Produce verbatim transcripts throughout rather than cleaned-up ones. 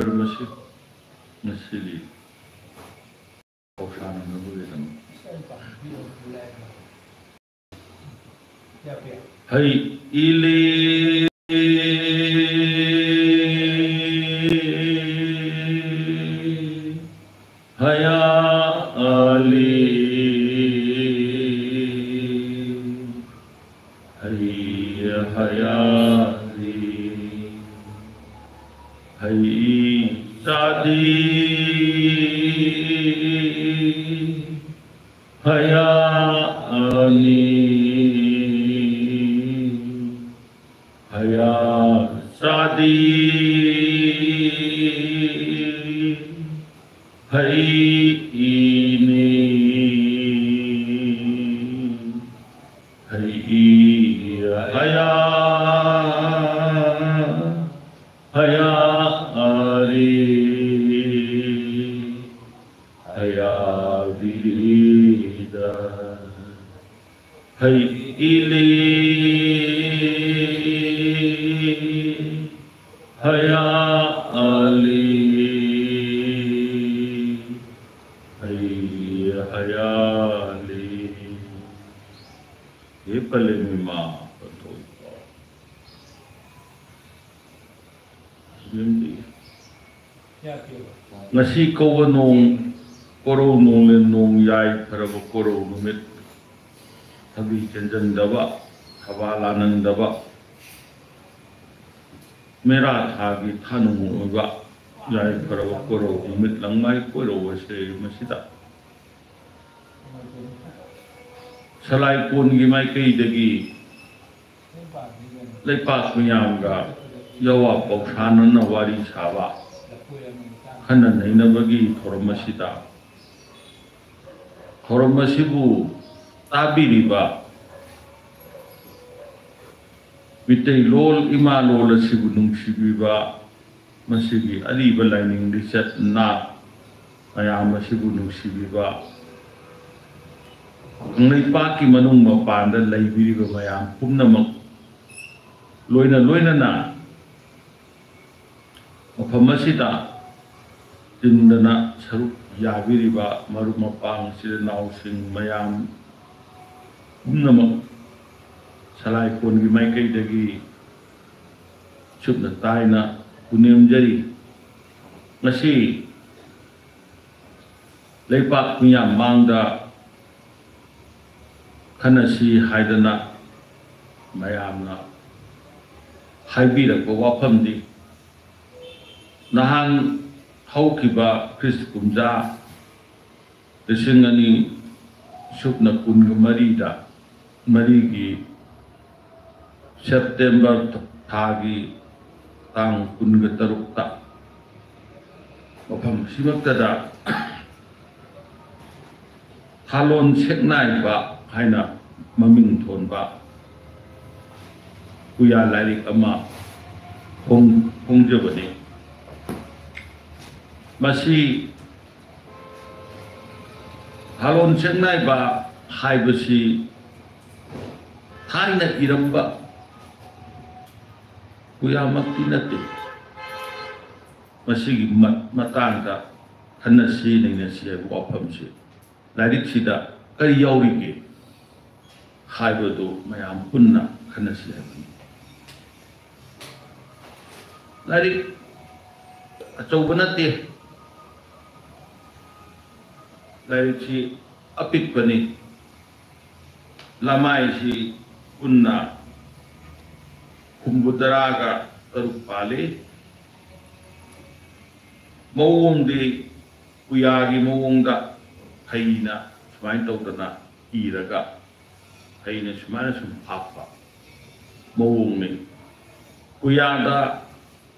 ꯃꯁꯤ ꯉꯁꯤꯗꯤ ꯄꯥꯎꯁꯥꯅꯅꯕꯒꯤꯗꯃꯛ ꯍꯩ ꯏꯂꯤ ꯍꯌꯥ ꯑꯂꯤ ꯍꯩ ꯍꯌꯥꯂꯤ ꯍꯩ ꯆꯥꯗꯤ ꯍꯌꯥ ꯑꯅꯤ ꯍꯌꯥ ꯆꯥꯗꯤ ꯍꯩ ꯏꯅꯤ ꯍꯩ ꯏ ꯍꯌꯥ ꯍꯌꯥ ꯑꯔꯤ ꯍꯌꯥ ꯕꯤꯔꯤꯗ ꯍꯩ ꯏꯂꯤ ꯍꯌꯥ ꯑꯂꯤ ꯍꯩ ꯍꯌꯥꯂꯤ ꯍꯦ ꯄꯂꯦꯝ ꯏꯃꯥ ꯄꯟꯊꯣꯏꯕ꯫ ꯉꯁꯤ ꯀꯧꯕ ꯅꯣꯡ ꯀꯣꯔꯧ ꯅꯣꯡꯂꯦꯟ ꯅꯣꯡ ꯌꯥꯏꯐꯔꯕ ꯀꯣꯔꯧ ꯅꯨꯃꯤꯠ ꯊꯕꯤ ꯆꯦꯟꯖꯟꯗꯕ ꯊꯕꯥ ꯂꯥꯅꯪꯗꯕ ꯃꯦꯔꯥ ꯊꯥꯒꯤ ꯊꯥꯅꯨꯡ ꯑꯣꯏꯕ ꯌꯥꯏꯐꯔꯕ ꯀꯣꯔꯧ ꯅꯨꯃꯤꯠ ꯂꯪꯃꯥꯏ ꯀꯣꯏꯔꯧ ꯑꯁꯦ ꯃꯁꯤꯗ ꯁꯂꯥꯏꯀꯣꯟꯒꯤ ꯃꯥꯏꯀꯩꯗꯒꯤ ꯂꯩꯄꯥꯛ ꯃꯤꯌꯥꯝꯒ ꯌꯥꯋꯥ ꯄꯥꯎꯁꯥꯟꯅꯅ ꯋꯥꯔꯤ ꯁꯥꯕ ꯈꯟꯅ ꯅꯩꯅꯕꯒꯤ ꯊꯧꯔꯝ ꯑꯁꯤꯗ ꯊꯧꯔꯝ ꯑꯁꯤꯕꯨ ꯇꯥꯕꯤꯔꯤꯕ ꯃꯤꯇꯩꯂꯣꯟ ꯏꯃꯥꯂꯣꯟ ꯑꯁꯤꯕꯨ ꯅꯨꯡꯁꯤꯕꯤꯕ ꯃꯁꯤꯒꯤ ꯑꯔꯤꯕ ꯂꯥꯏꯅꯤꯡ ꯂꯤꯆꯠ ꯅꯥꯠ ꯃꯌꯥꯝ ꯑꯁꯤꯕꯨ ꯅꯨꯡꯁꯤꯕꯤꯕ ꯀꯪꯂꯩꯄꯥꯛꯀꯤ ꯃꯅꯨꯡ ꯃꯄꯥꯟꯗ ꯂꯩꯕꯤꯔꯤꯕ ꯃꯌꯥꯝ ꯄꯨꯝꯅꯃꯛ ꯂꯣꯏꯅ ꯂꯣꯏꯅꯅ ꯃꯐꯝ ꯑꯁꯤꯗ ꯇꯤꯟꯗꯅ ꯁꯔꯨꯛ ꯌꯥꯕꯤꯔꯤꯕ ꯃꯔꯨꯞ ꯃꯄꯥꯡ ꯏꯆꯤꯜ ꯏꯅꯥꯎꯁꯤꯡ ꯃꯌꯥꯝ ꯄꯨꯝꯅꯃꯛ ꯁꯂꯥꯏꯀꯣꯟꯒꯤ ꯃꯥꯏꯀꯩꯗꯒꯤ ꯁꯨꯞꯅ ꯇꯥꯏꯅ ꯄꯨꯅꯦꯝꯖꯔꯤ꯫ ꯉꯁꯤ ꯂꯩꯄꯥꯛ ꯃꯤꯌꯥꯝ ꯃꯥꯡꯗ ꯈꯟꯅꯁꯤ ꯍꯥꯏꯗꯅ ꯃꯌꯥꯝꯅ ꯍꯥꯏꯕꯤꯔꯛꯄ ꯋꯥꯐꯝꯗꯤ, ꯅꯍꯥꯟ ꯍꯧꯈꯤꯕ ꯈ꯭ꯔꯤꯁ ꯀꯨꯝꯖꯥ ꯂꯤꯁꯤꯡ ꯑꯅꯤ ꯁꯨꯞꯅ ꯀꯨꯟꯒ ꯃꯔꯤꯗ, ꯃꯔꯤꯒꯤ ꯁꯦꯞꯇꯦꯝꯕꯔ ꯊꯥꯒꯤ ꯇꯥꯡ ꯀꯨꯟꯒ ꯇꯔꯨꯛꯇ ꯃꯐꯝ ꯑꯁꯤꯃꯛꯇꯗ ꯊꯥꯂꯣꯟ ꯁꯦꯛꯅꯥꯏꯕ ꯍꯥꯏꯅ ꯃꯃꯤꯡ ꯊꯣꯟꯕ ꯄꯨꯌꯥ ꯂꯥꯏꯔꯤꯛ ꯑꯃ ꯐꯣꯡ-, ꯐꯣꯡꯖꯕꯅꯤ꯫ ꯃꯁꯤ ꯊꯥꯂꯣꯟ ꯁꯦꯛꯅꯥꯏꯕ ꯍꯥꯏꯕꯁꯤ ꯊꯥꯏꯅ ꯏꯔꯝꯕ ꯄꯨꯌꯥꯃꯛꯇꯤ ꯅꯠꯇꯦ꯫ ꯃꯁꯤꯒꯤ ꯃ-, ꯃꯇꯥꯡꯗ ꯈꯟꯅꯁꯤ ꯅꯩꯅꯁꯤ ꯍꯥꯏꯕ ꯋꯥꯐꯝꯁꯤ ꯂꯥꯏꯔꯤꯛꯁꯤꯗ ꯀꯔꯤ ꯌꯥꯎꯔꯤꯒꯦ ꯍꯥꯏꯕꯗꯨ ꯃꯌꯥꯝ ꯄꯨꯟꯅ ꯈꯟꯅꯁꯤ ꯍꯥꯏꯕꯅꯤ꯫ ꯂꯥꯏꯔꯤꯛ ꯑꯆꯧꯕ ꯅꯠꯇꯦ, ꯂꯥꯏꯔꯤꯛꯁꯤ ꯑꯄꯤꯛꯄꯅꯤ꯫ ꯂꯃꯥꯏꯁꯤ ꯄꯨꯟꯅ ꯍꯨꯝꯐꯨ ꯇꯔꯥꯒ ꯇꯔꯨꯛ ꯄꯥꯜꯂꯤ꯫ ꯃꯑꯣꯡꯗꯤ ꯄꯨꯌꯥꯒꯤ ꯃꯑꯣꯡꯗ ꯐꯩꯅ ꯁꯨꯃꯥꯏꯅ ꯇꯧꯗꯅ ꯏꯔꯒ ꯐꯩꯅ ꯁꯨꯃꯥꯏꯅ ꯁꯨꯝ ꯍꯥꯞꯄ ꯃꯑꯣꯡꯅꯤ꯫ ꯄꯨꯌꯥꯗ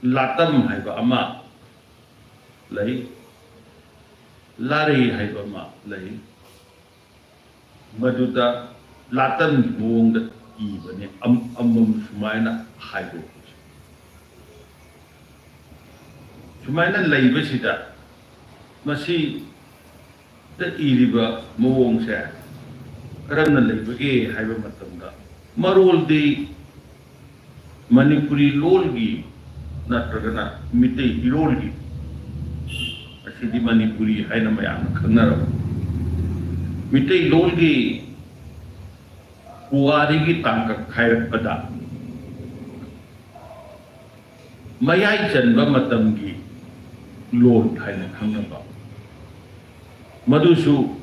ꯂꯥꯇꯝ ꯍꯥꯏꯕ ꯑꯃ ꯂꯩ, ꯂꯥꯔꯩ ꯍꯥꯏꯕ ꯑꯃ ꯂꯩ꯫ ꯃꯗꯨꯗ ꯂꯥꯇꯝꯒꯤ ꯃꯑꯣꯡꯗ ꯏꯕꯅꯤ, ꯑꯝ-, ꯑꯃꯃꯝ ꯁꯨꯃꯥꯏꯅ ꯍꯥꯏꯗꯣꯛꯄꯁꯦ꯫ ꯁꯨꯃꯥꯏꯅ ꯂꯩꯕꯁꯤꯗ ꯃꯁꯤꯗ ꯏꯔꯤꯕ ꯃꯑꯣꯡꯁꯦ ꯀꯔꯝꯅ ꯂꯩꯕꯒꯦ ꯍꯥꯏꯕ ꯃꯇꯝꯗ, ꯃꯔꯣꯜꯗꯤ ꯃꯅꯤꯄꯨꯔꯤ ꯂꯣꯜꯒꯤ ꯅꯠꯇ꯭ꯔꯒꯅ ꯃꯤꯇꯩ ꯏꯔꯣꯜꯒꯤ, ꯑꯁꯤꯗꯤ ꯃꯅꯤꯄꯨꯔꯤ ꯍꯥꯏꯅ ꯃꯌꯥꯝꯅ ꯈꯪꯅꯔꯕ ꯃꯤꯇꯩ ꯂꯣꯜꯒꯤ ꯄꯨꯋꯥꯔꯤꯒꯤ ꯇꯥꯡꯀꯛ ꯍꯥꯏꯔꯛꯄꯗ ꯃꯌꯥꯏ ꯆꯟꯕ ꯃꯇꯝꯒꯤ ꯂꯣꯟ ꯍꯥꯏꯅ ꯈꯪꯅꯕ, ꯃꯗꯨꯁꯨ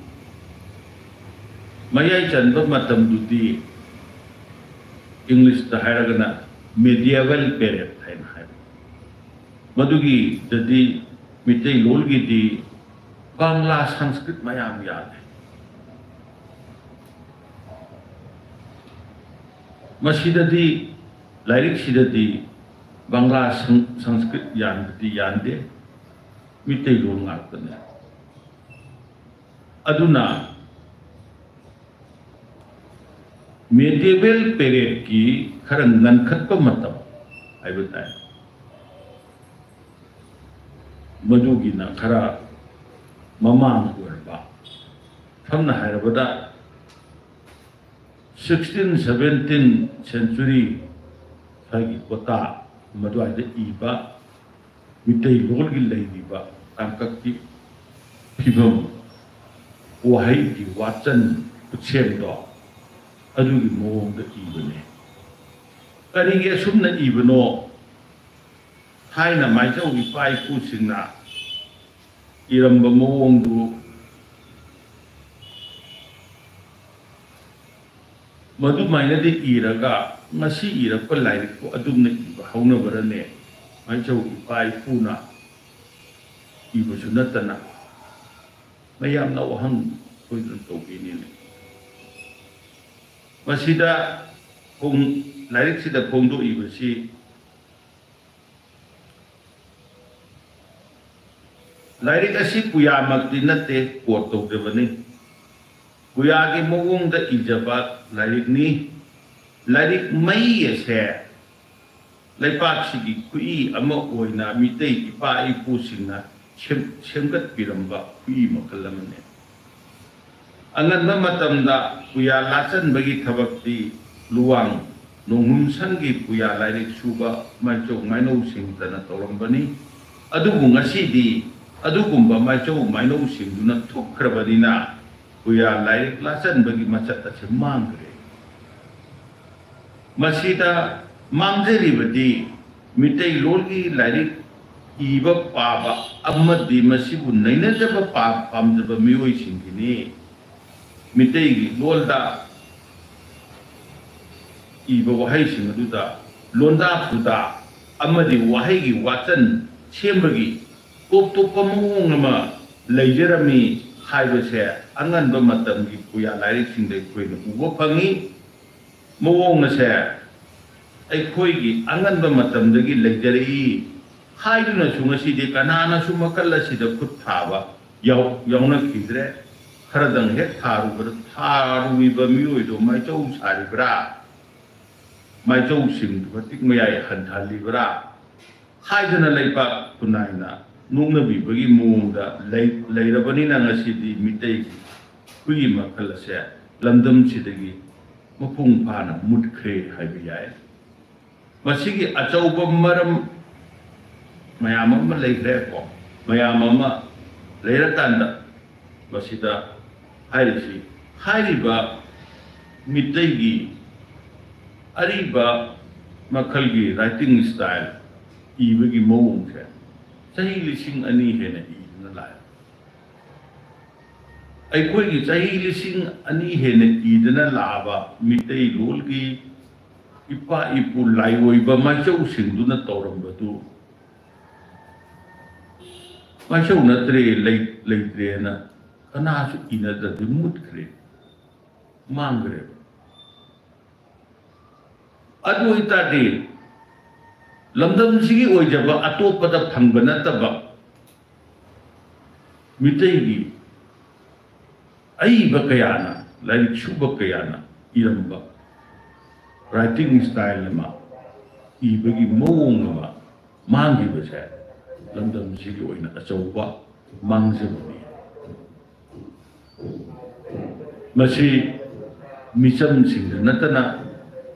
ꯃꯌꯥꯏ ꯆꯟꯕ ꯃꯇꯝꯗꯨꯗꯤ ꯏꯪꯂꯤꯁꯇ ꯍꯥꯏꯔꯒꯅ medieval period ꯍꯥꯏꯅ ꯍꯥꯏꯕ꯫ ꯃꯗꯨꯒꯤꯗꯗꯤ ꯃꯤꯇꯩꯂꯣꯟꯒꯤꯗꯤ ꯕꯪꯂꯥ, ꯁꯪꯁꯀ꯭ꯔꯤꯠ ꯃꯌꯥꯝ ꯌꯥꯜꯂꯦ꯫ ꯃꯁꯤꯗꯗꯤ, ꯂꯥꯏꯔꯤꯛꯁꯤꯗꯗꯤ ꯕꯪꯂꯥ, ꯁꯪ-, ꯁꯪꯁꯀ꯭ꯔꯤꯠ ꯌꯥꯟꯕꯗꯤ ꯌꯥꯟꯗꯦ, ꯃꯤꯇꯩꯂꯣꯟ ꯉꯥꯛꯇꯅꯦ꯫ ꯑꯗꯨꯅ medieval periodꯀꯤ ꯈꯔ ꯉꯟꯈꯠꯄ ꯃꯇꯝ ꯍꯥꯏꯕ ꯇꯥꯏ, ꯃꯗꯨꯒꯤꯅ ꯈꯔ ꯃꯃꯥꯡ ꯑꯣꯏꯔꯕ, ꯁꯝꯅ ꯍꯥꯏꯔꯕꯗ sixteen seventeen century ꯁ꯭ꯋꯥꯏꯒꯤ ꯀꯣꯇꯥ ꯃꯗꯨꯋꯥꯏꯗ ꯏꯕ ꯃꯤꯇꯩꯂꯣꯟꯒꯤ ꯂꯩꯔꯤꯕ ꯇꯥꯡꯀꯛꯀꯤ ꯐꯤꯕꯝ, ꯋꯥꯍꯩꯒꯤ ꯋꯥꯆꯟ ꯈꯨꯠꯁꯦꯝꯗꯣ ꯑꯗꯨꯒꯤ ꯃꯑꯣꯡꯗ ꯏꯕꯅꯦ꯫ ꯀꯔꯤꯒꯤ ꯑꯁꯨꯝꯅ ꯏꯕꯅꯣ? ꯊꯥꯏꯅ ꯃꯥꯏꯆꯧ ꯏꯄꯥ ꯏꯄꯨꯁꯤꯡꯅ ꯏꯔꯝꯕ ꯃꯑꯣꯡꯗꯨ ꯃꯗꯨꯃꯥꯏꯅꯗꯤ ꯏꯔꯒ ꯉꯁꯤ ꯏꯔꯛꯄ ꯂꯥꯏꯔꯤꯛꯄꯨ ꯑꯗꯨꯝꯅ ꯏꯕ ꯍꯧꯅꯕꯔꯅꯦ? ꯃꯥꯏꯆꯧ ꯏꯄꯥ ꯏꯄꯨꯅ ꯏꯕꯁꯨ ꯅꯠꯇꯅ ꯃꯌꯥꯝꯅ ꯋꯥꯍꯪ ꯁꯣꯏꯗꯅ ꯇꯧꯕꯤꯅꯤꯅꯦ꯫ ꯃꯁꯤꯗ ꯐꯣꯡ-, ꯂꯥꯏꯔꯤꯛꯁꯤꯗ ꯐꯣꯡꯗꯣꯛꯏꯕꯁꯤ ꯂꯥꯏꯔꯤꯛ ꯑꯁꯤ ꯄꯨꯌꯥꯃꯛꯇꯤ ꯅꯠꯇꯦ, ꯀꯣꯠ ꯇꯧꯖꯕꯅꯤ꯫ ꯄꯨꯌꯥꯒꯤ ꯃꯑꯣꯡꯗ ꯏꯖꯕ ꯂꯥꯏꯔꯤꯛꯅꯤ꯫ ꯂꯥꯏꯔꯤꯛ ꯃꯩ ꯑꯁꯦ ꯂꯩꯄꯥꯛꯁꯤꯒꯤ ꯈꯨꯏ ꯑꯃ ꯑꯣꯏꯅ ꯃꯤꯇꯩ ꯏꯄꯥ ꯏꯄꯨꯁꯤꯡꯅ ꯁꯦꯝ-, ꯁꯦꯝꯒꯠꯄꯤꯔꯝꯕ ꯈꯨꯏ ꯃꯈꯜ ꯑꯃꯅꯤ꯫ ꯑꯉꯟꯕ ꯃꯇꯝꯗ ꯄꯨꯌꯥ ꯂꯥꯆꯟꯕꯒꯤ ꯊꯕꯛꯇꯤ ꯂꯨꯋꯥꯡ ꯅꯣꯡꯍꯨꯝꯁꯪꯒꯤ ꯄꯨꯌꯥ ꯂꯥꯏꯔꯤꯛ ꯁꯨꯕ ꯃꯥꯏꯆꯧ ꯃꯥꯏꯅꯧꯁꯤꯡꯇꯅ ꯇꯧꯔꯝꯕꯅꯤ꯫ ꯑꯗꯨꯕꯨ ꯉꯁꯤꯗꯤ ꯑꯗꯨꯒꯨꯝꯕ ꯃꯥꯏꯆꯧ ꯃꯥꯏꯅꯧꯁꯤꯡꯗꯨꯅ ꯊꯨꯞꯈ꯭ꯔꯕꯅꯤꯅ ꯄꯨꯌꯥ ꯂꯥꯏꯔꯤꯛ ꯂꯥꯆꯟꯕꯒꯤ ꯃꯆꯠ ꯑꯁꯤ ꯃꯥꯡꯈ꯭ꯔꯦ꯫ ꯃꯁꯤꯗ ꯃꯥꯡꯖꯔꯤꯕꯗꯤ ꯃꯤꯇꯩꯂꯣꯟꯒꯤ ꯂꯥꯏꯔꯤꯛ ꯏꯕ ꯄꯥꯕ ꯑꯃꯗꯤ ꯃꯁꯤꯕꯨ ꯅꯩꯅꯖꯕ ꯄꯥꯝꯖꯕ ꯃꯤꯑꯣꯏꯁꯤꯡꯒꯤꯅꯤ꯫ ꯃꯤꯇꯩꯒꯤ ꯂꯣꯜꯗ ꯏꯕ ꯋꯥꯍꯩꯁꯤꯡ ꯑꯗꯨꯗ ꯂꯣꯟꯗꯥ ꯄꯨꯗꯥ ꯑꯃꯗꯤ ꯋꯥꯍꯩꯒꯤ ꯋꯥꯆꯟ ꯁꯦꯝꯕꯒꯤ ꯇꯣꯞ ꯇꯣꯞꯄ ꯃꯑꯣꯡ ꯑꯃ ꯂꯩꯖꯔꯝꯃꯤ ꯍꯥꯏꯕꯁꯦ ꯑꯉꯟꯕ ꯃꯇꯝꯒꯤ ꯄꯨꯌꯥ ꯂꯥꯏꯔꯤꯛꯁꯤꯡꯗ ꯑꯩꯈꯣꯏꯅ ꯎꯕ ꯐꯪꯉꯤ꯫ ꯃꯑꯣꯡ ꯑꯁꯦ ꯑꯩꯈꯣꯏꯒꯤ ꯑꯉꯟꯕ ꯃꯇꯝꯗꯒꯤ ꯂꯩꯖꯔꯛꯏ ꯍꯥꯏꯗꯨꯅꯁꯨ ꯉꯁꯤꯗꯤ ꯀꯅꯥꯅꯁꯨ ꯃꯈꯜ ꯑꯁꯤꯗ ꯈꯨꯠ ꯊꯥꯕ ꯌꯥꯎ-, ꯌꯥꯎꯅꯈꯤꯗ꯭ꯔꯦ꯫ ꯈꯔꯗꯪ ꯍꯦꯛ ꯊꯥꯔꯨꯕꯗ ꯊꯥꯔꯨꯔꯤꯕ ꯃꯤꯑꯣꯏꯗꯣ ꯃꯥꯏꯆꯧ ꯁꯥꯔꯤꯕ꯭ꯔꯥ, ꯃꯥꯏꯆꯧꯁꯤꯡꯗꯨ ꯃꯇꯤꯛ ꯃꯌꯥꯏ ꯍꯟꯊꯍꯜꯂꯤꯕ꯭ꯔꯥ ꯍꯥꯏꯗꯅ ꯂꯩꯕꯥꯛ ꯈꯨꯟꯅꯥꯏꯅ ꯅꯣꯛꯅꯕꯤꯕꯒꯤ ꯃꯑꯣꯡꯗ ꯂꯩ-, ꯂꯩꯔꯕꯅꯤꯅ ꯉꯁꯤꯗꯤ ꯃꯤꯇꯩꯒꯤ ꯍꯨꯏ ꯃꯈꯜ ꯑꯁꯦ ꯂꯝꯗꯝꯁꯤꯗꯒꯤ ꯃꯄꯨꯡ ꯐꯥꯅ ꯃꯨꯠꯈ꯭ꯔꯦ ꯍꯥꯏꯕ ꯌꯥꯏ꯫ ꯃꯁꯤꯒꯤ ꯑꯆꯧꯕ ꯃꯔꯝ ꯃꯌꯥꯝ ꯑꯃ ꯂꯩꯈ꯭ꯔꯦꯀꯣ꯫ ꯃꯌꯥꯝ ꯑꯃ ꯂꯩꯔꯀꯥꯟꯗ ꯃꯁꯤꯗ ꯍꯥꯏꯔꯤꯁꯤ, ꯍꯥꯏꯔꯤꯕ ꯃꯤꯇꯩꯒꯤ ꯑꯔꯤꯕ ꯃꯈꯜꯒꯤ writing style ꯏꯕꯒꯤ ꯃꯑꯣꯡꯁꯦ ꯆꯍꯤ ꯂꯤꯁꯤꯡ ꯑꯅꯤ ꯍꯦꯟꯅ ꯏꯗꯨꯅ ꯂꯥꯛꯑꯦ꯫ ꯑꯩꯈꯣꯏꯒꯤ ꯆꯍꯤ ꯂꯤꯁꯤꯡ ꯑꯅꯤ ꯍꯦꯟꯅ ꯏꯗꯨꯅ ꯂꯥꯛꯑꯕ ꯃꯤꯇꯩꯂꯣꯟꯒꯤ ꯏꯄꯥ ꯏꯄꯨ ꯂꯥꯏꯑꯣꯏꯕ ꯃꯥꯏꯆꯧꯁꯤꯡꯗꯨꯅ ꯇꯧꯔꯝꯕꯗꯨ ꯃꯥꯏꯆꯧ ꯅꯠꯇ꯭ꯔꯦ, ꯂꯩ-, ꯂꯩꯇ꯭ꯔꯦꯅ ꯀꯅꯥꯁꯨ ꯏꯅꯗ꯭ꯔꯗꯤ ꯃꯨꯠꯈ꯭ꯔꯦ, ꯃꯥꯡꯈ꯭ꯔꯦꯕ꯫ ꯑꯗꯨ ꯑꯣꯏꯇꯥꯔꯗꯤ ꯂꯝꯗꯝꯁꯤꯒꯤ ꯑꯣꯏꯖꯕ ꯑꯇꯣꯞꯄꯗ ꯐꯪꯕ ꯅꯠꯇꯕ ꯃꯤꯇꯩꯒꯤ ꯑꯏꯕ ꯀꯌꯥꯅ, ꯂꯥꯏꯔꯤꯛ ꯁꯨꯕ ꯀꯌꯥꯅ ꯏꯔꯝꯕ writing style ꯑꯃ, ꯏꯕꯒꯤ ꯃꯑꯣꯡ ꯑꯃ ꯃꯥꯡꯈꯤꯕꯁꯦ ꯂꯝꯗꯝꯁꯤꯒꯤ ꯑꯣꯏꯅ ꯑꯆꯧꯕ ꯃꯥꯡꯖꯕꯅꯤ꯫ ꯃꯁꯤ ꯃꯤꯆꯝꯁꯤꯡꯗ ꯅꯠꯇꯅ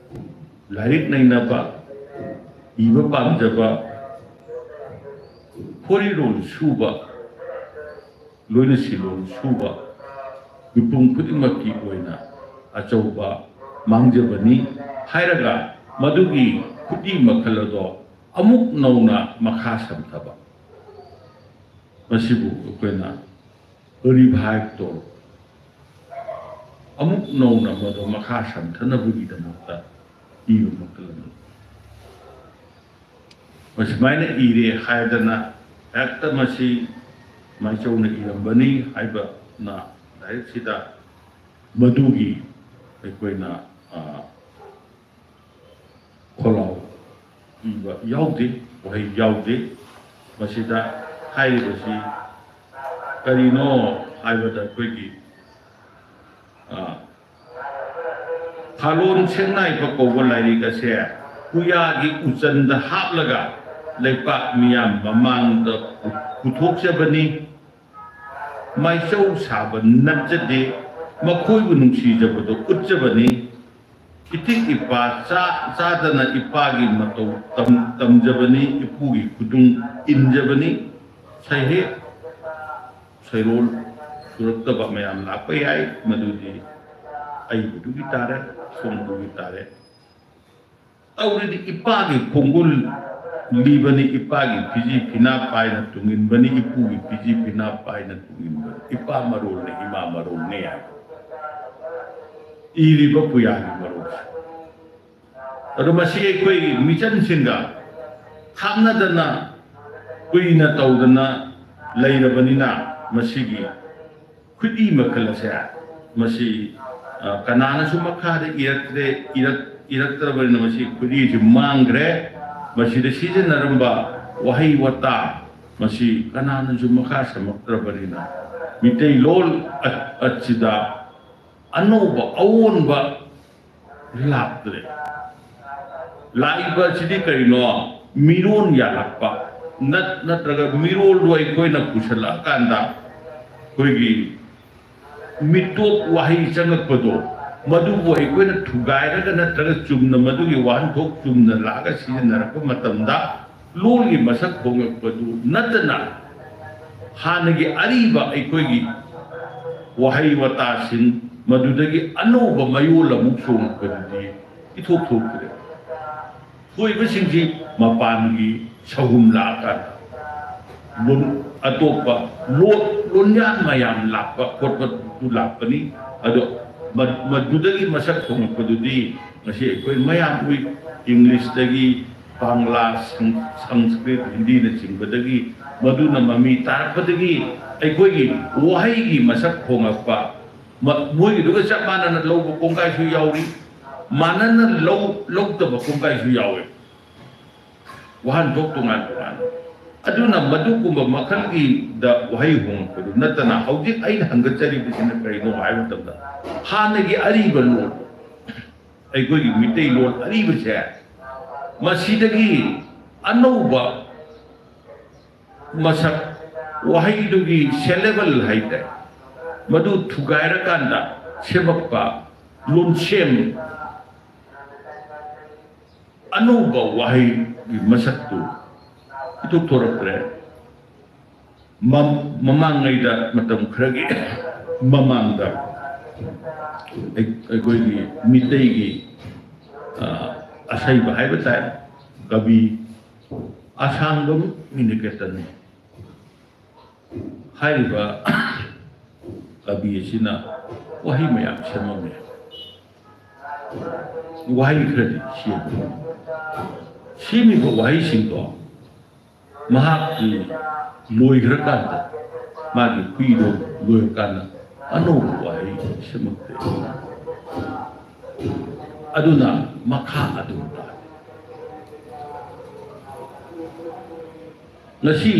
ꯂꯥꯏꯔꯤꯛ ꯅꯩꯅꯕ, ꯏꯕ ꯄꯥꯝꯖꯕ, ꯈꯣꯔꯤꯔꯣꯜ ꯁꯨꯕ, ꯂꯣꯏꯅ ꯁꯤꯂꯣꯟ ꯁꯨꯕ ꯃꯤꯄꯨꯝ ꯈꯨꯗꯤꯡꯃꯛꯀꯤ ꯑꯣꯏꯅ ꯑꯆꯧꯕ ꯃꯥꯡꯖꯕꯅꯤ ꯍꯥꯏꯔꯒ, ꯃꯗꯨꯒꯤ ꯈꯨꯗꯤ ꯃꯈꯜ ꯑꯗꯣ ꯑꯃꯨꯛ ꯅꯧꯅ ꯃꯈꯥ ꯁꯝꯊꯕ, ꯃꯁꯤꯕꯨ ꯑꯩꯈꯣꯏꯅ revive ꯇꯧ, ꯑꯃꯨꯛ ꯅꯧꯅ ꯃꯗꯨ ꯃꯈꯥ ꯁꯝꯊꯅꯕꯒꯤꯗꯃꯛꯇ ꯏꯕ ꯃꯈꯜ ꯑꯃꯅꯤ꯫ ꯃꯁꯨꯃꯥꯏꯅ ꯏꯔꯦ ꯍꯥꯏꯗꯅ ꯍꯦꯛꯇ ꯃꯁꯤ ꯃꯥꯏꯆꯧꯅ ꯏꯔꯝꯕꯅꯤ ꯍꯥꯏꯕꯅ ꯂꯥꯏꯔꯤꯛꯁꯤꯗ ꯃꯗꯨꯒꯤ ꯑꯩꯈꯣꯏꯅ, ꯑ, ꯈꯣꯜꯂꯥꯎ ꯏꯕ ꯌꯥꯎꯗꯦ, ꯋꯥꯍꯩ ꯌꯥꯎꯗꯦ꯫ ꯃꯁꯤꯗ ꯍꯥꯏꯔꯤꯕꯁꯤ ꯀꯔꯤꯅꯣ ꯍꯥꯏꯕꯗ, ꯑꯩꯈꯣꯏꯒꯤ, ꯑ, ꯊꯥꯂꯣꯟ ꯁꯦꯛꯅꯥꯏꯕ ꯀꯧꯕ ꯂꯥꯏꯔꯤꯛ ꯑꯁꯦ ꯄꯨꯌꯥꯒꯤ ꯎꯆꯟꯗ ꯍꯥꯞꯂꯒ ꯂꯩꯄꯥꯛ ꯃꯤꯌꯥꯝ ꯃꯃꯥꯡꯗ ꯄꯨꯊꯣꯛꯆꯕꯅꯤ꯫ ꯃꯥꯏꯆꯧ ꯁꯥꯕ ꯅꯠꯆꯗꯦ, ꯃꯈꯣꯏꯕꯨ ꯅꯨꯡꯁꯤꯖꯕꯗꯣ ꯎꯠꯆꯕꯅꯤ꯫ ꯏꯇꯤꯛ ꯏꯄꯥ ꯆꯥ-, ꯆꯥꯗꯅ ꯏꯄꯥꯒꯤ ꯃꯇꯧ ꯇꯝ-, ꯇꯝꯖꯕꯅꯤ, ꯏꯄꯨꯒꯤ ꯈꯨꯗꯨꯡ ꯏꯟꯖꯕꯅꯤ꯫ ꯁꯩꯍꯦꯛ ꯁꯩꯔꯣꯜ ꯁꯨꯔꯛꯇꯕ ꯃꯌꯥꯝ ꯂꯥꯛꯄ ꯌꯥꯏ, ꯃꯗꯨꯗꯤ ꯑꯏꯕꯗꯨꯒꯤ ꯇꯥꯔꯦ, ꯁꯣꯝꯗꯨꯒꯤ ꯇꯥꯔꯦ꯫ ꯇꯧꯔꯤꯗꯤ ꯏꯄꯥꯒꯤ ꯈꯣꯡꯒꯨꯜ ꯂꯤꯕꯅꯤ, ꯏꯄꯥꯒꯤ ꯐꯤꯖꯤ ꯐꯤꯅꯥ ꯄꯥꯏꯅ ꯇꯨꯡꯏꯟꯕꯅꯤ, ꯏꯄꯨꯒꯤ ꯐꯤꯖꯤ ꯐꯤꯅꯥ ꯄꯥꯏꯅ ꯇꯨꯡꯏꯟꯕꯅꯤ꯫ ꯏꯄꯥ ꯃꯔꯣꯜꯅꯤ, ꯏꯃꯥ ꯃꯔꯣꯜꯅꯤ ꯍꯥꯏ꯫ ꯏꯔꯤꯕ ꯄꯨꯌꯥꯒꯤ ꯃꯔꯣꯜꯁꯦ꯫ ꯑꯗꯣ ꯃꯁꯤ ꯑꯩꯈꯣꯏꯒꯤ ꯃꯤꯆꯝꯁꯤꯡꯒ ꯊꯥꯞꯅꯗꯅ ꯀꯨꯏꯅ ꯇꯧꯗꯅ ꯂꯩꯔꯕꯅꯤꯅ, ꯃꯁꯤꯒꯤ ꯈꯨꯗꯤ ꯃꯈꯜ ꯑꯁꯦ ꯃꯁꯤ, ꯑ, ꯀꯅꯥꯅꯁꯨ ꯃꯈꯥꯗ ꯏꯔꯛꯇ꯭ꯔꯦ, ꯏꯔꯛ-, ꯏꯔꯛꯇ꯭ꯔꯕꯅꯤꯅ ꯃꯁꯤ ꯈꯨꯗꯤꯁꯤ ꯃꯥꯡꯈ꯭ꯔꯦ꯫ ꯃꯁꯤꯗ ꯁꯤꯖꯤꯟꯅꯔꯝꯕ ꯋꯥꯍꯩ ꯋꯥꯇꯥ ꯃꯁꯤ ꯀꯅꯥꯅꯁꯨ ꯃꯈꯥ ꯁꯝꯃꯛꯇ꯭ꯔꯕꯅꯤꯅ, ꯃꯤꯇꯩꯂꯣꯟ ꯑ-, ꯑꯁꯤꯗ ꯑꯅꯧꯕ ꯑꯑꯣꯟꯕ ꯂꯥꯛꯇ꯭ꯔꯦ꯫ ꯂꯥꯛꯏꯕ ꯑꯁꯤꯗꯤ ꯀꯔꯤꯅꯣ? ꯃꯤꯔꯣꯟ ꯌꯥꯜꯂꯛꯄ, ꯅꯠ-, ꯅꯠꯇ꯭ꯔꯒ ꯃꯤꯔꯣꯜꯗꯣ ꯑꯩꯈꯣꯏꯅ ꯄꯨꯁꯜꯂꯛꯑꯀꯥꯟꯗ ꯑꯩꯈꯣꯏꯒꯤ ꯃꯤꯇꯣꯞ ꯋꯥꯍꯩ ꯆꯪꯉꯛꯄꯗꯣ, ꯃꯗꯨꯕꯨ ꯑꯩꯈꯣꯏꯅ ꯊꯨꯒꯥꯏꯔꯒ ꯅꯠꯇ꯭ꯔꯒ ꯆꯨꯝꯅ ꯃꯗꯨꯒꯤ ꯋꯥꯍꯟꯊꯣꯛ ꯆꯨꯝꯅ ꯂꯥꯛꯑꯒ ꯁꯤꯖꯤꯟꯅꯔꯛꯄ ꯃꯇꯝꯗ, ꯂꯣꯜꯒꯤ ꯃꯁꯛ ꯍꯣꯡꯂꯛꯄꯗꯨ ꯅꯠꯇꯅ ꯍꯥꯟꯅꯒꯤ ꯑꯔꯤꯕ ꯑꯩꯈꯣꯏꯒꯤ ꯋꯥꯍꯩ ꯋꯥꯇꯥꯁꯤꯡ ꯃꯗꯨꯗꯒꯤ ꯑꯅꯧꯕ ꯃꯌꯣꯜ ꯑꯃꯨꯛ ꯆꯣꯡꯂꯛꯄꯗꯨꯗꯤ ꯏꯊꯣꯛ ꯊꯣꯛꯇ꯭ꯔꯦ꯫ ꯊꯣꯛꯏꯕꯁꯤꯡꯁꯤ ꯃꯄꯥꯟꯒꯤ ꯁꯍꯨꯝ ꯂꯥꯛꯑꯀꯥꯟꯗ ꯂꯣꯟ-, ꯑꯇꯣꯞꯄ ꯂꯣꯟ, ꯂꯣꯟꯌꯥꯟ ꯃꯌꯥꯝ ꯂꯥꯛꯄ ꯈꯣꯠꯄꯗꯨ ꯂꯥꯛꯄꯅꯤ꯫ ꯑꯗꯣ ꯃ-, ꯃꯗꯨꯗꯒꯤ ꯃꯁꯛ ꯊꯣꯡꯉꯛꯄꯗꯨꯗꯤ ꯉꯁꯤ ꯑꯩꯈꯣꯏ ꯃꯌꯥꯝ ꯎꯏ꯫ ꯏꯪꯂꯤꯁꯇꯒꯤ ꯕꯪꯒ꯭ꯂꯥ, ꯁꯪ-, ꯁꯪꯁꯀ꯭ꯔꯤꯠ, ꯍꯤꯟꯗꯤꯅꯆꯤꯡꯕꯗꯒꯤ ꯃꯗꯨꯅ ꯃꯃꯤ ꯇꯥꯔꯛꯄꯗꯒꯤ ꯑꯩꯈꯣꯏꯒꯤ ꯋꯥꯍꯩꯒꯤ ꯃꯁꯛ ꯍꯣꯡꯉꯛꯄ, ꯃ-, ꯃꯣꯏꯒꯤꯗꯨꯒ ꯆꯞ ꯃꯥꯟꯅꯅ ꯂꯧꯕ ꯀꯣꯡꯒꯥꯏꯁꯨ ꯌꯥꯎꯔꯤ, ꯃꯥꯟꯅꯅ ꯂꯧ-, ꯂꯧꯗꯕ ꯀꯣꯡꯒꯥꯏꯁꯨ ꯌꯥꯎꯋꯦ꯫ ꯋꯥꯍꯟꯊꯣꯛ ꯇꯣꯉꯥꯟ ꯇꯣꯉꯥꯟ꯫ ꯑꯗꯨꯅ ꯃꯗꯨꯒꯨꯝꯕ ꯃꯈꯜꯒꯤꯗ ꯋꯥꯍꯩ ꯍꯣꯡꯉꯛꯄꯗꯨ ꯅꯠꯇꯅ, ꯍꯧꯖꯤꯛ ꯑꯩꯅ ꯍꯪꯒꯠꯆꯔꯤꯕꯁꯤꯅ ꯀꯔꯤꯅꯣ ꯍꯥꯏꯕ ꯃꯇꯝꯗ, ꯍꯥꯟꯅꯒꯤ ꯑꯔꯤꯕ ꯂꯣꯟ, ꯑꯩꯈꯣꯏꯒꯤ ꯃꯤꯇꯩꯂꯣꯟ ꯑꯔꯤꯕꯁꯦ, ꯃꯁꯤꯗꯒꯤ ꯑꯅꯧꯕ ꯃꯁꯛ, ꯋꯥꯍꯩꯗꯨꯒꯤ ꯁꯦꯂꯦꯕꯜ ꯍꯥꯏꯇꯥꯔꯦ, ꯃꯗꯨ ꯊꯨꯒꯥꯏꯔꯀꯥꯟꯗ ꯁꯦꯝꯃꯛꯄ ꯂꯣꯟꯁꯦꯝ, ꯑꯅꯧꯕ ꯋꯥꯍꯩꯒꯤ ꯃꯁꯛꯇꯨ ꯏꯊꯣꯛ ꯊꯣꯔꯛꯇ꯭ꯔꯦ꯫ ꯃ-, ꯃꯃꯥꯡꯉꯩꯗ, ꯃꯇꯝ ꯈꯔꯒꯤ ꯃꯃꯥꯡꯗ ꯑꯩ-, ꯑꯩꯈꯣꯏꯒꯤ ꯃꯤꯇꯩꯒꯤ, ꯑ, ꯑꯁꯩꯕ ꯍꯥꯏꯕ ꯇꯥꯏ, ꯀꯕꯤ ꯑꯁꯥꯡꯕꯝ ꯃꯤꯅꯤꯀꯦꯇꯟ ꯍꯥꯏꯔꯤꯕ ꯀꯕꯤ ꯑꯁꯤꯅ ꯋꯥꯍꯩ ꯃꯌꯥꯝ ꯁꯦꯝꯃꯝꯃꯤ꯫ ꯋꯥꯍꯩ ꯈꯔꯗꯤ ꯁꯦꯝꯃꯤ꯫ ꯁꯦꯝꯃꯤꯕ ꯋꯥꯍꯩꯁꯤꯡꯗꯣ ꯃꯍꯥꯛꯀꯤ ꯂꯣꯏꯈ꯭ꯔꯀꯥꯟꯗ, ꯃꯥꯒꯤ ꯍꯨꯏꯗꯣ ꯂꯣꯏꯈ꯭ꯔꯀꯥꯟꯗ ꯑꯅꯧꯕ ꯋꯥꯍꯩ ꯁꯦꯝꯃꯛꯇꯦ꯫ ꯑꯗꯨꯅ ꯃꯈꯥ ꯑꯗꯨꯝ ꯇꯥꯔꯤ꯫ ꯉꯁꯤ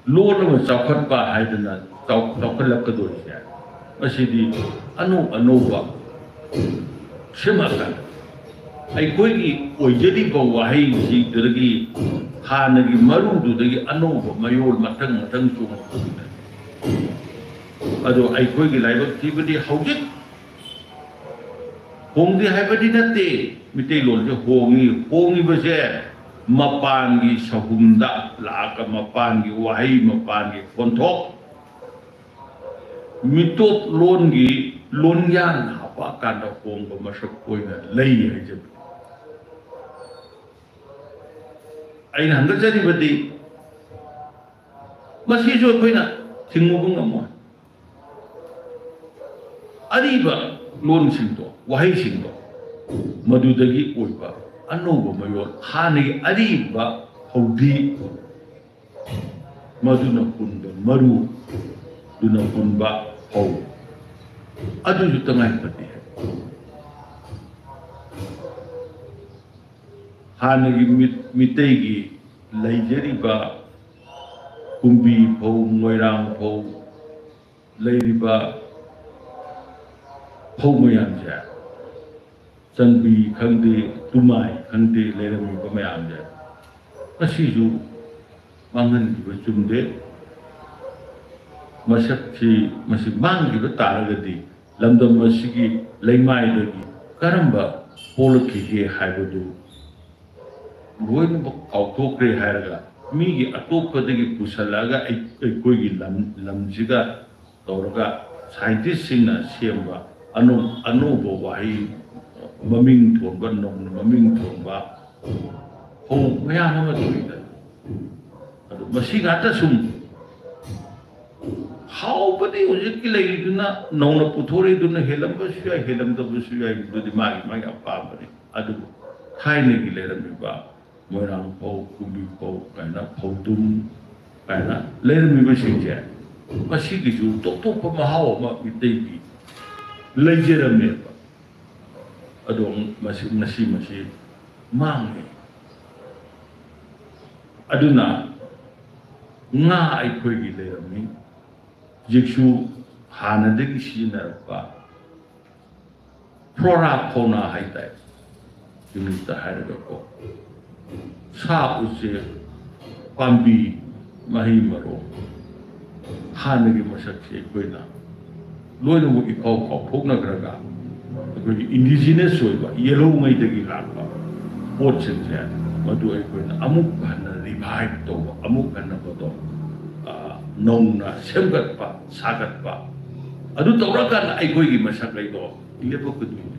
ꯂꯣꯟ ꯑꯃ ꯆꯥꯎꯈꯠꯄ ꯍꯥꯏꯗꯅ ꯆꯥꯎ-, ꯆꯥꯎꯈꯠꯂꯛꯀꯗꯣꯔꯤꯁꯦ, ꯃꯁꯤꯗꯤ ꯑꯅꯧ ꯑꯅꯧꯕ ꯁꯦꯝꯃꯛꯀꯥꯟꯗ ꯑꯩꯈꯣꯏꯒꯤ ꯑꯣꯏꯖꯔꯤꯕ ꯋꯥꯍꯩꯁꯤꯗꯒꯤ ꯍꯥꯟꯅꯒꯤ ꯃꯔꯨꯗꯨꯗꯒꯤ ꯑꯅꯧꯕ ꯃꯌꯣꯜ ꯃꯊꯪ ꯃꯊꯪ ꯆꯣꯡꯉꯛꯄꯗꯨꯗ, ꯑꯗꯣ ꯑꯩꯈꯣꯏꯒꯤ ꯂꯥꯏꯕꯛ ꯊꯤꯕꯗꯤ ꯍꯧꯖꯤꯛ ꯍꯣꯡꯗꯦ ꯍꯥꯏꯕꯗꯤ ꯅꯠꯇꯦ, ꯃꯤꯇꯩꯂꯣꯟꯁꯦ ꯍꯣꯡꯉꯤ꯫ ꯍꯣꯡꯉꯤꯕꯁꯦ ꯃꯄꯥꯟꯒꯤ ꯁꯍꯨꯝꯗ ꯂꯥꯛꯑꯒ ꯃꯄꯥꯟꯒꯤ ꯋꯥꯍꯩ, ꯃꯄꯥꯟꯒꯤ ꯈꯣꯟꯊꯣꯛ, ꯃꯤꯇꯣꯞ ꯂꯣꯟꯒꯤ ꯂꯣꯟꯌꯥꯟ ꯍꯥꯞꯄꯛꯑꯀꯥꯟꯗ ꯍꯣꯡꯕ ꯃꯁꯛ ꯑꯣꯏꯅ ꯂꯩ ꯍꯥꯏꯖꯕꯅꯤ꯫ ꯑꯩꯅ ꯍꯪꯒꯠꯆꯔꯤꯕꯗꯤ ꯃꯁꯤꯁꯨ ꯑꯩꯈꯣꯏꯅ ꯊꯤꯡꯉꯨꯕ ꯉꯝꯃꯣꯏ꯫ ꯑꯔꯤꯕ ꯂꯣꯟꯁꯤꯡꯗꯣ, ꯋꯥꯍꯩꯁꯤꯡꯗꯣ, ꯃꯗꯨꯗꯒꯤ ꯑꯣꯏꯕ ꯑꯅꯧꯕ ꯃꯌꯣꯜ, ꯍꯥꯟꯅꯒꯤ ꯑꯔꯤꯕ ꯍꯧꯗꯤ, ꯃꯗꯨꯅ ꯍꯨꯟꯕ ꯃꯔꯨ, ꯑꯗꯨꯅ ꯍꯨꯟꯕ ꯐꯧ, ꯑꯗꯨꯁꯨ ꯇꯉꯥꯏ ꯐꯗꯦ꯫ ꯍꯥꯟꯅꯒꯤ ꯃꯤꯠ-, ꯃꯤꯇꯩꯒꯤ ꯂꯩꯖꯔꯤꯕ ꯀꯨꯝꯕꯤ ꯐꯧ, ꯃꯣꯏꯔꯥꯡ ꯐꯧ, ꯂꯩꯔꯤꯕ ꯐꯧ ꯃꯌꯥꯝꯁꯦ, ꯆꯟꯕꯤ ꯈꯪꯗꯦ, ꯇꯨꯃꯥꯏ ꯈꯪꯗꯦ, ꯂꯩꯔꯝꯃꯤꯕ ꯃꯌꯥꯝꯁꯦ ꯉꯁꯤꯁꯨ ꯃꯥꯡꯍꯟꯈꯤꯕ ꯆꯨꯝꯗꯦ꯫ ꯃꯁꯛꯁꯤ, ꯃꯁꯤ ꯃꯥꯡꯈꯤꯕ ꯇꯥꯔꯒꯗꯤ ꯂꯝꯗꯝ ꯑꯁꯤꯒꯤ ꯂꯩꯃꯥꯏꯗꯒꯤ ꯀꯔꯝꯕ ꯄꯣꯛꯂꯛꯈꯤꯒꯦ ꯍꯥꯏꯕꯗꯨ ꯂꯣꯏꯅꯃꯛ ꯀꯥꯎꯊꯣꯛꯈ꯭ꯔꯦ ꯍꯥꯏꯔꯒ ꯃꯤꯒꯤ ꯑꯇꯣꯞꯄꯗꯒꯤ ꯄꯨꯁꯜꯂꯛꯑꯒ ꯑꯩ-, ꯑꯩꯈꯣꯏꯒꯤ ꯂꯝ, ꯂꯝꯁꯤꯒ ꯇꯧꯔꯒ ꯁꯥꯏꯟꯇꯤꯁꯁꯤꯡꯅ ꯁꯦꯝꯕ ꯑꯅꯧ-, ꯑꯅꯧꯕ ꯋꯥꯍꯩ, ꯃꯃꯤꯡ ꯊꯣꯟꯕ, ꯅꯧꯅ ꯃꯃꯤꯡ ꯊꯣꯟꯕ ꯐꯧ ꯃꯌꯥꯝ ꯑꯃ ꯊꯣꯛꯏꯗꯅ꯫ ꯑꯗꯨ ꯃꯁꯤ ꯉꯥꯛꯇ ꯁꯨꯝ ꯍꯥꯎꯕꯗꯤ ꯍꯧꯖꯤꯛꯀꯤ ꯂꯩꯔꯤꯗꯨꯅ, ꯅꯧꯅ ꯄꯨꯊꯣꯔꯛꯏꯗꯨꯅ ꯍꯦꯜꯂꯝꯕꯁꯨ ꯌꯥꯏ, ꯍꯦꯜꯂꯝꯗꯕꯁꯨ ꯌꯥꯏ, ꯑꯗꯨꯗꯤ ꯃꯥꯒꯤ ꯃꯥꯒꯤ ꯑꯄꯥꯝꯕꯅꯤ꯫ ꯑꯗꯨꯕꯨ ꯊꯥꯏꯅꯒꯤ ꯂꯩꯔꯝꯃꯤꯕ ꯃꯣꯏꯔꯥꯡ ꯐꯧ, ꯀꯨꯝꯕꯤ ꯐꯧ ꯀꯥꯏꯅ, ꯐꯧꯗꯨꯝ ꯀꯥꯏꯅ ꯂꯩꯔꯝꯃꯤꯕꯁꯤꯡꯁꯦ, ꯃꯁꯤꯒꯤꯁꯨ ꯇꯣꯞ ꯇꯣꯞꯄ ꯃꯍꯥꯎ ꯑꯃ ꯃꯤꯇꯩꯒꯤ ꯂꯩꯖꯔꯝꯃꯦꯕ꯫ ꯑꯗꯣ ꯃꯁꯤ, ꯉꯁꯤ ꯃꯁꯤ ꯃꯥꯡꯉꯦ꯫ ꯑꯗꯨꯅ ꯉꯥ ꯑꯩꯈꯣꯏꯒꯤ ꯂꯩꯔꯝꯃꯤ, ꯍꯧꯖꯤꯛꯁꯨ ꯍꯥꯟꯅꯗꯒꯤ ꯁꯤꯖꯤꯟꯅꯔꯛꯄ ꯐ꯭ꯂꯣꯔꯥ ꯐꯣꯅꯥ ꯍꯥꯏꯇꯥꯔꯦ, ꯏꯪꯂꯤꯁꯇ ꯍꯥꯏꯔꯒꯀꯣ, ꯁꯥ ꯎꯆꯦꯛ, ꯄꯥꯝꯕꯤ, ꯃꯍꯩ ꯃꯔꯣꯡ, ꯍꯥꯟꯅꯒꯤ ꯃꯁꯛꯁꯦ ꯑꯩꯈꯣꯏꯅ ꯂꯣꯏꯅꯃꯛ ꯏꯀꯥꯎ ꯀꯥꯎꯊꯣꯛꯅꯈ꯭ꯔꯒ, ꯑꯩꯈꯣꯏꯒꯤ ꯏꯟꯗꯤꯖꯤꯅꯁ ꯑꯣꯏꯕ ꯌꯦꯜꯍꯧꯉꯩꯗꯒꯤ ꯂꯥꯛꯄ ꯄꯣꯠꯁꯤꯡꯁꯦ, ꯃꯗꯨ ꯑꯩꯈꯣꯏꯅ ꯑꯃꯨꯛ ꯍꯟꯅ ꯔꯤꯚꯥꯏꯚ ꯇꯧꯕ, ꯑꯃꯨꯛ ꯍꯟꯅ ꯃꯗꯣ, ꯑ, ꯅꯧꯅ ꯁꯦꯝꯒꯠꯄ, ꯁꯥꯒꯠꯄ, ꯑꯗꯨ ꯇꯧꯔꯀꯥꯟꯗ ꯑꯩꯈꯣꯏꯒꯤ ꯃꯁꯛ ꯂꯩꯗꯣ ꯂꯦꯞꯄꯛꯀꯗꯣꯏꯅꯤ꯫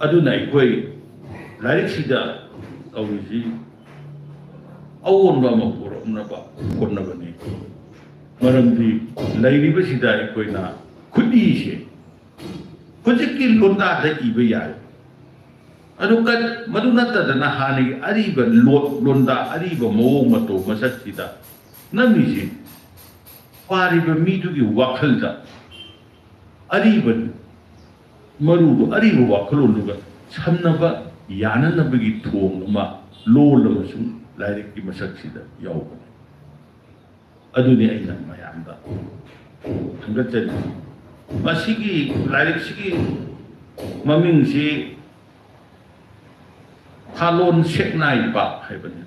ꯑꯗꯨꯅ ꯑꯩꯈꯣꯏ ꯂꯥꯏꯔꯤꯛꯁꯤꯗ ꯇꯧꯔꯤꯁꯤ ꯑꯑꯣꯟꯕ ꯑꯃ ꯄꯨꯔꯛꯅꯕ ꯍꯣꯠꯅꯕꯅꯤ꯫ ꯃꯔꯝꯗꯤ ꯂꯩꯔꯤꯕꯁꯤꯗ ꯑꯩꯈꯣꯏꯅ ꯈꯨꯠꯏꯁꯦ ꯍꯧꯖꯤꯛꯀꯤ ꯂꯣꯟꯗꯥꯗ ꯏꯕ ꯌꯥꯏ꯫ ꯑꯗꯨ ꯀ-, ꯃꯗꯨ ꯅꯠꯇꯗꯅ ꯍꯥꯟꯅꯒꯤ ꯑꯔꯤꯕ ꯂꯣꯟ, ꯂꯣꯟꯗꯥ, ꯑꯔꯤꯕ ꯃꯑꯣꯡ ꯃꯇꯧ ꯃꯁꯛꯁꯤꯗ ꯅꯝꯃꯤꯁꯤ ꯄꯥꯔꯤꯕ ꯃꯤꯗꯨꯒꯤ ꯋꯥꯈꯜꯗ ꯑꯔꯤꯕ ꯃꯔꯨꯗꯨ, ꯑꯔꯤꯕ ꯋꯥꯈꯜꯂꯣꯟꯗꯨꯒ ꯁꯝꯅꯕ ꯌꯥꯅꯅꯕꯒꯤ ꯊꯣꯡ ꯑꯃ, ꯂꯣꯜ ꯑꯃꯁꯨꯡ ꯂꯥꯏꯔꯤꯛꯀꯤ ꯃꯁꯛꯁꯤꯗ ꯌꯥꯎꯕꯅꯤ꯫ ꯑꯗꯨꯅꯤ ꯑꯩꯅ ꯃꯌꯥꯝꯗ ꯊꯥꯡꯒꯠꯆꯔꯤ꯫ ꯃꯁꯤꯒꯤ ꯂꯥꯏꯔꯤꯛꯁꯤꯒꯤ ꯃꯃꯤꯡꯁꯤ ꯊꯥꯂꯣꯟ ꯁꯦꯛꯅꯥꯏꯕ ꯍꯥꯏꯕꯅꯤ꯫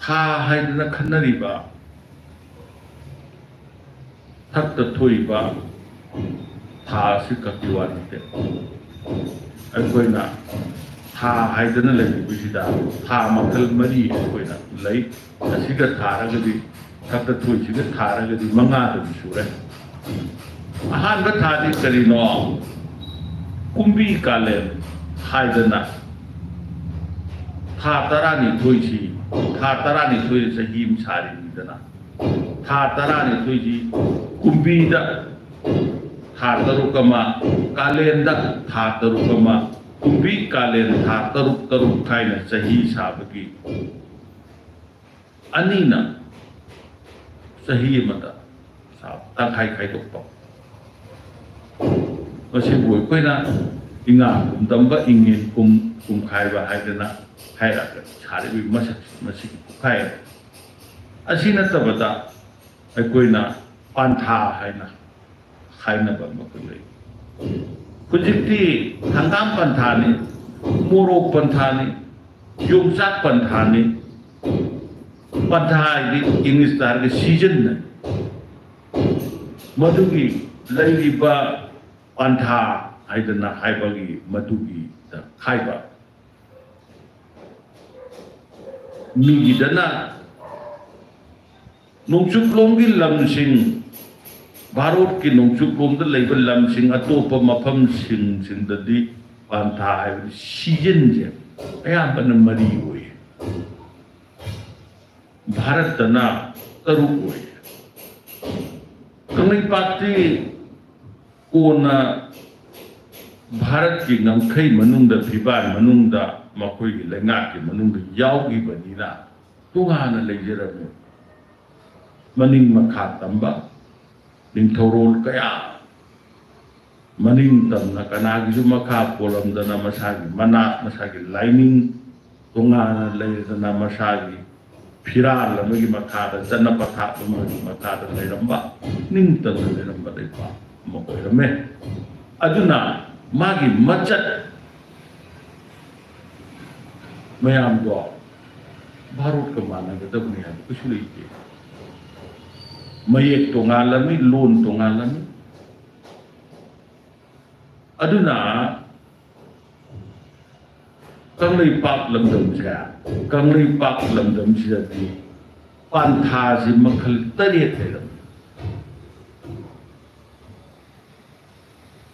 ꯊꯥ ꯍꯥꯏꯗꯅ ꯈꯟꯅꯔꯤꯕ ꯊꯛꯇ ꯊꯣꯛꯏꯕ ꯊꯥ ꯑꯁꯤ ꯈꯛꯀꯤ ꯋꯥ ꯅꯠꯇꯦ꯫ ꯑꯩꯈꯣꯏꯅ ꯊꯥ ꯍꯥꯏꯗꯅ ꯂꯩꯔꯤꯕꯁꯤꯗ ꯊꯥ ꯃꯈꯜ ꯃꯔꯤ ꯑꯩꯈꯣꯏꯅ ꯂꯩ꯫ ꯑꯁꯤꯒ ꯊꯥꯔꯒꯗꯤ, ꯊꯛꯇ ꯊꯣꯛꯏꯁꯤꯒ ꯊꯥꯔꯒꯗꯤ ꯃꯉꯥꯗꯒꯤ ꯁꯨꯔꯦ꯫ ꯑꯍꯥꯟꯕ ꯊꯥꯗꯤ ꯀꯔꯤꯅꯣ? ꯀꯨꯝꯕꯤ ꯀꯥꯂꯦꯟ ꯍꯥꯏꯗꯅ ꯊꯥ ꯇꯔꯥꯅꯤꯊꯣꯏꯁꯤ, ꯊꯥ ꯇꯔꯥꯅꯤꯊꯣꯏꯗ ꯆꯍꯤ ꯑꯃ ꯁꯥꯔꯤꯅꯤꯗꯅ, ꯊꯥ ꯇꯔꯥꯅꯤꯊꯣꯏꯁꯤ ꯀꯨꯝꯕꯤꯗ ꯊꯥ ꯇꯔꯨꯛ ꯑꯃ, ꯀꯥꯂꯦꯟꯗ ꯊꯥ ꯇꯔꯨꯛ ꯑꯃ, ꯀꯨꯝꯕꯤ ꯀꯥꯂꯦꯟ ꯊꯥ ꯇꯔꯨꯛ ꯇꯔꯨꯛ ꯍꯥꯏꯅ ꯆꯍꯤ ꯁꯥꯕꯒꯤ ꯑꯅꯤꯅ ꯆꯍꯤ ꯑꯃꯗ ꯁꯥꯕ ꯇꯪꯈꯥꯏ ꯈꯥꯏꯗꯣꯛꯄ꯫ ꯃꯁꯤꯕꯨ ꯑꯩꯈꯣꯏꯅ ꯏꯉꯥ ꯀꯨꯝ ꯇꯝꯕ, ꯏꯉꯦꯟ ꯀꯨꯝ, ꯀꯨꯝꯈꯥꯏꯕ ꯍꯥꯏꯗꯅ ꯍꯥꯏꯔꯛꯑꯒ ꯁꯥꯔꯤꯕ ꯃꯁꯛ, ꯃꯁꯤꯒꯤ ꯈꯨꯈꯥꯏ ꯑꯁꯤ ꯅꯠꯇꯕꯗ ꯑꯩꯈꯣꯏꯅ ꯄꯥꯟꯊꯥ ꯍꯥꯏꯅ ꯍꯥꯏꯅꯕ ꯑꯃꯈꯛ ꯂꯩ꯫ ꯍꯧꯖꯤꯛꯇꯤ ꯍꯪꯒꯥꯝ ꯄꯟꯊꯥꯅꯤ, ꯃꯣꯔꯣꯛ ꯄꯟꯊꯥꯅꯤ, ꯌꯣꯡꯆꯥꯛ ꯄꯟꯊꯥꯅꯤ꯫ ꯄꯟꯊꯥ ꯍꯥꯏꯗꯤ ꯏꯪꯂꯤꯁꯇ ꯍꯥꯏꯔꯒ ꯁꯤꯖꯟꯅꯤ꯫ ꯃꯗꯨꯒꯤ ꯂꯩꯔꯤꯕ ꯄꯥꯟꯊꯥ ꯍꯥꯏꯗꯅ ꯍꯥꯏꯕꯒꯤ ꯃꯗꯨꯒꯤꯗ ꯈꯥꯏꯕ꯫ ꯃꯤꯒꯤꯗꯅ ꯅꯣꯡꯆꯨꯞꯂꯣꯝꯒꯤ ꯂꯝꯁꯤꯡ, ꯚꯥꯔꯠꯀꯤ ꯅꯣꯡꯆꯨꯞꯂꯣꯝꯗ ꯂꯩꯕ ꯂꯝꯁꯤꯡ, ꯑꯇꯣꯞꯄ ꯃꯐꯝꯁꯤꯡꯁꯤꯡꯗꯗꯤ ꯄꯥꯟꯊꯥ ꯍꯥꯏꯕꯗꯤ ꯁꯤꯖꯟꯁꯦ ꯑꯌꯥꯝꯕꯅ ꯃꯔꯤ ꯑꯣꯏ꯫ ꯚꯥꯔꯠꯇꯅ ꯇꯔꯨꯛ ꯑꯣꯏ꯫ ꯀꯪꯂꯩꯄꯥꯛꯇꯤ ꯀꯣꯟꯅ ꯚꯥꯔꯠꯀꯤ ꯉꯝꯈꯩ ꯃꯅꯨꯡꯗ, ꯐꯤꯕꯥꯟ ꯃꯅꯨꯡꯗ, ꯃꯈꯣꯏꯒꯤ ꯂꯩꯉꯥꯛꯀꯤ ꯃꯅꯨꯡꯗ ꯌꯥꯎꯈꯤꯕꯅꯤꯅ ꯇꯣꯉꯥꯟꯅ ꯂꯩꯖꯔꯝꯃꯤ꯫ ꯃꯅꯤꯡ ꯃꯈꯥ ꯇꯝꯕ ꯅꯤꯡꯊꯧꯔꯣꯜ ꯀꯌꯥ ꯃꯅꯤꯡ ꯇꯝꯅ ꯀꯅꯥꯒꯤꯁꯨ ꯃꯈꯥ ꯄꯣꯜꯂꯝꯗꯅ ꯃꯁꯥꯒꯤ ꯃꯅꯥꯠ, ꯃꯁꯥꯒꯤ ꯂꯥꯏꯅꯤꯡ ꯇꯣꯉꯥꯟꯅ ꯂꯩꯗꯅ ꯃꯁꯥꯒꯤ ꯐꯤꯔꯥꯜ ꯑꯃꯒꯤ ꯃꯈꯥꯗ, ꯆꯠꯅ ꯄꯊꯥꯞ ꯑꯃꯒꯤ ꯃꯈꯥꯗ ꯂꯩꯔꯝꯕ, ꯅꯤꯡꯇꯝꯅ ꯂꯩꯔꯝꯕ ꯂꯩꯕꯥꯛ ꯑꯃ ꯑꯣꯏꯔꯝꯃꯦ꯫ ꯑꯗꯨꯅ ꯃꯥꯒꯤ ꯃꯆꯠ ꯃꯌꯥꯝꯗꯣ ꯚꯥꯔꯠꯀ ꯃꯥꯟꯅꯒꯗꯕꯅꯤ ꯍꯥꯏꯕ ꯀꯩꯁꯨ ꯂꯩꯇꯦ꯫ ꯃꯌꯦꯛ ꯇꯣꯉꯥꯜꯂꯝꯃꯤ, ꯂꯣꯟ ꯇꯣꯉꯥꯜꯂꯝꯃꯤ꯫ ꯑꯗꯨꯅ ꯀꯪꯂꯩꯄꯥꯛ ꯂꯝꯗꯝꯁꯦ, ꯀꯪꯂꯩꯄꯥꯛ ꯂꯝꯗꯝꯁꯤꯗꯗꯤ ꯄꯥꯟꯊꯥꯁꯤ ꯃꯈꯜ ꯇꯔꯦꯠ ꯂꯩꯔꯝꯃꯤ꯫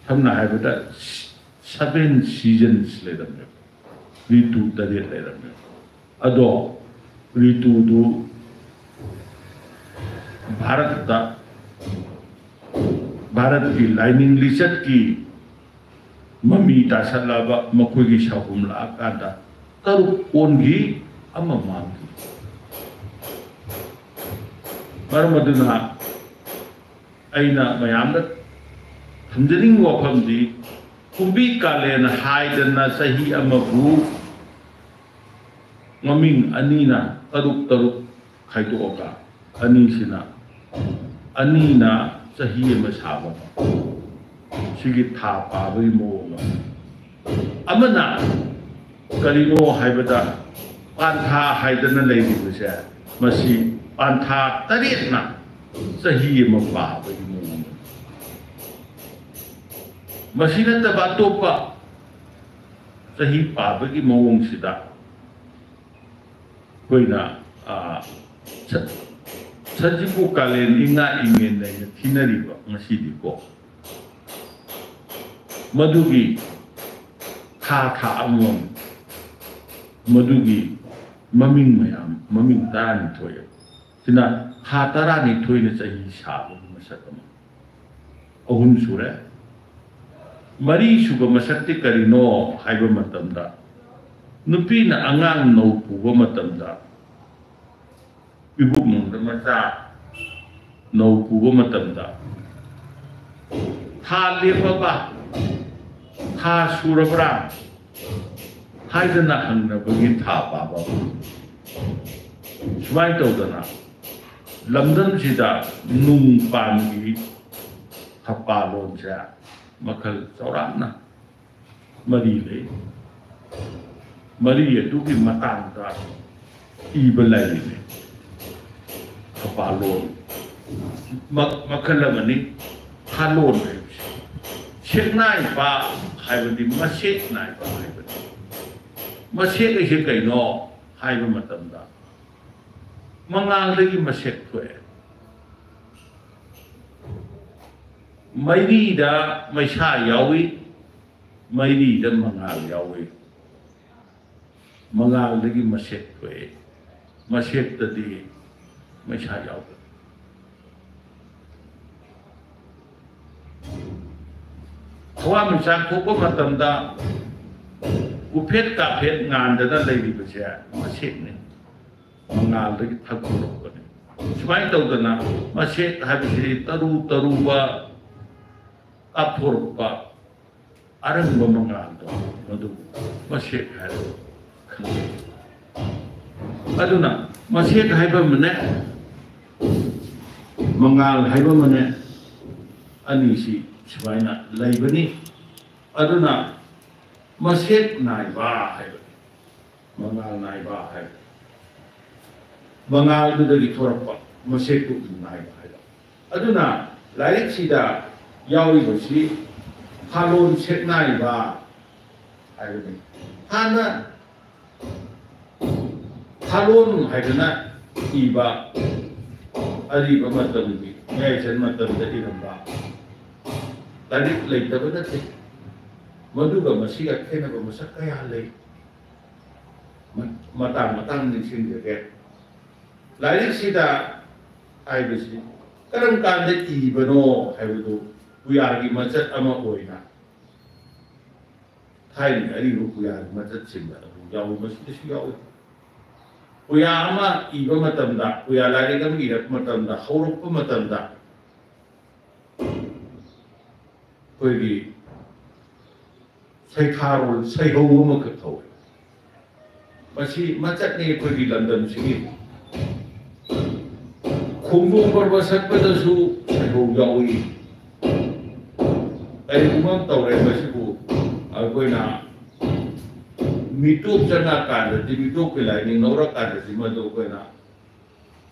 ꯁꯝꯅ ꯍꯥꯏꯔꯕꯗ seven seasons ꯂꯩꯔꯝꯃꯦꯕ, ꯔꯤꯇꯨ ꯇꯔꯦꯠ ꯂꯩꯔꯝꯃꯦꯕ꯫ ꯑꯗꯣ ꯔꯤꯇꯨꯗꯨ ꯚꯥꯔꯠꯇ, ꯚꯥꯔꯠꯀꯤ ꯂꯥꯏꯅꯤꯡ ꯂꯤꯆꯠꯀꯤ ꯃꯃꯤ ꯇꯥꯁꯜꯂꯛꯑꯕ ꯃꯈꯣꯏꯒꯤ ꯁꯥꯐꯨꯝ ꯂꯥꯛꯑꯀꯥꯟꯗ ꯇꯔꯨꯛ ꯑꯣꯟꯈꯤ, ꯑꯃ ꯃꯥꯡꯈꯤ꯫ ꯃꯔꯝ ꯑꯗꯨꯅ ꯑꯩꯅ ꯃꯌꯥꯝꯗ ꯊꯝꯖꯅꯤꯡꯕ ꯋꯥꯐꯝꯗꯤ, ꯀꯨꯝꯕꯤ ꯀꯥꯂꯦꯟ ꯍꯥꯏꯗꯅ ꯆꯍꯤ ꯑꯃꯕꯨ ꯃꯃꯤꯡ ꯑꯅꯤꯅ ꯇꯔꯨꯛ ꯇꯔꯨꯛ ꯈꯥꯏꯗꯣꯛꯑꯒ, ꯑꯅꯤꯁꯤꯅ, ꯑꯅꯤꯅ ꯆꯍꯤ ꯑꯃ ꯁꯥꯕ, ꯁꯤꯒꯤ ꯊꯥ ꯄꯥꯕꯒꯤ ꯃꯑꯣꯡ ꯑꯃ꯫ ꯑꯃꯅ ꯀꯔꯤꯅꯣ ꯍꯥꯏꯕꯗ, ꯄꯥꯟꯊꯥ ꯍꯥꯏꯗꯅ ꯂꯩꯔꯤꯕꯁꯦ, ꯃꯁꯤ ꯄꯥꯟꯊꯥ ꯇꯔꯦꯠꯅ ꯆꯍꯤ ꯑꯃ ꯄꯥꯕꯒꯤ ꯃꯑꯣꯡ, ꯃꯁꯤ ꯅꯠꯇꯕ ꯑꯇꯣꯞꯄ ꯆꯍꯤ ꯄꯥꯕꯒꯤ ꯃꯑꯣꯡꯁꯤꯗ ꯑꯩꯈꯣꯏꯅ, ꯑ, ꯁ-, ꯁꯖꯤꯕꯨ ꯀꯥꯂꯦꯟ ꯏꯉꯥ ꯏꯉꯦꯟ ꯍꯥꯏꯅ ꯊꯤꯅꯔꯤꯕ ꯉꯁꯤꯗꯤꯀꯣ, ꯃꯗꯨꯒꯤ ꯊꯥ, ꯊꯥ ꯑꯃꯃꯝ, ꯃꯗꯨꯒꯤ ꯃꯃꯤꯡ ꯃꯌꯥꯝ, ꯃꯃꯤꯡ ꯇꯔꯥꯅꯤꯊꯣꯏ, ꯁꯤꯅ ꯊꯥ ꯇꯔꯥꯅꯤꯊꯣꯏꯅ ꯆꯍꯤ ꯁꯥꯕꯒꯤ ꯃꯁꯛ ꯑꯃ꯫ ꯑꯍꯨꯝ ꯁꯨꯔꯦ꯫ ꯃꯔꯤꯁꯨꯕ ꯃꯁꯛꯇꯤ ꯀꯔꯤꯅꯣ ꯍꯥꯏꯕ ꯃꯇꯝꯗ, ꯅꯨꯄꯤꯅ ꯑꯉꯥꯡ ꯅꯧ ꯄꯨꯕ ꯃꯇꯝꯗ, ꯏꯕꯨꯛ ꯃꯅꯨꯡꯗ ꯃꯆꯥ ꯅꯧ ꯄꯨꯕ ꯃꯇꯝꯗ, ꯊꯥ ꯂꯦꯞꯄꯕ, ꯊꯥ ꯁꯨꯔꯕ꯭ꯔꯥ ꯍꯥꯏꯗꯅ ꯍꯪꯅꯕꯒꯤ ꯊꯥ ꯄꯥꯕ꯫ ꯁꯨꯃꯥꯏꯅ ꯇꯧꯗꯅ ꯂꯝꯗꯝꯁꯤꯗ ꯅꯨꯡ ꯄꯥꯟꯒꯤ ꯊꯄꯥꯂꯣꯟꯁꯦ ꯃꯈꯜ ꯆꯥꯎꯔꯥꯛꯅ ꯃꯔꯤ ꯂꯩ꯫ ꯃꯔꯤ ꯑꯗꯨꯒꯤ ꯃꯇꯥꯡꯗ ꯏꯕ ꯂꯥꯏꯔꯤꯛꯅꯤ꯫ ꯊꯄꯥꯂꯣꯟ ꯃ-, ꯃꯈꯜ ꯑꯃꯅꯤ꯫ ꯊꯥꯂꯣꯟ ꯍꯥꯏꯕꯁꯤ ꯁꯦꯛꯅꯥꯏꯕ ꯍꯥꯏꯕꯗꯤ ꯃꯁꯦꯛ ꯅꯥꯏꯕ ꯍꯥꯏꯕꯅꯤ꯫ ꯃꯁꯦꯛ ꯑꯁꯤ ꯀꯩꯅꯣ ꯍꯥꯏꯕ ꯃꯇꯝꯗ, ꯃꯉꯥꯜꯗꯒꯤ ꯃꯁꯦꯛ ꯊꯣꯛꯑꯦ꯫ ꯃꯩꯔꯤꯗ ꯃꯩꯁꯥ ꯌꯥꯎꯏ, ꯃꯩꯔꯤꯗ ꯃꯉꯥꯜ ꯌꯥꯎꯏ꯫ ꯃꯉꯥꯜꯗꯒꯤ ꯃꯁꯦꯛ ꯊꯣꯛꯑꯦ, ꯃꯁꯦꯛꯇꯗꯤ ꯃꯩꯁꯥ ꯌꯥꯎꯗꯦ꯫ ꯊꯋꯥꯟꯃꯤꯆꯥꯛ ꯊꯣꯛꯄ ꯃꯇꯝꯗ ꯎꯐꯦꯠ ꯀꯥꯐꯦꯠ ꯉꯥꯟꯗꯅ ꯂꯩꯔꯤꯕꯁꯦ ꯃꯁꯦꯛꯅꯤ, ꯃꯉꯥꯜꯗꯒꯤ ꯊꯛꯇꯣꯔꯛꯄꯅꯤ꯫ ꯁꯨꯃꯥꯏꯅ ꯇꯧꯗꯅ ꯃꯁꯦꯛ ꯍꯥꯏꯕꯁꯤ ꯇꯔꯨ ꯇꯔꯨꯕ ꯀꯥꯞꯊꯣꯔꯛꯄ ꯑꯔꯪꯕ ꯃꯉꯥꯜꯗꯣ, ꯃꯗꯨ ꯃꯁꯦꯛ ꯍꯥꯏꯔꯒ ꯈꯪꯅꯩ꯫ ꯑꯗꯨꯅ ꯃꯁꯦꯛ ꯍꯥꯏꯕ ꯑꯃꯅꯦ, ꯃꯉꯥꯜ ꯍꯥꯏꯕ ꯑꯃꯅꯦ, ꯑꯅꯤꯁꯤ ꯁꯨꯃꯥꯏꯅ ꯂꯩꯕꯅꯤ꯫ ꯑꯗꯨꯅ ꯃꯁꯦꯛ ꯅꯥꯏꯕ ꯍꯥꯏꯕꯅꯤ꯫ ꯃꯉꯥꯜ ꯅꯥꯏꯕ ꯍꯥꯏꯕ, ꯃꯉꯥꯜꯗꯨꯗꯒꯤ ꯊꯣꯔꯛꯄ ꯃꯁꯦꯛꯇꯨ ꯎ ꯅꯥꯏꯕ ꯍꯥꯏꯕ꯫ ꯑꯗꯨꯅ ꯂꯥꯏꯔꯤꯛꯁꯤꯗ ꯌꯥꯎꯔꯤꯕꯁꯤ ꯐꯥꯂꯣꯟ ꯁꯦꯛꯅꯥꯏꯕ ꯍꯥꯏꯕꯅꯤ꯫ ꯍꯥꯟꯅ ꯐꯥꯂꯣꯟ ꯍꯥꯏꯗꯅ ꯏꯕ ꯑꯔꯤꯕ ꯃꯇꯝꯒꯤ ꯃꯌꯥꯏꯆꯟ ꯃꯇꯝꯗ ꯏꯔꯝꯕ ꯂꯥꯏꯔꯤꯛ ꯂꯩꯇꯕ ꯅꯠꯇꯦ꯫ ꯃꯗꯨꯒ ꯃꯁꯤꯒ ꯈꯦꯠꯅꯕ ꯃꯁꯛ ꯀꯌꯥ ꯂꯩ꯫ ꯃ-, ꯃꯇꯥꯡ ꯃꯇꯥꯡ ꯅꯤꯡꯁꯤꯡꯖꯒꯦ꯫ ꯂꯥꯏꯔꯤꯛꯁꯤꯗ ꯍꯥꯏꯕꯁꯤ ꯀꯔꯝ ꯀꯥꯟꯗ ꯏꯕꯅꯣ ꯍꯥꯏꯕꯗꯨ ꯄꯨꯌꯥꯒꯤ ꯃꯆꯠ ꯑꯃ ꯑꯣꯏꯅ ꯊꯥꯏꯅꯒꯤ ꯑꯔꯤꯕ ꯄꯨꯌꯥꯒꯤ ꯃꯆꯠꯁꯤꯡꯗ ꯑꯗꯨꯝ ꯌꯥꯎꯏ, ꯃꯁꯤꯗꯁꯨ ꯌꯥꯎꯏ꯫ ꯄꯨꯌꯥ ꯑꯃ ꯏꯕ ꯃꯇꯝꯗ, ꯄꯨꯌꯥ ꯂꯥꯏꯔꯤꯛ ꯑꯃ ꯏꯔꯛꯄ ꯃꯇꯝꯗ, ꯍꯧꯔꯛꯄ ꯃꯇꯝꯗ ꯑꯩꯈꯣꯏꯒꯤ ꯁꯩꯊꯥꯔꯣꯜ, ꯁꯩꯍꯧ ꯑꯃꯈꯛ ꯍꯧꯏ꯫ ꯃꯁꯤ ꯃꯆꯠꯅꯤ ꯑꯩꯈꯣꯏꯒꯤ ꯂꯝꯗꯝꯁꯤꯒꯤ꯫ ꯈꯣꯡꯖꯣꯝ ꯄꯔꯕ ꯁꯛꯄꯗꯁꯨ ꯁꯩꯍꯧ ꯌꯥꯎꯏ꯫ ꯀꯔꯤꯒꯨꯝꯕ ꯑꯃ ꯇꯧꯔꯦ, ꯃꯁꯤꯕꯨ ꯑꯩꯈꯣꯏꯅ ꯃꯤꯇꯣꯞ ꯆꯪꯉꯀꯥꯟꯗꯗꯤ, ꯃꯤꯇꯣꯞꯀꯤ ꯂꯥꯏꯅꯤꯡ ꯂꯧꯔꯀꯥꯟꯗꯗꯤ ꯃꯗꯨ ꯑꯩꯈꯣꯏꯅ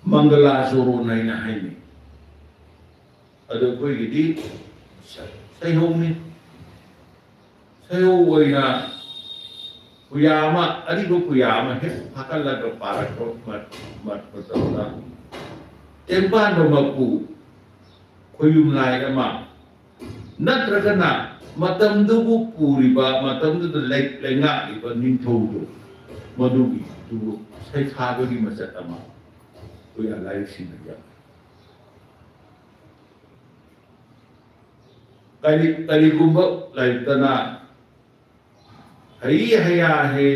ꯃꯪꯒꯂꯥ ꯆꯣꯔꯣꯟ ꯍꯥꯏꯅ ꯍꯥꯏꯅꯩ꯫ ꯑꯗꯣ ꯑꯩꯈꯣꯏꯒꯤꯗꯤ ꯁ-, ꯁꯩꯍꯧꯅꯤ꯫ ꯁꯩꯍꯧ ꯑꯣꯏꯅ ꯄꯨꯌꯥ ꯑꯃ, ꯑꯔꯤꯕ ꯄꯨꯌꯥ ꯑꯃ ꯍꯦꯛ ꯐꯥꯀꯠꯂꯒ ꯄꯥꯔꯛꯄ ꯃ-, ꯃ-, ꯃꯇꯝꯗ ꯇꯦꯡꯕꯥꯟꯕ ꯃꯄꯨ ꯈꯣꯌꯨꯝ ꯂꯥꯏ ꯑꯃ, ꯅꯠꯇ꯭ꯔꯒꯅ ꯃꯇꯝꯗꯨꯕꯨ ꯄꯨꯔꯤꯕ, ꯃꯇꯝꯗꯨꯗ ꯂꯩ-, ꯂꯩꯉꯥꯛꯂꯤꯕ ꯅꯤꯡꯊꯧꯗꯨ, ꯃꯗꯨꯒꯤꯗꯨ ꯁꯩꯊꯥꯕꯒꯤ ꯃꯆꯠ ꯑꯃ ꯄꯨꯌꯥ ꯂꯥꯏꯔꯤꯛꯁꯤꯡꯗ ꯌꯥꯎꯏ꯫ ꯀꯔꯤ-, ꯀꯔꯤꯒꯨꯝꯕ ꯂꯥꯏꯔꯤꯛꯇꯅ "ꯍꯩ ꯍꯌꯥ ꯍꯦ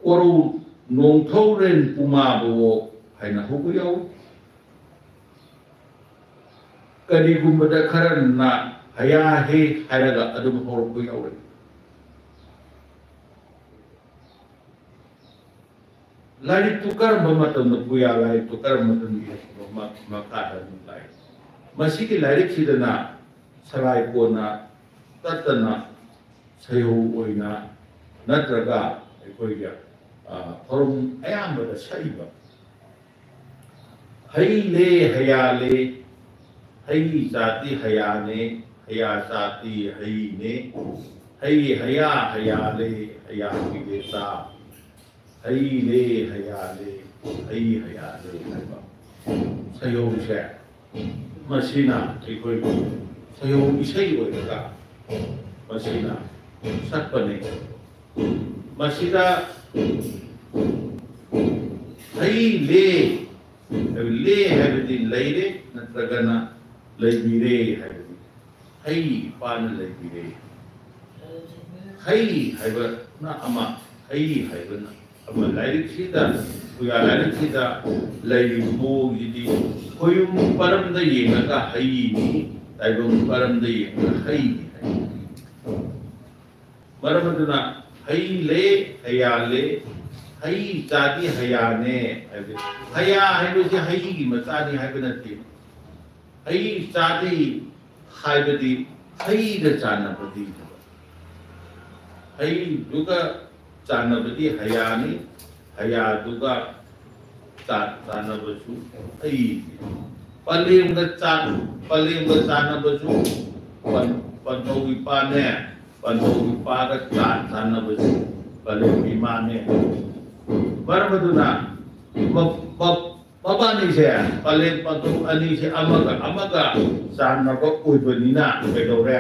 ꯀꯣꯔꯧ ꯅꯣꯡꯊꯧꯔꯦꯟ ꯄꯨꯃꯥꯕꯋꯣ" ꯍꯥꯏꯅ ꯍꯧꯕ ꯌꯥꯎꯏ꯫ ꯀꯔꯤꯒꯨꯝꯕꯗ ꯈꯔꯅ "ꯍꯌꯥ ꯍꯦ" ꯍꯥꯏꯔꯒ ꯑꯗꯨꯝ ꯍꯧꯔꯛꯄ ꯌꯥꯎꯏ꯫ ꯂꯥꯏꯔꯤꯛꯇꯨ ꯀꯔꯝꯕ ꯃꯇꯝꯗ, ꯄꯨꯌꯥ ꯂꯥꯏꯔꯤꯛꯇꯨ ꯀꯔꯝꯕ ꯃꯇꯝꯗ ꯏꯔꯛꯄꯅꯣ ꯃ-, ꯃꯈꯥꯗ ꯑꯗꯨꯝ ꯂꯥꯛꯏ꯫ ꯃꯁꯤꯒꯤ ꯂꯥꯏꯔꯤꯛꯁꯤꯗꯅ ꯁꯂꯥꯏ ꯀꯣꯟꯅ ꯇꯠꯇꯅ ꯁꯩꯍꯧ ꯑꯣꯏꯅ ꯅꯠꯇ꯭ꯔꯒ ꯑꯩꯈꯣꯏꯒꯤ, ꯑ, ꯊꯧꯔꯝ ꯑꯌꯥꯝꯕꯗ ꯁꯛꯏꯕ ꯍꯩ ꯂꯦ ꯍꯌꯥ ꯂꯦ, ꯍꯩ ꯆꯥꯗꯤ ꯍꯌꯥꯅꯦ, ꯍꯌꯥ ꯆꯥꯗꯤ ꯍꯩꯅꯦ, ꯍꯩ ꯍꯌꯥ ꯍꯌꯥ ꯂꯦ, ꯍꯌꯥ ꯄꯤꯔꯦ ꯆꯥ, ꯍꯩ ꯂꯦ ꯍꯌꯥ ꯂꯦ, ꯍꯩ ꯍꯌꯥ ꯂꯦ ꯍꯥꯏꯕ ꯁꯩꯍꯧꯁꯦ, ꯃꯁꯤꯅ ꯑꯩꯈꯣꯏ ꯁꯩꯍꯧ ꯏꯁꯩ ꯑꯣꯏꯔꯒ ꯃꯁꯤꯅ ꯁꯛꯄꯅꯤ꯫ ꯃꯁꯤꯗ ꯍꯩ ꯂꯦ, ꯂꯦ ꯍꯥꯏꯕꯗꯤ ꯂꯩꯔꯦ ꯅꯠꯇ꯭ꯔꯒꯅ ꯂꯩꯕꯤꯔꯦ ꯍꯥꯏꯕꯅꯤ꯫ ꯍꯩ ꯏꯄꯥꯅ ꯂꯩꯕꯤꯔꯦ꯫ ꯍꯩ ꯍꯥꯏꯕꯅ ꯑꯃ, ꯍꯩ ꯍꯥꯏꯕꯅ ꯑꯃ꯫ ꯂꯥꯏꯔꯤꯛꯁꯤꯗ, ꯄꯨꯌꯥ ꯂꯥꯏꯔꯤꯛꯁꯤꯗ ꯂꯩꯔꯤꯕ ꯃꯑꯣꯡꯁꯤꯗꯤ ꯈꯣꯌꯨꯝ ꯄꯔꯝꯗ ꯌꯦꯡꯉꯒ ꯍꯩꯅꯤ, ꯇꯥꯏꯕꯪ ꯄꯔꯝꯗ ꯌꯦꯡꯉꯒ ꯍꯩꯅꯤ ꯍꯥꯏ꯫ ꯃꯔꯝ ꯑꯗꯨꯅ ꯍꯩ ꯂꯦ, ꯍꯌꯥ ꯂꯦ, ꯍꯩ ꯆꯥꯗꯤ ꯍꯌꯥꯅꯦ ꯍꯥꯏꯕꯗꯤ ꯍꯌꯥ ꯍꯥꯏꯕꯁꯤ ꯍꯩꯒꯤ ꯃꯆꯥꯅꯤ ꯍꯥꯏꯕ ꯅꯠꯇꯦ꯫ ꯍꯩ ꯆꯥꯗꯤ ꯍꯥꯏꯕꯗꯤ ꯍꯩꯒ ꯆꯥꯟꯅꯕꯗꯤ, ꯍꯩꯗꯨꯒ ꯆꯥꯟꯅꯕꯗꯤ ꯍꯌꯥꯅꯤ, ꯍꯌꯥꯗꯨꯒ ꯆꯥ-, ꯆꯥꯟꯅꯕꯁꯨ ꯍꯩꯅꯤ꯫ ꯄꯂꯦꯝꯒ ꯆꯥ-, ꯄꯂꯦꯝꯒ ꯆꯥꯟꯅꯕꯁꯨ ꯄꯟ-, ꯄꯟꯊꯧ ꯏꯄꯥꯅꯦ, ꯄꯟꯊꯧ ꯏꯄꯥꯒ ꯆꯥ-, ꯆꯥꯟꯅꯕꯁꯨ ꯄꯂꯦꯝ ꯏꯃꯥꯅꯦ꯫ ꯃꯔꯝ ꯑꯗꯨꯅ ꯃ-, ꯃ-, ꯃꯕꯥꯅꯤꯁꯦ, ꯄꯂꯦꯝ ꯄꯟꯊꯧ ꯑꯅꯤꯁꯦ ꯑꯃꯒ ꯑꯃꯒ ꯆꯥꯟꯅꯕ ꯑꯣꯏꯕꯅꯤꯅ ꯀꯩꯗꯧꯔꯦ?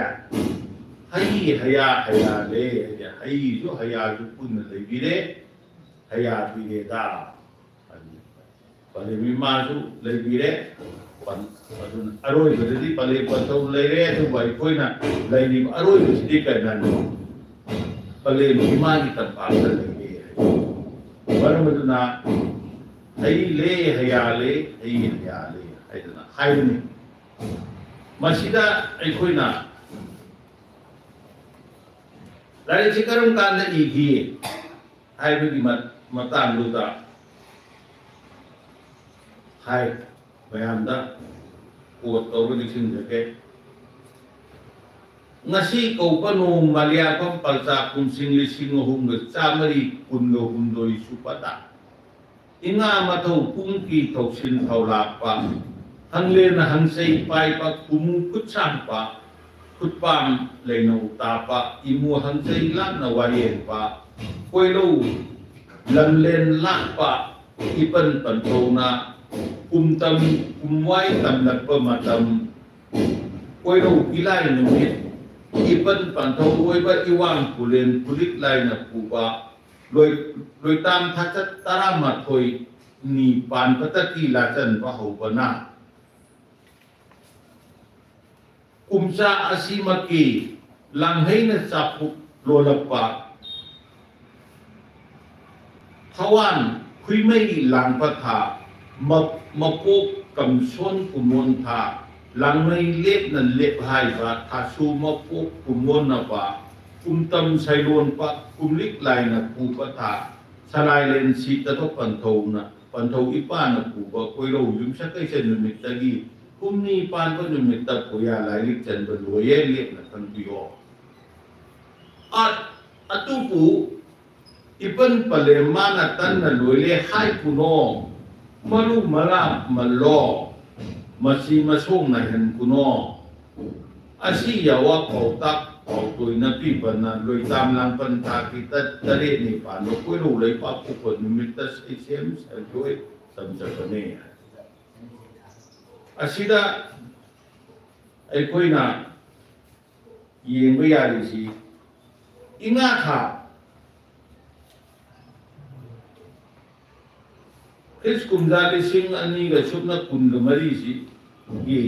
ꯍꯩ ꯍꯌꯥ ꯍꯌꯥ ꯂꯦ ꯍꯥꯏꯗꯤ ꯍꯩꯁꯨ ꯍꯌꯥꯁꯨ ꯄꯨꯟꯅ ꯂꯩꯕꯤꯔꯦ, ꯍꯌꯥ ꯄꯤꯔꯦꯗ꯫ ꯄꯂꯦꯝ ꯏꯃꯥꯁꯨ ꯂꯩꯕꯤꯔꯦ꯫ ꯄꯟ-, ꯑꯗꯨꯅ ꯑꯔꯣꯏꯕꯗꯗꯤ ꯄꯂꯦꯝ ꯄꯟꯊꯧ ꯂꯩꯔꯦ, ꯑꯗꯨꯕꯨ ꯑꯩꯈꯣꯏꯅ ꯂꯩꯔꯤꯕ ꯑꯔꯣꯏꯕꯁꯤꯗꯤ ꯀꯩꯅꯣꯅꯣ? ꯄꯂꯦꯝ ꯏꯃꯥꯒꯤ ꯇꯝꯄꯥꯛꯇ ꯂꯩꯔꯦ ꯍꯥꯏ꯫ ꯃꯔꯝ ꯑꯗꯨꯅ ꯍꯩ ꯂꯦ, ꯍꯌꯥ ꯂꯦ, ꯍꯩ ꯍꯌꯥ ꯂꯦ ꯍꯥꯏꯗꯅ ꯍꯥꯏꯕꯅꯤ꯫ ꯃꯁꯤꯗ ꯑꯩꯈꯣꯏꯅ ꯂꯥꯏꯔꯤꯛꯁꯤ ꯀꯔꯝ ꯀꯥꯟꯗ ꯏꯈꯤ ꯍꯥꯏꯕꯒꯤ ꯃ-, ꯃꯇꯥꯡꯗꯨꯗ ꯍꯥꯏ, ꯃꯌꯥꯝꯗ quote ꯇꯧꯔꯒ ꯅꯤꯡꯁꯤꯡꯖꯒꯦ꯫ ꯉꯁꯤ ꯀꯧꯕ ꯅꯣꯡ ꯃꯂꯤꯌꯥꯐꯝ ꯄꯜꯆꯥ ꯀꯨꯝꯁꯤꯡ ꯂꯤꯁꯤꯡ ꯑꯍꯨꯝꯒ ꯆꯥꯃꯔꯤ ꯀꯨꯟꯒ ꯍꯨꯝꯗꯣꯏ ꯁꯨꯕꯗ ꯏꯉꯥ ꯃꯊꯧ ꯄꯨꯡꯀꯤ ꯊꯧꯁꯤꯟ ꯊꯧꯂꯥꯛꯄ, ꯍꯪꯂꯦꯟ ꯍꯪꯆꯩ ꯄꯥꯏꯕ ꯈꯨꯃꯨ ꯈꯨꯠꯁꯥꯡꯄ, ꯈꯨꯠꯄꯥꯝ ꯂꯩꯅꯧ ꯇꯥꯄ ꯏꯃꯨ ꯍꯪꯆꯩ ꯂꯥꯛꯅ ꯋꯥꯌꯦꯟꯕ, ꯀꯣꯏꯔꯧ ꯂꯝꯂꯦꯟ ꯂꯥꯛꯄ ꯏꯄꯟ ꯄꯟꯊꯧꯅ ꯀꯨꯝꯇꯝ ꯀꯨꯝꯋꯥꯏ ꯇꯝꯂꯛꯄ ꯃꯇꯝ, ꯀꯣꯏꯔꯧ ꯏꯂꯥꯏ ꯅꯨꯃꯤꯠ ꯏꯄꯟ ꯄꯟꯊꯧ ꯑꯣꯏꯕ ꯏꯋꯥꯡ ꯄꯨꯂꯦꯟ ꯄꯨꯂꯤꯛ ꯂꯥꯏꯅ ꯄꯨꯕ ꯂꯣꯏ-, ꯂꯣꯏꯇꯥꯝ ꯊꯥꯆꯠ ꯇꯔꯥꯃꯥꯊꯣꯏ ꯅꯤ ꯄꯥꯟꯕꯇꯀꯤ ꯂꯥꯆꯟꯕ ꯍꯧꯕꯅ ꯀꯨꯝꯆꯥ ꯑꯁꯤꯃꯛꯀꯤ ꯂꯥꯡꯍꯩꯅ ꯆꯥꯐꯨꯛ ꯂꯣꯜꯂꯛꯄ ꯊꯋꯥꯟ ꯈꯨꯏꯃꯩ ꯂꯥꯡꯕ ꯊꯥ, ꯃ-, ꯃꯄꯣꯛ ꯀꯝꯁꯣꯟ ꯀꯨꯃꯣꯟ ꯊꯥ, ꯂꯥꯡꯃꯩ ꯂꯦꯞꯅ ꯂꯦꯞ ꯍꯥꯏꯕ ꯊꯥꯁꯨ ꯃꯄꯣꯛ ꯀꯨꯃꯣꯟꯅꯕ, ꯀꯨꯝꯇꯝ ꯁꯩꯂꯣꯟꯄ ꯀꯨꯝꯂꯤꯛ ꯂꯥꯏꯅ ꯄꯨꯕ ꯊꯥ, ꯁꯂꯥꯏꯂꯦꯟ ꯁꯤꯇꯕ ꯄꯟꯊꯧꯅ, ꯄꯟꯊꯧ ꯏꯄꯥꯅ ꯄꯨꯕ ꯀꯣꯏꯔꯧ ꯌꯨꯝꯁꯀꯩꯁ ꯅꯨꯃꯤꯠꯇꯒꯤ ꯍꯨꯝꯅꯤ ꯄꯥꯟꯕ ꯅꯨꯃꯤꯠꯇ ꯄꯨꯌꯥ ꯂꯥꯏꯔꯤꯛ ꯆꯟꯕ ꯂꯣꯏꯌꯦ ꯂꯦꯞꯅ ꯈꯪꯕꯤꯌꯣ꯫ ꯑ-, ꯑꯗꯨꯕꯨ ꯏꯄꯟ ꯄꯂꯦꯝ ꯃꯥꯅ ꯇꯟꯅ ꯂꯣꯏꯔꯦ ꯍꯥꯏ ꯀꯨꯅꯣ, ꯃꯔꯨ ꯃꯔꯥ ꯃꯜꯂꯣ, ꯃꯁꯤ ꯃꯁꯣꯡꯅ ꯍꯦꯟ ꯀꯨꯅꯣ꯫ ꯑꯁꯤ ꯌꯥꯋꯥ ꯄꯥꯎꯇꯥꯛ ꯄꯥꯎꯇꯣꯏꯅ ꯄꯤꯕꯅ ꯂꯣꯏꯇꯥꯝ ꯂꯥꯡꯄꯟ ꯊꯥꯒꯤ ꯇ-, ꯇꯔꯦꯠ ꯅꯤꯄꯥꯟꯗ ꯀꯣꯏꯔꯧ ꯂꯩꯄꯥꯛ ꯄꯣꯛꯄ ꯅꯨꯃꯤꯠꯇ ꯁꯩꯁꯦꯝ ꯁꯟꯗꯣꯏ ꯇꯝꯖꯕꯅꯦ꯫ ꯑꯁꯤꯗ ꯑꯩꯈꯣꯏꯅ ꯌꯦꯡꯕ ꯌꯥꯔꯤꯁꯤ ꯏꯉꯥ ꯊꯥ, ꯈ꯭ꯔꯤꯁ ꯀꯨꯝꯖꯥ ꯂꯤꯁꯤꯡ ꯑꯅꯤꯒ ꯁꯨꯞꯅ ꯀꯨꯟꯒ ꯃꯔꯤꯁꯤꯒꯤ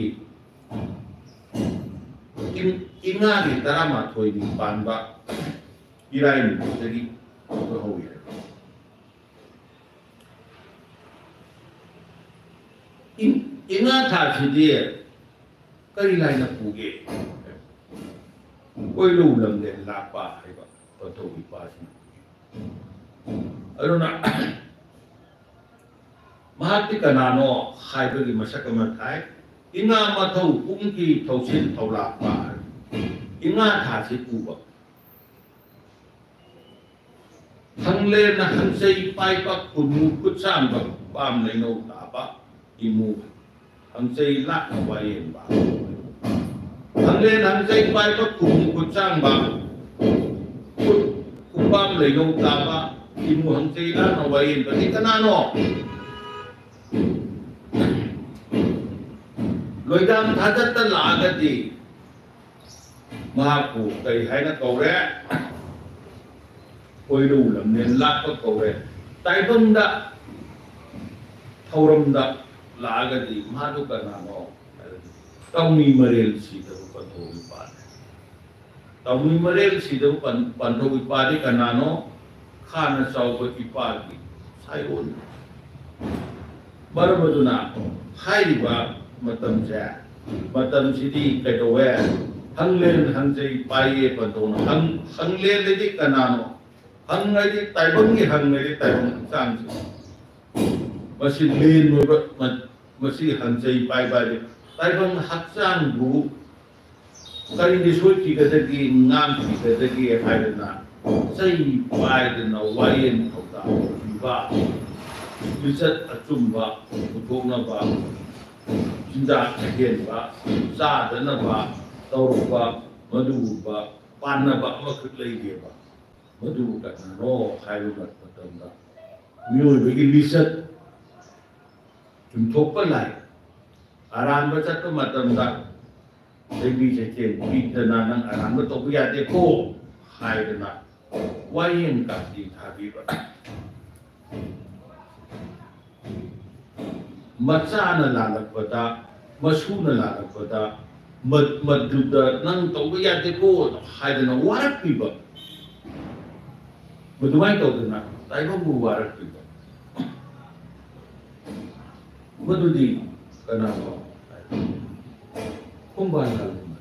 ꯏꯪ-, ꯏꯉꯥꯒꯤ ꯇꯔꯥꯃꯥꯊꯣꯏꯅꯤ ꯄꯥꯟꯕ ꯏꯔꯥꯏ ꯅꯨꯃꯤꯠꯇꯒꯤ ꯍꯧꯏ ꯍꯥꯏꯕ꯫ ꯏ-, ꯏꯉꯥ ꯊꯥꯁꯤꯗꯤ ꯀꯔꯤ ꯂꯥꯏꯅ ꯄꯨꯒꯦ? ꯀꯣꯏꯂꯧ ꯂꯝꯂꯦꯟ ꯂꯥꯛꯄ ꯍꯥꯏꯕ ꯄꯟꯊꯧ ꯏꯄꯥꯁꯤꯅ ꯄꯨꯒꯦ꯫ ꯑꯗꯨꯅ ꯃꯍꯥꯛꯇꯤ ꯀꯅꯥꯅꯣ ꯍꯥꯏꯕꯒꯤ ꯃꯁꯛ ꯑꯃ ꯊꯥꯏ꯫ ꯏꯉꯥ ꯃꯊꯧ ꯄꯨꯡꯒꯤ ꯊꯧꯁꯤꯟ ꯊꯧꯂꯥꯛꯄ ꯍꯥꯏ꯫ ꯏꯉꯥ ꯊꯥꯁꯤ ꯄꯨꯕ꯫ ꯍꯪꯂꯦꯟꯅ ꯍꯪꯆꯩ ꯄꯥꯏꯕ ꯈꯨꯅꯨ ꯈꯨꯠꯁꯥꯡꯕ ꯄꯥꯝ ꯂꯩꯅꯧ ꯇꯥꯕ ꯏꯃꯨ ꯍꯪꯆꯩ ꯂꯥꯛꯅ ꯋꯥꯌꯦꯟꯕ꯫ ꯍꯪꯂꯦꯟ ꯍꯪꯆꯩ ꯄꯥꯏꯕ ꯈꯨꯅꯨ ꯈꯨꯠꯁꯥꯡꯕ ꯈꯨꯠ ꯈꯨꯄꯥꯝ ꯂꯩꯅꯧ ꯇꯥꯕ ꯏꯃꯨ ꯍꯪꯆꯩ ꯂꯥꯛꯅ ꯋꯥꯌꯦꯟꯕꯗꯤ ꯀꯅꯥꯅꯣ? ꯂꯣꯏꯗꯥꯝ ꯊꯥꯗꯠꯇ ꯂꯥꯛꯑꯒꯗꯤ ꯃꯍꯥꯛꯄꯨ ꯀꯔꯤ ꯍꯥꯏꯅ ꯀꯧꯔꯦ? ꯀꯣꯏꯔꯧ ꯂꯝꯅꯦꯟ ꯂꯥꯛꯄ ꯀꯧꯔꯦ꯫ ꯇꯥꯏꯕꯪꯗ ꯊꯧꯔꯝꯗ ꯂꯥꯛꯑꯒꯗꯤ ꯃꯥꯗꯨ ꯀꯅꯥꯅꯣ? ꯇꯧꯃꯤ ꯃꯔꯦꯜ ꯁꯤꯗꯕ ꯄꯟꯊꯧꯒꯤ ꯄꯥꯜꯂꯦ꯫ ꯇꯧꯃꯤ ꯃꯔꯦꯜ ꯁꯤꯗꯕ ꯄꯟ- ꯄꯟꯊꯧꯒꯤ ꯄꯥꯜꯂꯤ ꯀꯅꯥꯅꯣ? ꯈꯥꯅ ꯆꯥꯎꯕ ꯏꯄꯥꯒꯤ ꯁꯥꯏꯑꯣꯟ꯫ ꯃꯔꯝ ꯑꯗꯨꯅ ꯍꯥꯏꯔꯤꯕ ꯃꯇꯝꯁꯦ, ꯃꯇꯝꯁꯤꯗꯤ ꯀꯩꯗꯧꯋꯦ? ꯍꯪꯂꯦꯟ ꯍꯪꯆꯩ ꯄꯥꯏꯌꯦ ꯄꯟꯊꯧꯅ꯫ ꯍꯪ- ꯍꯪꯂꯦꯟꯗꯗꯤ ꯀꯅꯥꯅꯣ? ꯍꯪ ꯍꯥꯏꯗꯤ ꯇꯥꯏꯕꯪꯒꯤ ꯍꯪ ꯍꯥꯏꯗꯤ ꯇꯥꯏꯕꯪ ꯍꯛꯆꯥꯡꯁꯦ꯫ ꯃꯁꯤ ꯂꯦꯟ ꯑꯣꯏꯕ ꯃ- ꯃꯁꯤ ꯍꯪꯆꯩ ꯄꯥꯏꯕ ꯍꯥꯏꯗꯤ ꯇꯥꯏꯕꯪ ꯍꯛꯆꯥꯡꯕꯨ ꯀꯔꯤꯗ ꯁꯣꯏꯈꯤꯒꯗꯒꯦ, ꯉꯥꯡꯈꯤꯒꯗꯒꯦ ꯍꯥꯏꯗꯅ ꯆꯩ ꯄꯥꯏꯗꯅ ꯋꯥꯌꯦꯜ ꯊꯧꯗꯥꯡ ꯄꯤꯕ, ꯂꯤꯆꯠ ꯑꯆꯨꯝꯕ ꯄꯨꯊꯣꯛꯅꯕ, ꯆꯤꯟꯖꯥꯛ ꯑꯍꯦꯟꯕ ꯆꯥꯗꯅꯕ ꯇꯧꯔꯛꯄ, ꯃꯗꯨꯒꯨꯝꯕ ꯄꯥꯟꯅꯕ ꯑꯃꯈꯛ ꯂꯩꯔꯤꯑꯕ꯫ ꯃꯗꯨꯕꯨ ꯀꯅꯥꯅꯣ ꯍꯥꯏꯕ ꯃꯇꯝꯗ, ꯃꯤꯑꯣꯏꯕꯒꯤ ꯂꯤꯆꯠ ꯆꯨꯝꯊꯣꯛꯄ ꯂꯥꯏ꯫ ꯑꯔꯥꯟꯕ ꯆꯠꯄ ꯃꯇꯝꯗ ꯂꯩꯕꯤ ꯆꯩꯊꯦꯡ ꯄꯤꯗꯅ ꯅꯪ ꯑꯔꯥꯟꯕ ꯇꯧꯕ ꯌꯥꯗꯦꯀꯣ ꯍꯥꯏꯗꯅ ꯋꯥꯌꯦꯟ ꯀꯥꯇꯤ ꯊꯥꯕꯤꯕ꯫ ꯃꯆꯥꯅ ꯂꯥꯜꯂꯛꯄꯗ, ꯃꯁꯨꯅ ꯂꯥꯜꯂꯛꯄꯗ, ꯃ- ꯃꯗꯨꯗ ꯅꯪ ꯇꯧꯕ ꯌꯥꯗꯦꯀꯣ ꯍꯥꯏꯗꯅ ꯋꯥꯔꯛꯄꯤꯕ꯫ ꯃꯗꯨꯃꯥꯏꯅ ꯇꯧꯗꯅ ꯇꯥꯏꯕꯪꯕꯨ ꯋꯥꯔꯛꯄꯤꯕ꯫ ꯃꯗꯨꯗꯤ ꯀꯅꯥꯅꯣ? ꯈꯣꯡꯕꯥꯟ ꯂꯥꯜꯂꯛꯄ꯫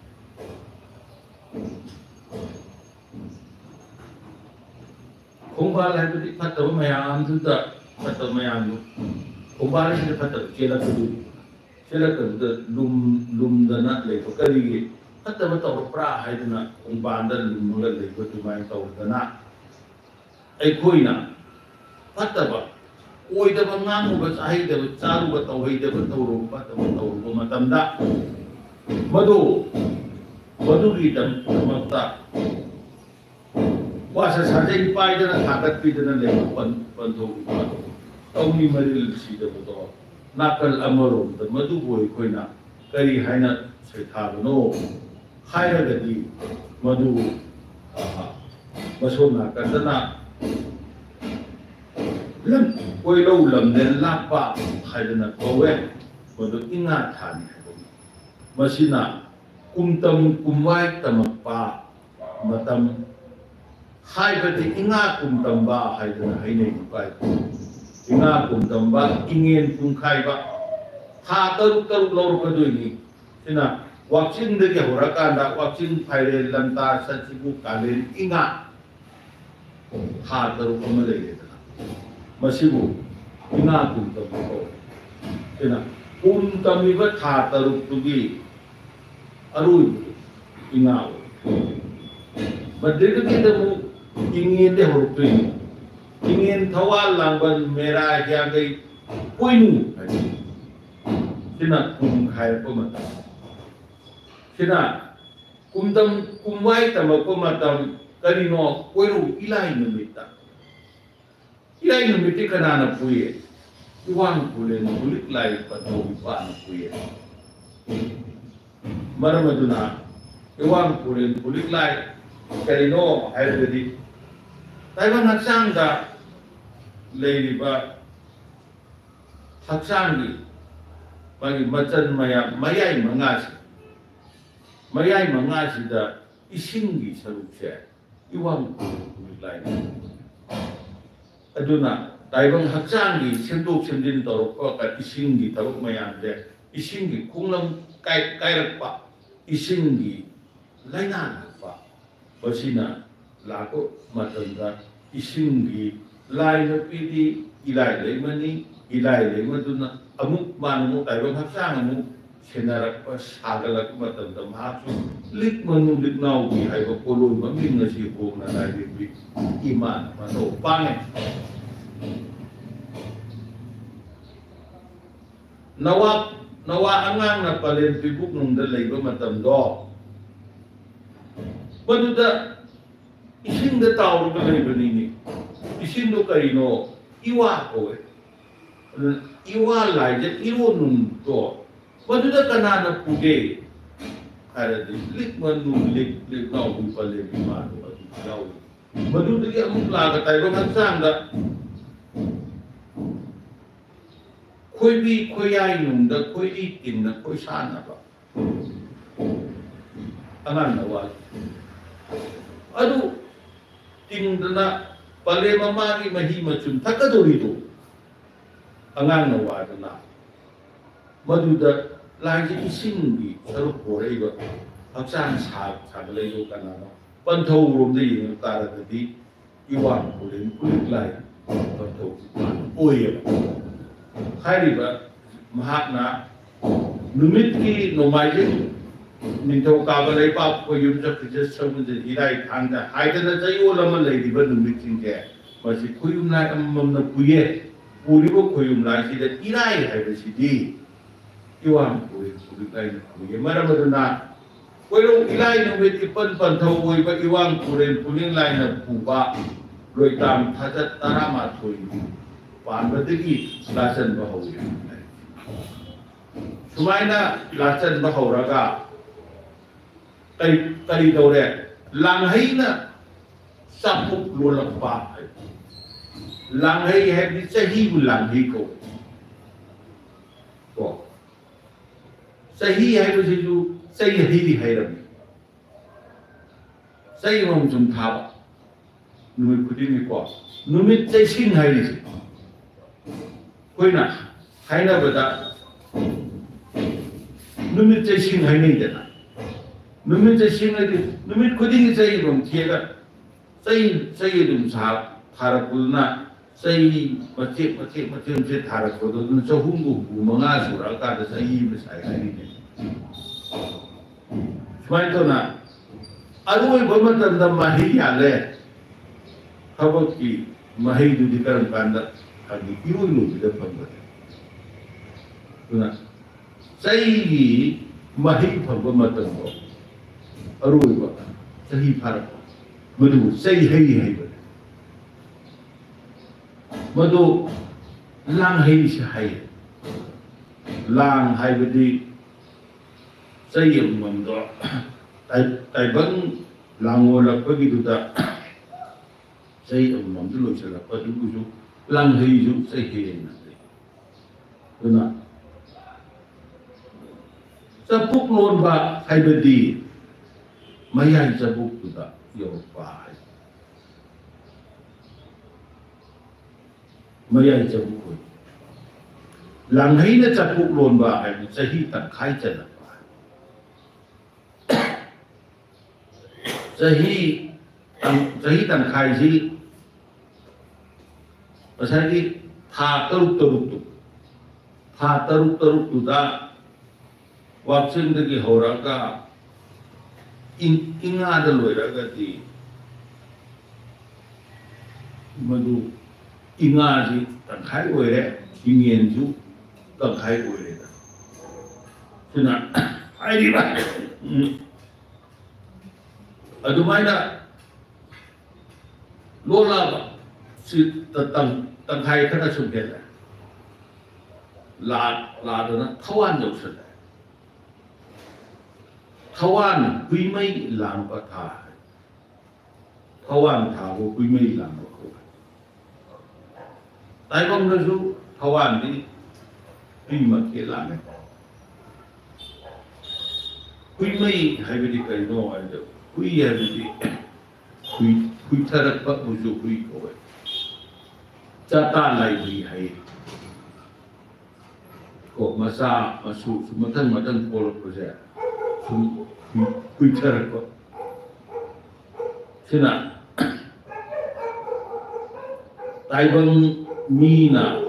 ꯈꯣꯡꯕꯥꯜ ꯍꯥꯏꯕꯗꯤ ꯐꯠꯇꯕ ꯃꯌꯥꯝꯗꯨꯗ, ꯐꯠꯇꯕ ꯃꯌꯥꯝꯗꯨ, ꯈꯣꯡꯕꯥꯜ ꯍꯥꯏꯁꯤꯗ ꯐꯠꯇꯕ ꯆꯦꯜꯂꯛꯄꯗꯨ, ꯆꯦꯜꯂꯛꯄꯗꯨꯗ ꯂꯨꯝ- ꯂꯨꯝꯗꯅ ꯂꯩꯕ ꯀꯔꯤꯒꯤ ꯐꯠꯇꯕ ꯇꯧꯔꯛꯄ꯭ꯔꯥ ꯍꯥꯏꯗꯅ ꯈꯣꯡꯕꯥꯜꯗ ꯂꯨꯝꯃꯒ ꯂꯩꯕ ꯑꯗꯨꯃꯥꯏꯅ ꯇꯧꯗꯅ ꯑꯩꯈꯣꯏꯅ ꯐꯠꯇꯕ, ꯑꯣꯏꯗꯕ ꯉꯥꯡꯉꯨꯕ, ꯆꯥꯍꯩꯗꯕ ꯆꯥꯔꯨꯕ, ꯇꯧꯍꯩꯗꯕ ꯇꯧꯔꯨꯕ, ꯐꯠꯇꯕ ꯇꯧꯔꯨꯕ ꯃꯇꯝꯗ, ꯃꯗꯨ, ꯃꯗꯨꯒꯤꯗꯃꯛꯇ ꯋꯥꯁꯥ ꯁꯥꯖꯩ ꯄꯥꯏꯗꯅ ꯊꯥꯒꯠꯄꯤꯗꯅ ꯂꯩꯕ ꯄꯟ-, ꯄꯟꯊꯧ ꯇꯧꯃꯤ ꯃꯔꯤꯜ ꯁꯤꯗꯕꯗꯣ ꯅꯥꯀꯜ ꯑꯃꯔꯣꯝꯗ ꯃꯗꯨꯕꯨ ꯑꯩꯈꯣꯏꯅ ꯀꯔꯤ ꯍꯥꯏꯅ ꯁꯩꯊꯥꯕꯅꯣ ꯍꯥꯏꯔꯒꯗꯤ, ꯃꯗꯨ, ꯑ, ꯃꯁꯣꯝ ꯅꯥꯀꯟꯗꯅ ꯂꯝ, ꯀꯣꯏꯂꯧ ꯂꯝꯂꯦꯟ ꯂꯥꯛꯄ ꯍꯥꯏꯗꯅ ꯀꯧꯋꯦ꯫ ꯃꯗꯨ ꯏꯉꯥ ꯊꯥꯅꯤ ꯍꯥꯏꯕꯅꯤ꯫ ꯃꯁꯤꯅ ꯀꯨꯝꯇꯝ ꯀꯨꯝꯋꯥꯏ ꯇꯝꯃꯛꯄ ꯃꯇꯝ ꯍꯥꯏꯕꯗꯤ ꯏꯉꯥ ꯀꯨꯝꯇꯝꯕ ꯍꯥꯏꯗꯅ ꯍꯥꯏꯅꯩ ꯏꯄꯥ ꯏꯄꯨ꯫ ꯏꯉꯥ ꯀꯨꯝꯇꯝꯕ, ꯏꯉꯦꯟ ꯀꯨꯝꯈꯥꯏꯕ, ꯊꯥ ꯇꯔꯨꯛ ꯇꯔꯨꯛ ꯂꯧꯔꯛꯀꯗꯣꯏꯅꯤ꯫ ꯁꯤꯅ ꯋꯥꯛꯆꯤꯡꯗꯒꯤ ꯍꯧꯔꯀꯥꯟꯗ ꯋꯥꯛꯆꯤꯡ, ꯐꯥꯏꯔꯦꯟ, ꯂꯝꯇꯥ, ꯁꯖꯤꯕꯨ, ꯀꯥꯂꯦꯟ, ꯏꯉꯥ, ꯊꯥ ꯇꯔꯨꯛ ꯑꯃ ꯂꯩꯔꯦꯗꯅ, ꯃꯁꯤꯕꯨ ꯏꯉꯥ ꯀꯨꯝꯇꯝꯕ ꯀꯧꯏ꯫ ꯁꯤꯅ ꯀꯨꯝ ꯇꯝꯃꯤꯕ ꯊꯥ ꯇꯔꯨꯛꯇꯨꯒꯤ ꯑꯔꯣꯏꯕꯗꯨ ꯏꯉꯥ ꯑꯣꯏ꯫ ꯃꯗꯨꯗꯒꯤꯗ ꯑꯃꯨꯛ ꯏꯉꯦꯟꯗ ꯍꯧꯔꯛꯇꯣꯏꯅꯤ꯫ ꯏꯉꯦꯟ, ꯊꯋꯥꯜ, ꯂꯥꯡꯕꯟ, ꯃꯦꯔꯥ, ꯍꯤꯌꯥꯡꯒꯩ, ꯄꯣꯏꯅꯨ ꯍꯥꯏꯕ, ꯁꯤꯅ ꯀꯨꯝ ꯈꯥꯏꯔꯛꯄ ꯃꯇꯝ꯫ ꯁꯤꯅ ꯀꯨꯝꯗꯝ, ꯀꯨꯝꯋꯥꯏ ꯇꯝꯃꯛꯄ ꯃꯇꯝ ꯀꯔꯤꯅꯣ? ꯀꯣꯏꯔꯧ ꯏꯂꯥꯏ ꯅꯨꯃꯤꯠꯇ꯫ ꯏꯔꯥꯏ ꯅꯨꯃꯤꯠꯇꯤ ꯀꯅꯥꯅ ꯄꯨꯏ? ꯏꯋꯥꯡ ꯈꯨꯂꯦꯟ ꯈꯨꯂꯤꯛ ꯂꯥꯏ ꯄꯟꯊꯧ ꯏꯄꯥꯅ ꯄꯨꯏ꯫ ꯃꯔꯝ ꯑꯗꯨꯅ ꯏꯋꯥꯡ ꯈꯨꯂꯦꯟ ꯈꯨꯂꯤꯛ ꯂꯥꯏ ꯀꯔꯤꯅꯣ ꯍꯥꯏꯔꯒꯗꯤ, ꯇꯥꯏꯕꯪ ꯍꯛꯆꯥꯡꯗ ꯂꯩꯔꯤꯕ ꯍꯛꯆꯥꯡꯒꯤ ꯃꯥꯒꯤ ꯃꯆꯜ ꯃꯌꯥꯝ, ꯃꯌꯥꯏ ꯃꯉꯥꯁꯦ, ꯃꯌꯥꯏ ꯃꯉꯥꯁꯤꯗ ꯏꯁꯤꯡꯒꯤ ꯁꯔꯨꯛꯁꯦ ꯏꯋꯥꯡ ꯈꯨꯂꯦꯟ ꯈꯨꯂꯤꯛ ꯂꯥꯏꯅ꯫ ꯑꯗꯨꯅ ꯇꯥꯏꯕꯪ ꯍꯛꯆꯥꯡꯒꯤ ꯁꯦꯝꯗꯣꯛ ꯁꯦꯝꯖꯤꯟ ꯇꯧꯔꯛꯄ ꯏꯁꯤꯡꯒꯤ ꯊꯕꯛ ꯃꯌꯥꯝꯁꯦ, ꯏꯁꯤꯡꯒꯤ ꯈꯣꯡꯂꯝ ꯀꯥꯏ-, ꯀꯥꯏꯔꯛꯄ, ꯏꯁꯤꯡꯒꯤ ꯂꯥꯏꯅꯥ ꯂꯥꯛꯄ, ꯃꯁꯤꯅ ꯂꯥꯛꯄ ꯃꯇꯝꯗ ꯏꯁꯤꯡꯒꯤ ꯂꯥꯏ ꯅꯨꯄꯤꯗꯤ ꯏꯂꯥꯏ ꯂꯩꯃꯅꯤ꯫ ꯏꯂꯥꯏ ꯂꯩꯃꯗꯨꯅ ꯑꯃꯨꯛ, ꯃꯥꯅ ꯑꯃꯨꯛ ꯇꯥꯏꯕꯪ ꯍꯛꯆꯥꯡ ꯑꯃꯨꯛ ꯁꯦꯟꯅꯔꯛꯄ, ꯁꯥꯒꯠꯂꯛꯄ ꯃꯇꯝꯗ ꯃꯍꯥꯛꯁꯨ ꯂꯤꯛ ꯃꯅꯨ ꯂꯤꯛꯅꯥꯎꯕꯤ ꯍꯥꯏꯕ ꯄꯣꯠꯂꯣꯏ ꯃꯃꯤꯡ ꯑꯁꯤ ꯍꯣꯡꯅ ꯂꯥꯏꯔꯦꯝꯕꯤ ꯏꯃꯥꯅ ꯃꯇꯧ ꯄꯥꯡꯉꯦ꯫ ꯅꯋꯥ, ꯅꯋꯥ ꯑꯉꯥꯡꯅ ꯄꯂꯦꯝ ꯄꯤꯕꯨꯛꯅꯨꯡꯗ ꯂꯩꯕ ꯃꯇꯝꯗꯣ, ꯃꯗꯨꯗ ꯏꯁꯤꯡꯗ ꯇꯥꯎꯔꯒ ꯂꯩꯕꯅꯤꯅꯦ꯫ ꯏꯁꯤꯡꯗꯣ ꯀꯔꯤꯅꯣ? ꯏꯋꯥ ꯀꯧꯋꯦ꯫ ꯑꯗꯨꯅ ꯏꯋꯥ ꯂꯥꯏꯖ ꯏꯔꯣꯟꯅꯨꯡꯗꯣ ꯃꯗꯨꯗ ꯀꯅꯥꯅ ꯄꯨꯒꯦ ꯍꯥꯏꯔꯗꯤ, ꯂꯤꯛ ꯃꯅꯨ ꯂꯤꯛ ꯂꯤꯛ ꯅꯥꯎꯕꯤ ꯄꯂꯦꯝ ꯏꯃꯥꯗꯣ ꯑꯗꯨ ꯌꯥꯎꯏ꯫ ꯃꯗꯨꯗꯒꯤ ꯑꯃꯨꯛ ꯂꯥꯛꯑꯒ ꯇꯥꯏꯕꯪ ꯍꯛꯆꯥꯡꯗ ꯈꯣꯏꯕꯤ ꯈꯣꯏꯌꯥꯏ ꯅꯨꯡꯗ ꯈꯣꯏꯔꯤ ꯇꯤꯡꯅ ꯈꯣꯏ ꯁꯥꯟꯅꯕ ꯑꯉꯥꯡꯅ ꯋꯥ ꯑꯗꯨ ꯇꯤꯡꯗꯅ ꯄꯂꯦꯝ ꯃꯃꯥꯒꯤ ꯃꯍꯤ ꯃꯆꯨꯝ ꯊꯛꯀꯗꯧꯔꯤꯗꯨ ꯑꯉꯥꯡꯅ ꯋꯥꯗꯅ, ꯃꯗꯨꯗ ꯂꯥꯏꯁꯦ ꯏꯁꯤꯡꯒꯤ ꯁꯔꯨꯛ ꯍꯣꯔꯛꯏꯕ, ꯍꯛꯆꯥꯡ ꯁꯥ-, ꯁꯥꯒꯠꯂꯛꯏꯕ ꯀꯅꯥꯅꯣ? ꯄꯟꯊꯧꯔꯣꯝꯗ ꯌꯦꯡꯉꯛ ꯇꯥꯔꯒꯗꯤ ꯏꯋꯥꯡ ꯄꯨꯔꯦꯟ ꯄꯨꯂꯤꯛ ꯂꯥꯏ ꯄꯟꯊꯧ ꯑꯣꯏꯌꯦꯕ꯫ ꯍꯥꯏꯔꯤꯕ ꯃꯍꯥꯛꯅ ꯅꯨꯃꯤꯠꯀꯤ ꯅꯣꯡꯃꯥꯏꯖꯤꯡ ꯅꯤꯡꯊꯧꯀꯥꯕ ꯂꯩꯕꯥꯛ ꯑꯩꯈꯣꯏ ꯌꯨꯝꯁ ꯈꯨꯖꯠ ꯁꯒꯨꯟꯁꯦ ꯏꯔꯥꯏ ꯊꯥꯡꯖ ꯍꯥꯏꯗꯅ ꯆꯌꯣꯜ ꯑꯃ ꯂꯩꯔꯤꯕ ꯅꯨꯃꯤꯠꯁꯤꯡꯁꯦ, ꯃꯁꯤ ꯈꯣꯏꯌꯨꯝ ꯂꯥꯏ ꯑꯃꯃꯝꯅ ꯄꯨꯏꯌꯦ꯫ ꯄꯨꯔꯤꯕ ꯈꯣꯏꯌꯨꯝ ꯂꯥꯏꯁꯤꯗ ꯏꯔꯥꯏ ꯍꯥꯏꯕꯁꯤꯗꯤ ꯏꯋꯥꯡ ꯄꯨꯔꯦꯟ ꯄꯨꯂꯤꯛ ꯂꯥꯏꯅ ꯄꯨꯏꯌꯦ꯫ ꯃꯔꯝ ꯑꯗꯨꯅ ꯀꯣꯏꯔꯧ ꯏꯂꯥꯏ ꯅꯨꯃꯤꯠ ꯏꯄꯟ ꯄꯟꯊꯧ ꯑꯣꯏꯕ ꯏꯋꯥꯡ ꯄꯨꯔꯦꯟ ꯄꯨꯂꯤꯡ ꯂꯥꯏꯅ ꯄꯨꯕ ꯂꯣꯏꯇꯥꯝ ꯊꯥꯖꯠ ꯇꯔꯥꯃꯥꯊꯣꯏ ꯄꯥꯟꯕꯗꯒꯤ ꯂꯥꯆꯟꯕ ꯍꯧꯏ꯫ ꯁꯨꯃꯥꯏꯅ ꯂꯥꯆꯟꯕ ꯍꯧꯔꯒ ꯀꯔꯤ, ꯀꯔꯤ ꯇꯧꯔꯦ? ꯂꯥꯡꯍꯩꯅ ꯆꯥꯛꯄꯣꯛ ꯂꯣꯜꯂꯛꯄ ꯍꯥꯏ꯫ ꯂꯥꯡꯍꯩ ꯍꯥꯏꯕꯗꯤ ꯆꯍꯤꯕꯨ ꯂꯥꯡꯍꯩ ꯀꯧꯏ꯫ ꯀꯣ? ꯆꯍꯤ ꯍꯥꯏꯕꯁꯤꯁꯨ ꯆꯩ ꯍꯩꯔꯤ ꯍꯥꯏꯔꯝꯃꯤ꯫ ꯆꯩ ꯑꯃꯃꯝ ꯁꯨꯝ ꯊꯥꯕ ꯅꯨꯃꯤꯠ ꯈꯨꯗꯤꯡꯒꯤꯀꯣ꯫ ꯅꯨꯃꯤꯠ ꯆꯩꯁꯤꯡ ꯍꯥꯏꯔꯤꯁꯦ ꯑꯩꯈꯣꯏꯅ ꯍꯥꯏꯅꯕꯗ ꯅꯨꯃꯤꯠ ꯆꯩꯁꯤꯡ ꯍꯥꯏꯅꯩꯗꯅ꯫ ꯅꯨꯃꯤꯠ ꯆꯩꯁꯤꯡ ꯍꯥꯏꯗꯤ ꯅꯨꯃꯤꯠ ꯈꯨꯗꯤꯡꯒꯤ ꯆꯩ ꯑꯃꯃꯝ ꯊꯦꯛꯑꯒ ꯆꯩ, ꯆꯩ ꯑꯗꯨꯝ ꯁꯥ-, ꯊꯥꯔꯛꯄꯗꯨꯅ ꯆꯩ ꯃꯆꯦꯠ ꯃꯆꯦꯠ ꯃꯆꯦꯠ ꯃꯆꯦꯠ ꯊꯥꯔꯛꯄꯗꯣ, ꯑꯗꯨꯅ ꯆꯍꯨꯝꯒ ꯍꯨꯝꯐꯨ ꯃꯉꯥ ꯁꯨꯔꯛꯑꯀꯥꯟꯗ ꯆꯍꯤ ꯑꯃ ꯁꯥꯏ ꯍꯥꯏꯔꯤꯅꯦ꯫ ꯁꯨꯃꯥꯏꯅ ꯇꯧꯅ ꯑꯔꯣꯏꯕ ꯃꯇꯝꯗ ꯃꯍꯩ ꯌꯥꯜꯂꯦ꯫ ꯊꯕꯛꯀꯤ ꯃꯍꯩꯗꯨꯗꯤ ꯀꯔꯝ ꯀꯥꯟꯗ? ꯍꯥꯏꯗꯤ ꯏꯔꯣꯏ ꯂꯣꯏꯕꯗ ꯐꯪꯕꯅꯦ꯫ ꯑꯗꯨꯅ ꯆꯩꯒꯤ ꯃꯍꯩ ꯐꯪꯕ ꯃꯇꯝꯗꯣ ꯑꯔꯣꯏꯕ ꯆꯍꯤ ꯐꯥꯔꯛꯄ, ꯃꯗꯨꯕꯨ ꯆꯩꯍꯩ ꯍꯥꯏꯕꯅꯦ꯫ ꯃꯗꯨ ꯂꯥꯡꯍꯩꯁꯦ ꯍꯥꯏꯌꯦ꯫ ꯂꯥꯡ ꯍꯥꯏꯕꯗꯤ ꯆꯩ ꯑꯃꯃꯝꯗꯣ ꯇꯥꯏ-, ꯇꯥꯏꯕꯪ ꯂꯥꯡꯉꯣꯜꯂꯛꯄꯒꯤꯗꯨꯗ ꯆꯩ ꯑꯃꯃꯝꯗꯨ ꯂꯣꯏꯁꯤꯜꯂꯛꯄ, ꯑꯗꯨꯕꯨꯁꯨ ꯂꯥꯡꯍꯩꯁꯨ ꯆꯩꯍꯩ ꯍꯥꯏꯅ ꯂꯩ꯫ ꯑꯗꯨꯅ ꯆꯐꯨ ꯂꯣꯟꯕ ꯍꯥꯏꯕꯗꯤ ꯃꯌꯥꯏ ꯆꯕꯨꯛꯇꯨꯗ ꯌꯧꯔꯛꯄ ꯍꯥꯏ꯫ ꯃꯌꯥꯏ ꯆꯕꯨꯛ ꯑꯣꯏ꯫ ꯂꯥꯡꯍꯩꯅ ꯆꯐꯨ ꯂꯣꯟꯕ ꯍꯥꯏꯕꯗꯤ ꯆꯍꯤ ꯇꯪꯈꯥꯏ ꯆꯜꯂꯛꯄ꯫ ꯆꯍꯤ, ꯆꯍꯤ ꯇꯪꯈꯥꯏꯁꯤ ꯉꯁꯥꯏꯒꯤ ꯊꯥ ꯇꯔꯨꯛ ꯇꯔꯨꯛꯇꯨ, ꯊꯥ ꯇꯔꯨꯛ ꯇꯔꯨꯛꯇꯨꯗ ꯋꯥꯛꯆꯤꯡꯗꯒꯤ ꯍꯧꯔꯛꯑꯒ ꯏꯪ-, ꯏꯉꯥꯗ ꯂꯣꯏꯔꯒꯗꯤ ꯃꯗꯨ ꯏꯉꯥꯁꯤ ꯇꯪꯈꯥꯏ ꯑꯣꯏꯔꯦ, ꯏꯉꯦꯟꯁꯨ ꯇꯪꯈꯥꯏ ꯑꯣꯏꯔꯦꯗ꯫ ꯑꯗꯨꯅ ꯍꯥꯏꯔꯤꯕ, ꯎꯝ, ꯑꯗꯨꯃꯥꯏꯅ ꯂꯣꯜꯂꯛꯑꯕ ꯁꯤ ꯇ-, ꯇꯪ-, ꯇꯪꯈꯥꯏ ꯈꯔ ꯁꯨꯝ ꯍꯦꯜꯂꯦ꯫ ꯂꯥ-, ꯂꯥꯗꯅ ꯊꯋꯥꯟ ꯌꯧꯁꯜꯂꯦ꯫ ꯊꯋꯥꯟ ꯍꯨꯏꯃꯩ ꯂꯥꯡꯕ ꯊꯥ ꯍꯥꯏ꯫ ꯊꯋꯥꯟ ꯊꯥꯕꯨ ꯍꯨꯏꯃꯩ ꯂꯥꯡꯕ ꯀꯧꯏ꯫ ꯇꯥꯏꯕꯪꯗꯁꯨ ꯊꯋꯥꯟꯗꯤ ꯍꯨꯏꯃꯛꯇꯤ ꯂꯥꯡꯉꯦ꯫ ꯍꯨꯏꯃꯩ ꯍꯥꯏꯕꯗꯤ ꯀꯔꯤꯅꯣ ꯍꯥꯏꯕꯗ, ꯍꯨꯏ ꯍꯥꯏꯕꯗꯤ ꯍꯨꯏ-, ꯍꯨꯏꯊꯔꯛꯄꯕꯨꯁꯨ ꯍꯨꯏ ꯀꯧꯋꯦ꯫ ꯆꯥꯇꯥ ꯂꯥꯏꯍꯨꯏ ꯍꯥꯏꯌꯦ꯫ ꯀꯣ, ꯃꯆꯥ ꯃꯁꯨ ꯁꯨꯝ ꯃꯊꯪ ꯃꯊꯪ ꯄꯣꯛꯂꯛꯄꯁꯦ ꯁꯨꯝ ꯍꯨꯏ-, ꯍꯨꯏꯊꯔꯛꯄ꯫ ꯁꯤꯅ ꯇꯥꯏꯕꯪ ꯃꯤꯅ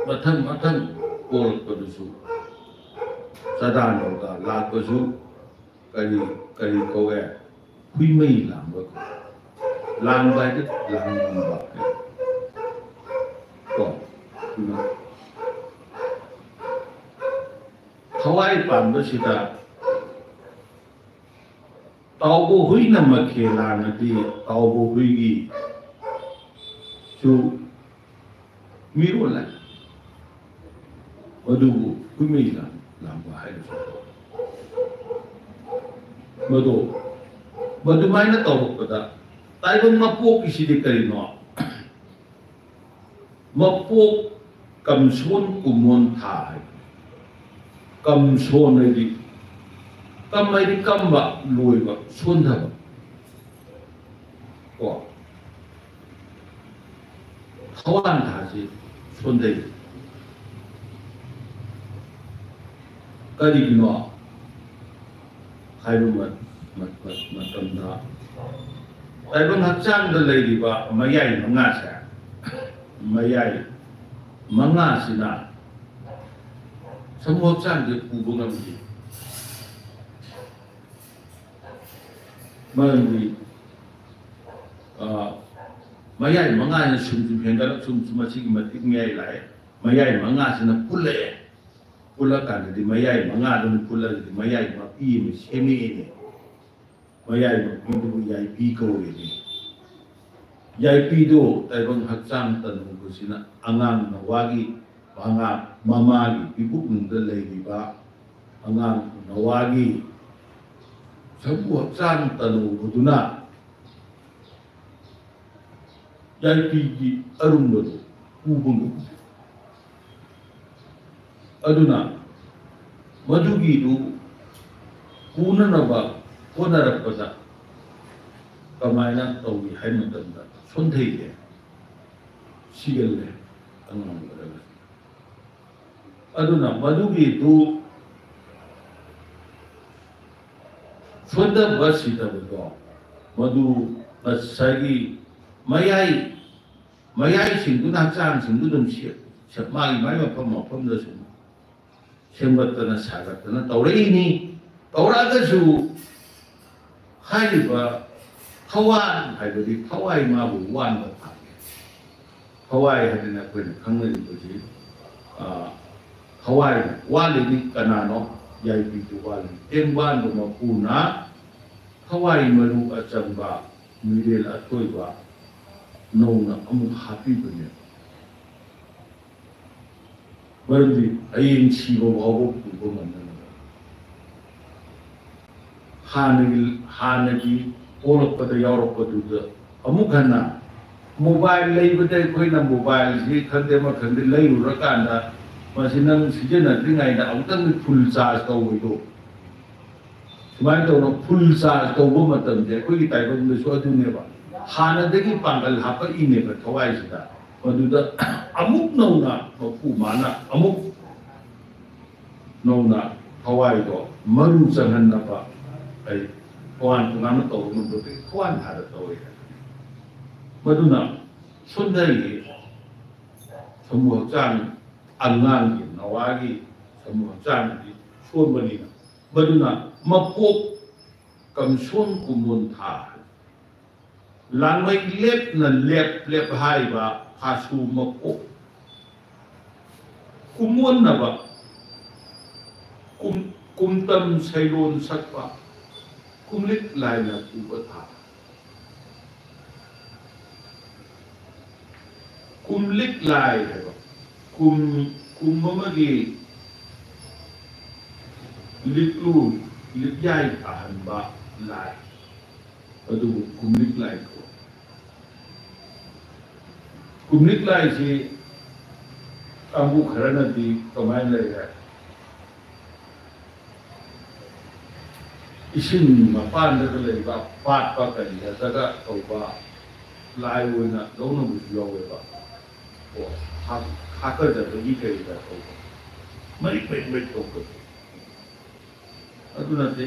ꯃꯊꯪ ꯃꯊꯪ ꯄꯣꯛꯂꯛꯄꯗꯁꯨ, ꯆꯥꯗꯥ ꯅꯧꯗꯥ ꯂꯥꯛꯄꯁꯨ, ꯀꯔꯤ ꯀꯔꯤ ꯀꯧꯋꯦ? ꯍꯨꯏꯃꯩ ꯂꯥꯡꯕ ꯀꯧꯋꯦ꯫ ꯂꯥꯡꯕ ꯍꯥꯏꯗꯤ ꯂꯥꯡꯕ ꯀꯣ꯫ ꯑꯗꯨꯅ ꯊꯋꯥꯏ ꯄꯥꯟꯕꯁꯤꯗ ꯇꯥꯎꯕ ꯍꯨꯏꯅ ꯃꯈꯦ ꯂꯥꯡꯉꯗꯤ ꯇꯥꯎꯕ ꯍꯨꯏꯒꯤ ꯁꯨ ꯃꯤꯔꯣꯜ ꯂꯩ꯫ ꯃꯗꯨꯕꯨ ꯍꯨꯏꯃꯩ ꯂꯥꯡ-, ꯂꯥꯡꯕ ꯍꯥꯏꯔꯁꯨ꯫ ꯃꯗꯨ, ꯃꯗꯨꯃꯥꯏꯅ ꯇꯧꯔꯛꯄꯗ ꯇꯥꯏꯕꯪ ꯃꯄꯣꯛꯀꯤꯁꯤꯗꯤ ꯀꯔꯤꯅꯣ? ꯃꯄꯣꯛ ꯀꯝꯁꯣꯟ ꯀꯨꯝꯃꯣꯟ ꯊꯥ ꯍꯥꯏꯕ꯫ ꯀꯝꯁꯣꯟ ꯍꯥꯏꯗꯤ, ꯀꯝ ꯍꯥꯏꯗꯤ ꯀꯝꯕ, ꯂꯣꯏꯕ, ꯁꯣꯟꯊꯕ꯫ ꯀꯣ꯫ ꯊꯋꯥꯟ ꯊꯥꯁꯤ ꯁꯣꯟꯊꯩ꯫ ꯀꯔꯤꯒꯤꯅꯣ ꯍꯥꯏꯕ ꯃ-, ꯃ-, ꯃ-, ꯃꯇꯝꯗ ꯇꯥꯏꯕꯪ ꯍꯛꯆꯥꯡꯗ ꯂꯩꯔꯤꯕ ꯃꯌꯥꯏ ꯃꯉꯥꯁꯦ, ꯃꯌꯥꯏ ꯃꯉꯥꯁꯤꯅ ꯁꯃꯨ ꯍꯛꯆꯥꯡꯁꯦ ꯄꯨꯕ ꯉꯝꯗꯦ꯫ ꯃꯔꯝꯗꯤ, ꯑ, ꯃꯌꯥꯏ ꯃꯉꯥꯁꯤꯅ ꯁꯨꯝ ꯁꯨꯝ ꯍꯦꯟꯒꯠꯂꯛ, ꯁꯨꯝ ꯁꯨꯝ ꯃꯁꯤꯒꯤ ꯃꯇꯤꯛ ꯃꯌꯥꯏ ꯂꯥꯛꯑꯦ꯫ ꯃꯌꯥꯏ ꯃꯉꯥꯁꯤꯅ ꯄꯨꯜꯂꯛꯑꯦ꯫ ꯄꯨꯜꯂꯀꯥꯟꯗꯗꯤ ꯃꯌꯥꯏ ꯃꯉꯥꯗꯨꯅ ꯄꯨꯜꯂꯒꯗꯤ ꯃꯌꯥꯏ ꯃꯄꯤ ꯑꯃ ꯁꯦꯝꯃꯛꯑꯦꯅꯦ꯫ ꯃꯌꯥꯏ ꯃꯄꯤꯗꯨꯕꯨ ꯌꯥꯏꯄꯤ ꯀꯧꯔꯤꯅꯤ꯫ ꯌꯥꯏꯄꯤꯗꯨ ꯇꯥꯏꯕꯪ ꯍꯛꯆꯥꯡ ꯇꯅꯧꯕꯁꯤꯅ ꯑꯉꯥꯡ ꯅꯋꯥꯒꯤ, ꯑꯉꯥꯡ ꯃꯃꯥꯒꯤ ꯄꯤꯕꯨꯛꯅꯨꯡꯗ ꯂꯩꯔꯤꯕ ꯑꯉꯥꯡ ꯅꯋꯥꯒꯤ ꯁꯔꯨ ꯍꯛꯆꯥꯡ ꯇꯅꯧꯕꯗꯨꯅ ꯌꯥꯏꯄꯤꯒꯤ ꯑꯔꯨꯝꯕꯗꯨ ꯄꯨꯕ ꯉꯝꯗꯦ꯫ ꯑꯗꯨꯅ ꯃꯗꯨꯒꯤꯗꯨ ꯄꯨꯅꯅꯕ ꯍꯣꯠꯅꯔꯛꯄꯗ ꯀꯃꯥꯏꯅ ꯇꯧꯏ ꯍꯥꯏ ꯃꯇꯝꯗ ꯁꯣꯟꯊꯩꯔꯦ, ꯁꯤꯒꯜꯂꯦ ꯑꯉꯥꯡ ꯑꯣꯏꯔꯒ꯫ ꯑꯗꯨꯅ ꯃꯗꯨꯒꯤꯗꯨ ꯁꯣꯟꯊꯕ ꯁꯤꯊꯕꯗꯣ ꯃꯗꯨ ꯉꯁꯥꯏꯒꯤ ꯃꯌꯥꯏ ꯃꯌꯥꯏꯁꯤꯡꯗꯨꯅ ꯍꯛꯆꯥꯡꯁꯤꯡꯗꯨ ꯑꯗꯨꯝ ꯁꯦꯝ-, ꯁꯦꯝ-, ꯃꯥꯒꯤ ꯃꯥꯏ ꯃꯐꯝ ꯃꯐꯝꯗ ꯁꯨꯝ ꯁꯦꯝꯒꯠꯇꯅ ꯁꯥꯒꯠꯇꯅ ꯇꯧꯔꯛꯏꯅꯤ꯫ ꯇꯧꯔꯛꯑꯒꯁꯨ ꯍꯥꯏꯔꯤꯕ ꯊꯋꯥꯏ ꯍꯥꯏꯕꯗꯤ ꯊꯋꯥꯏ ꯃꯥꯕꯨ ꯋꯥꯟꯕ ꯊꯥꯒꯦ꯫ ꯊꯋꯥꯏ ꯍꯥꯏꯗꯅ ꯑꯩꯈꯣꯏꯅ ꯈꯪꯅꯔꯤꯕꯁꯤ, ꯑ, ꯊꯋꯥꯏ ꯋꯥꯠꯂꯤꯅꯤ꯫ ꯀꯅꯥꯅꯣ? ꯌꯥꯏꯕꯤꯗꯨ ꯋꯥꯠꯂꯤ꯫ ꯇꯦꯡꯕꯥꯟꯕ ꯃꯄꯨꯅ ꯊꯋꯥꯏ ꯃꯔꯨ ꯑꯆꯝꯕ, ꯃꯤꯔꯦꯜ ꯑꯊꯣꯏꯕ ꯅꯧꯅ ꯑꯃꯨꯛ ꯍꯥꯞꯄꯤꯕꯅꯦꯕ꯫ ꯃꯔꯝꯗꯤ ꯍꯌꯦꯡ ꯁꯤꯕ ꯐꯥꯎꯕ ꯄꯨꯕ ꯉꯝꯅꯅꯕ꯫ ꯍꯥꯟꯅꯒꯤ, ꯍꯥꯟꯅꯒꯤ ꯄꯣꯛꯂꯛꯄꯗ ꯌꯥꯎꯔꯛꯄꯗꯨꯗ ꯑꯃꯨꯛ ꯍꯟꯅ ꯃꯣꯕꯥꯏꯜ ꯂꯩꯕꯗ ꯑꯩꯈꯣꯏꯅ ꯃꯣꯕꯥꯏꯜꯁꯤ ꯈꯪꯗꯦ ꯑꯃ ꯈꯪꯗꯦ ꯂꯩꯔꯨꯔꯀꯥꯟꯗ ꯃꯁꯤ ꯅꯪ ꯁꯤꯖꯤꯟꯅꯗ꯭ꯔꯤꯉꯩꯗ ꯑꯃꯨꯛꯇꯪꯗꯤ ꯐꯨꯜ ꯆꯥꯔꯖ ꯇꯧꯕꯗꯣ꯫ ꯁꯨꯃꯥꯏꯅ ꯇꯧꯅ ꯐꯨꯜ ꯆꯥꯔꯖ ꯇꯧꯕ ꯃꯇꯝꯁꯦ ꯑꯩꯈꯣꯏꯒꯤ ꯇꯥꯏꯕꯪꯗꯁꯨ ꯑꯗꯨꯅꯦꯕ꯫ ꯍꯥꯟꯅꯗꯒꯤ ꯄꯥꯡꯒꯜ ꯍꯥꯞꯄꯛꯏꯅꯦꯕ ꯊꯋꯥꯏꯁꯤꯗ꯫ ꯃꯗꯨꯗ ꯑꯃꯨꯛ ꯅꯧꯅ ꯃꯄꯨ ꯃꯥꯅ ꯑꯃꯨꯛ ꯅꯧꯅ ꯊꯋꯥꯏꯗꯣ ꯃꯔꯨ ꯆꯪꯍꯟꯅꯕ ꯑꯩ ꯇꯣꯉꯥꯟ ꯇꯣꯉꯥꯟꯕ ꯇꯧꯕ ꯉꯝꯕꯗꯒꯤ ꯊꯋꯥꯏ ꯊꯥꯗ ꯇꯧꯋꯦ ꯍꯥꯏꯕꯅꯤ꯫ ꯃꯗꯨꯅ ꯁꯣꯟꯊꯔꯤꯉꯩ ꯁꯃꯨ ꯍꯛꯆꯥꯡ ꯑꯉꯥꯡꯒꯤ ꯅꯋꯥꯒꯤ ꯁꯃꯨ ꯍꯛꯆꯥꯡꯗꯤ ꯁꯣꯟꯕꯅꯤꯅ ꯃꯗꯨꯅ ꯃꯄꯣꯛ ꯀꯝꯁꯣꯟ ꯀꯨꯝꯃꯣꯟ ꯊꯥ ꯍꯥꯏ꯫ ꯂꯥꯡꯃꯩ ꯂꯦꯞꯅ ꯂꯦꯞ ꯂꯦꯞ ꯍꯥꯏꯕ ꯈꯥꯁꯨ ꯃꯀꯣꯛ ꯀꯨꯝꯑꯣꯟꯅꯕ ꯀꯨꯝ-, ꯀꯨꯝꯇꯝ ꯁꯩꯔꯣꯟ ꯁꯛꯄ ꯀꯨꯝꯂꯤꯛ ꯂꯥꯏꯅ ꯄꯨꯕ ꯊꯥ꯫ ꯀꯨꯝꯂꯤꯛ ꯂꯥꯏ ꯍꯥꯏꯕ ꯀꯨꯝ, ꯀꯨꯝ ꯑꯃꯒꯤ ꯂꯤꯛꯂꯨ ꯂꯤꯛꯌꯥꯏ ꯇꯥꯍꯟꯕ ꯂꯥꯏ꯫ ꯑꯗꯨꯕꯨ ꯀꯨꯝꯂꯤꯛ ꯂꯥꯏ ꯀꯧꯏ꯫ ꯀꯨꯝꯂꯤꯛ ꯂꯥꯏꯁꯤ ꯀꯥꯡꯕꯨ ꯈꯔꯅꯗꯤ ꯀꯃꯥꯏꯅ ꯂꯩꯔꯦ? ꯏꯁꯤꯡ ꯃꯄꯥꯟꯗꯒ ꯂꯩꯕ ꯄꯥꯠꯄ ꯀꯔꯤ ꯅꯠꯇ꯭ꯔꯒ ꯇꯧꯕ ꯂꯥꯏ ꯑꯣꯏꯅ ꯂꯧꯅꯕꯁꯨ ꯌꯥꯎꯋꯦꯕ꯫ ꯀꯣ, ꯍꯥ-, ꯍꯥꯀꯠꯆꯕꯒꯤ ꯀꯔꯤꯗ ꯇꯧꯕ ꯃꯔꯤꯛ ꯃꯔꯤꯛ ꯃꯔꯤꯛ ꯇꯧꯕꯗꯣ꯫ ꯑꯗꯨ ꯅꯠꯇꯦ꯫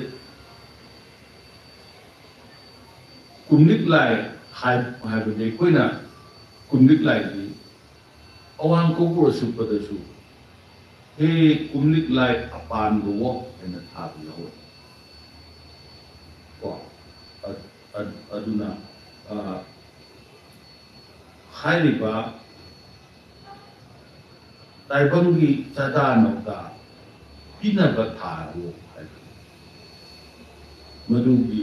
ꯀꯨꯝꯂꯤꯛ ꯂꯥꯏ ꯍꯥꯏ-, ꯍꯥꯏꯕꯗꯤ ꯑꯩꯈꯣꯏꯅ ꯀꯨꯝꯂꯤꯛ ꯂꯥꯏꯗꯤ ꯑꯋꯥꯡ ꯀꯧꯕ꯭ꯔꯨ ꯑꯁꯨꯞꯄꯗꯁꯨ "ꯍꯦ ꯀꯨꯝꯂꯤꯛ ꯂꯥꯏ ꯑꯄꯥꯟꯕꯋꯣ" ꯍꯥꯏꯅ ꯊꯥꯕ ꯌꯥꯎꯋꯦ꯫ ꯀꯣ? ꯑ-, ꯑ-, ꯑꯗꯨꯅ, ꯑ, ꯍꯥꯏꯔꯤꯕ ꯇꯥꯏꯕꯪꯒꯤ ꯆꯥꯗꯥ ꯅꯧꯗꯥ ꯄꯤꯅꯕ ꯊꯥꯔꯣ ꯍꯥꯏꯕ, ꯃꯗꯨꯒꯤ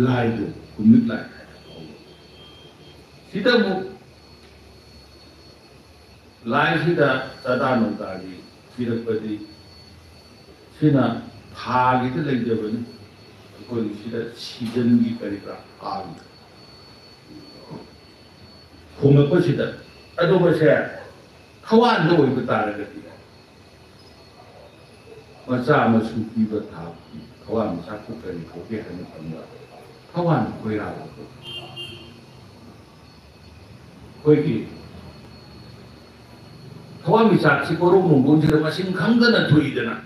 ꯂꯥꯏꯗꯣ ꯀꯨꯝꯂꯤꯛ ꯂꯥꯏ ꯍꯥꯏꯅ ꯀꯧꯏ꯫ ꯁꯤꯗ ꯑꯃꯨꯛ ꯂꯥꯏꯁꯤꯗ ꯆꯥꯗꯥ ꯅꯧꯗꯥꯒꯤ ꯄꯤꯔꯛꯄꯗꯤ ꯁꯤꯅ ꯊꯥꯒꯤꯗ ꯂꯩꯖꯕꯅꯤ꯫ ꯑꯩꯈꯣꯏꯒꯤ ꯁꯤꯗ ꯁꯤꯖꯟꯒꯤ ꯀꯔꯤ ꯀꯔꯥ ꯊꯥꯒꯤ ꯈꯣꯡꯂꯛꯄꯁꯤꯗ꯫ ꯑꯗꯣ ꯃꯁꯦ ꯊꯋꯥꯟꯗ ꯑꯣꯏꯕ ꯇꯥꯔꯒꯗꯤ ꯃꯆꯥ ꯃꯁꯨ ꯄꯤꯕ ꯊꯥ ꯊꯋꯥꯟꯃꯤꯆꯥꯛꯄꯨ ꯀꯔꯤ ꯀꯧꯒꯦ ꯍꯥꯏꯕ ꯃꯇꯝꯗ ꯊꯋꯥꯟ ꯈꯣꯏꯔꯥꯎꯕ ꯀꯧꯏ꯫ ꯑꯩꯈꯣꯏꯒꯤ ꯊꯋꯥꯟꯃꯤꯆꯥꯛꯁꯤ ꯀꯣꯔꯧ ꯃꯣꯡꯒꯣꯟꯁꯤꯗ ꯃꯁꯤꯡ ꯈꯪꯗꯅ ꯊꯣꯛꯏꯗꯅ,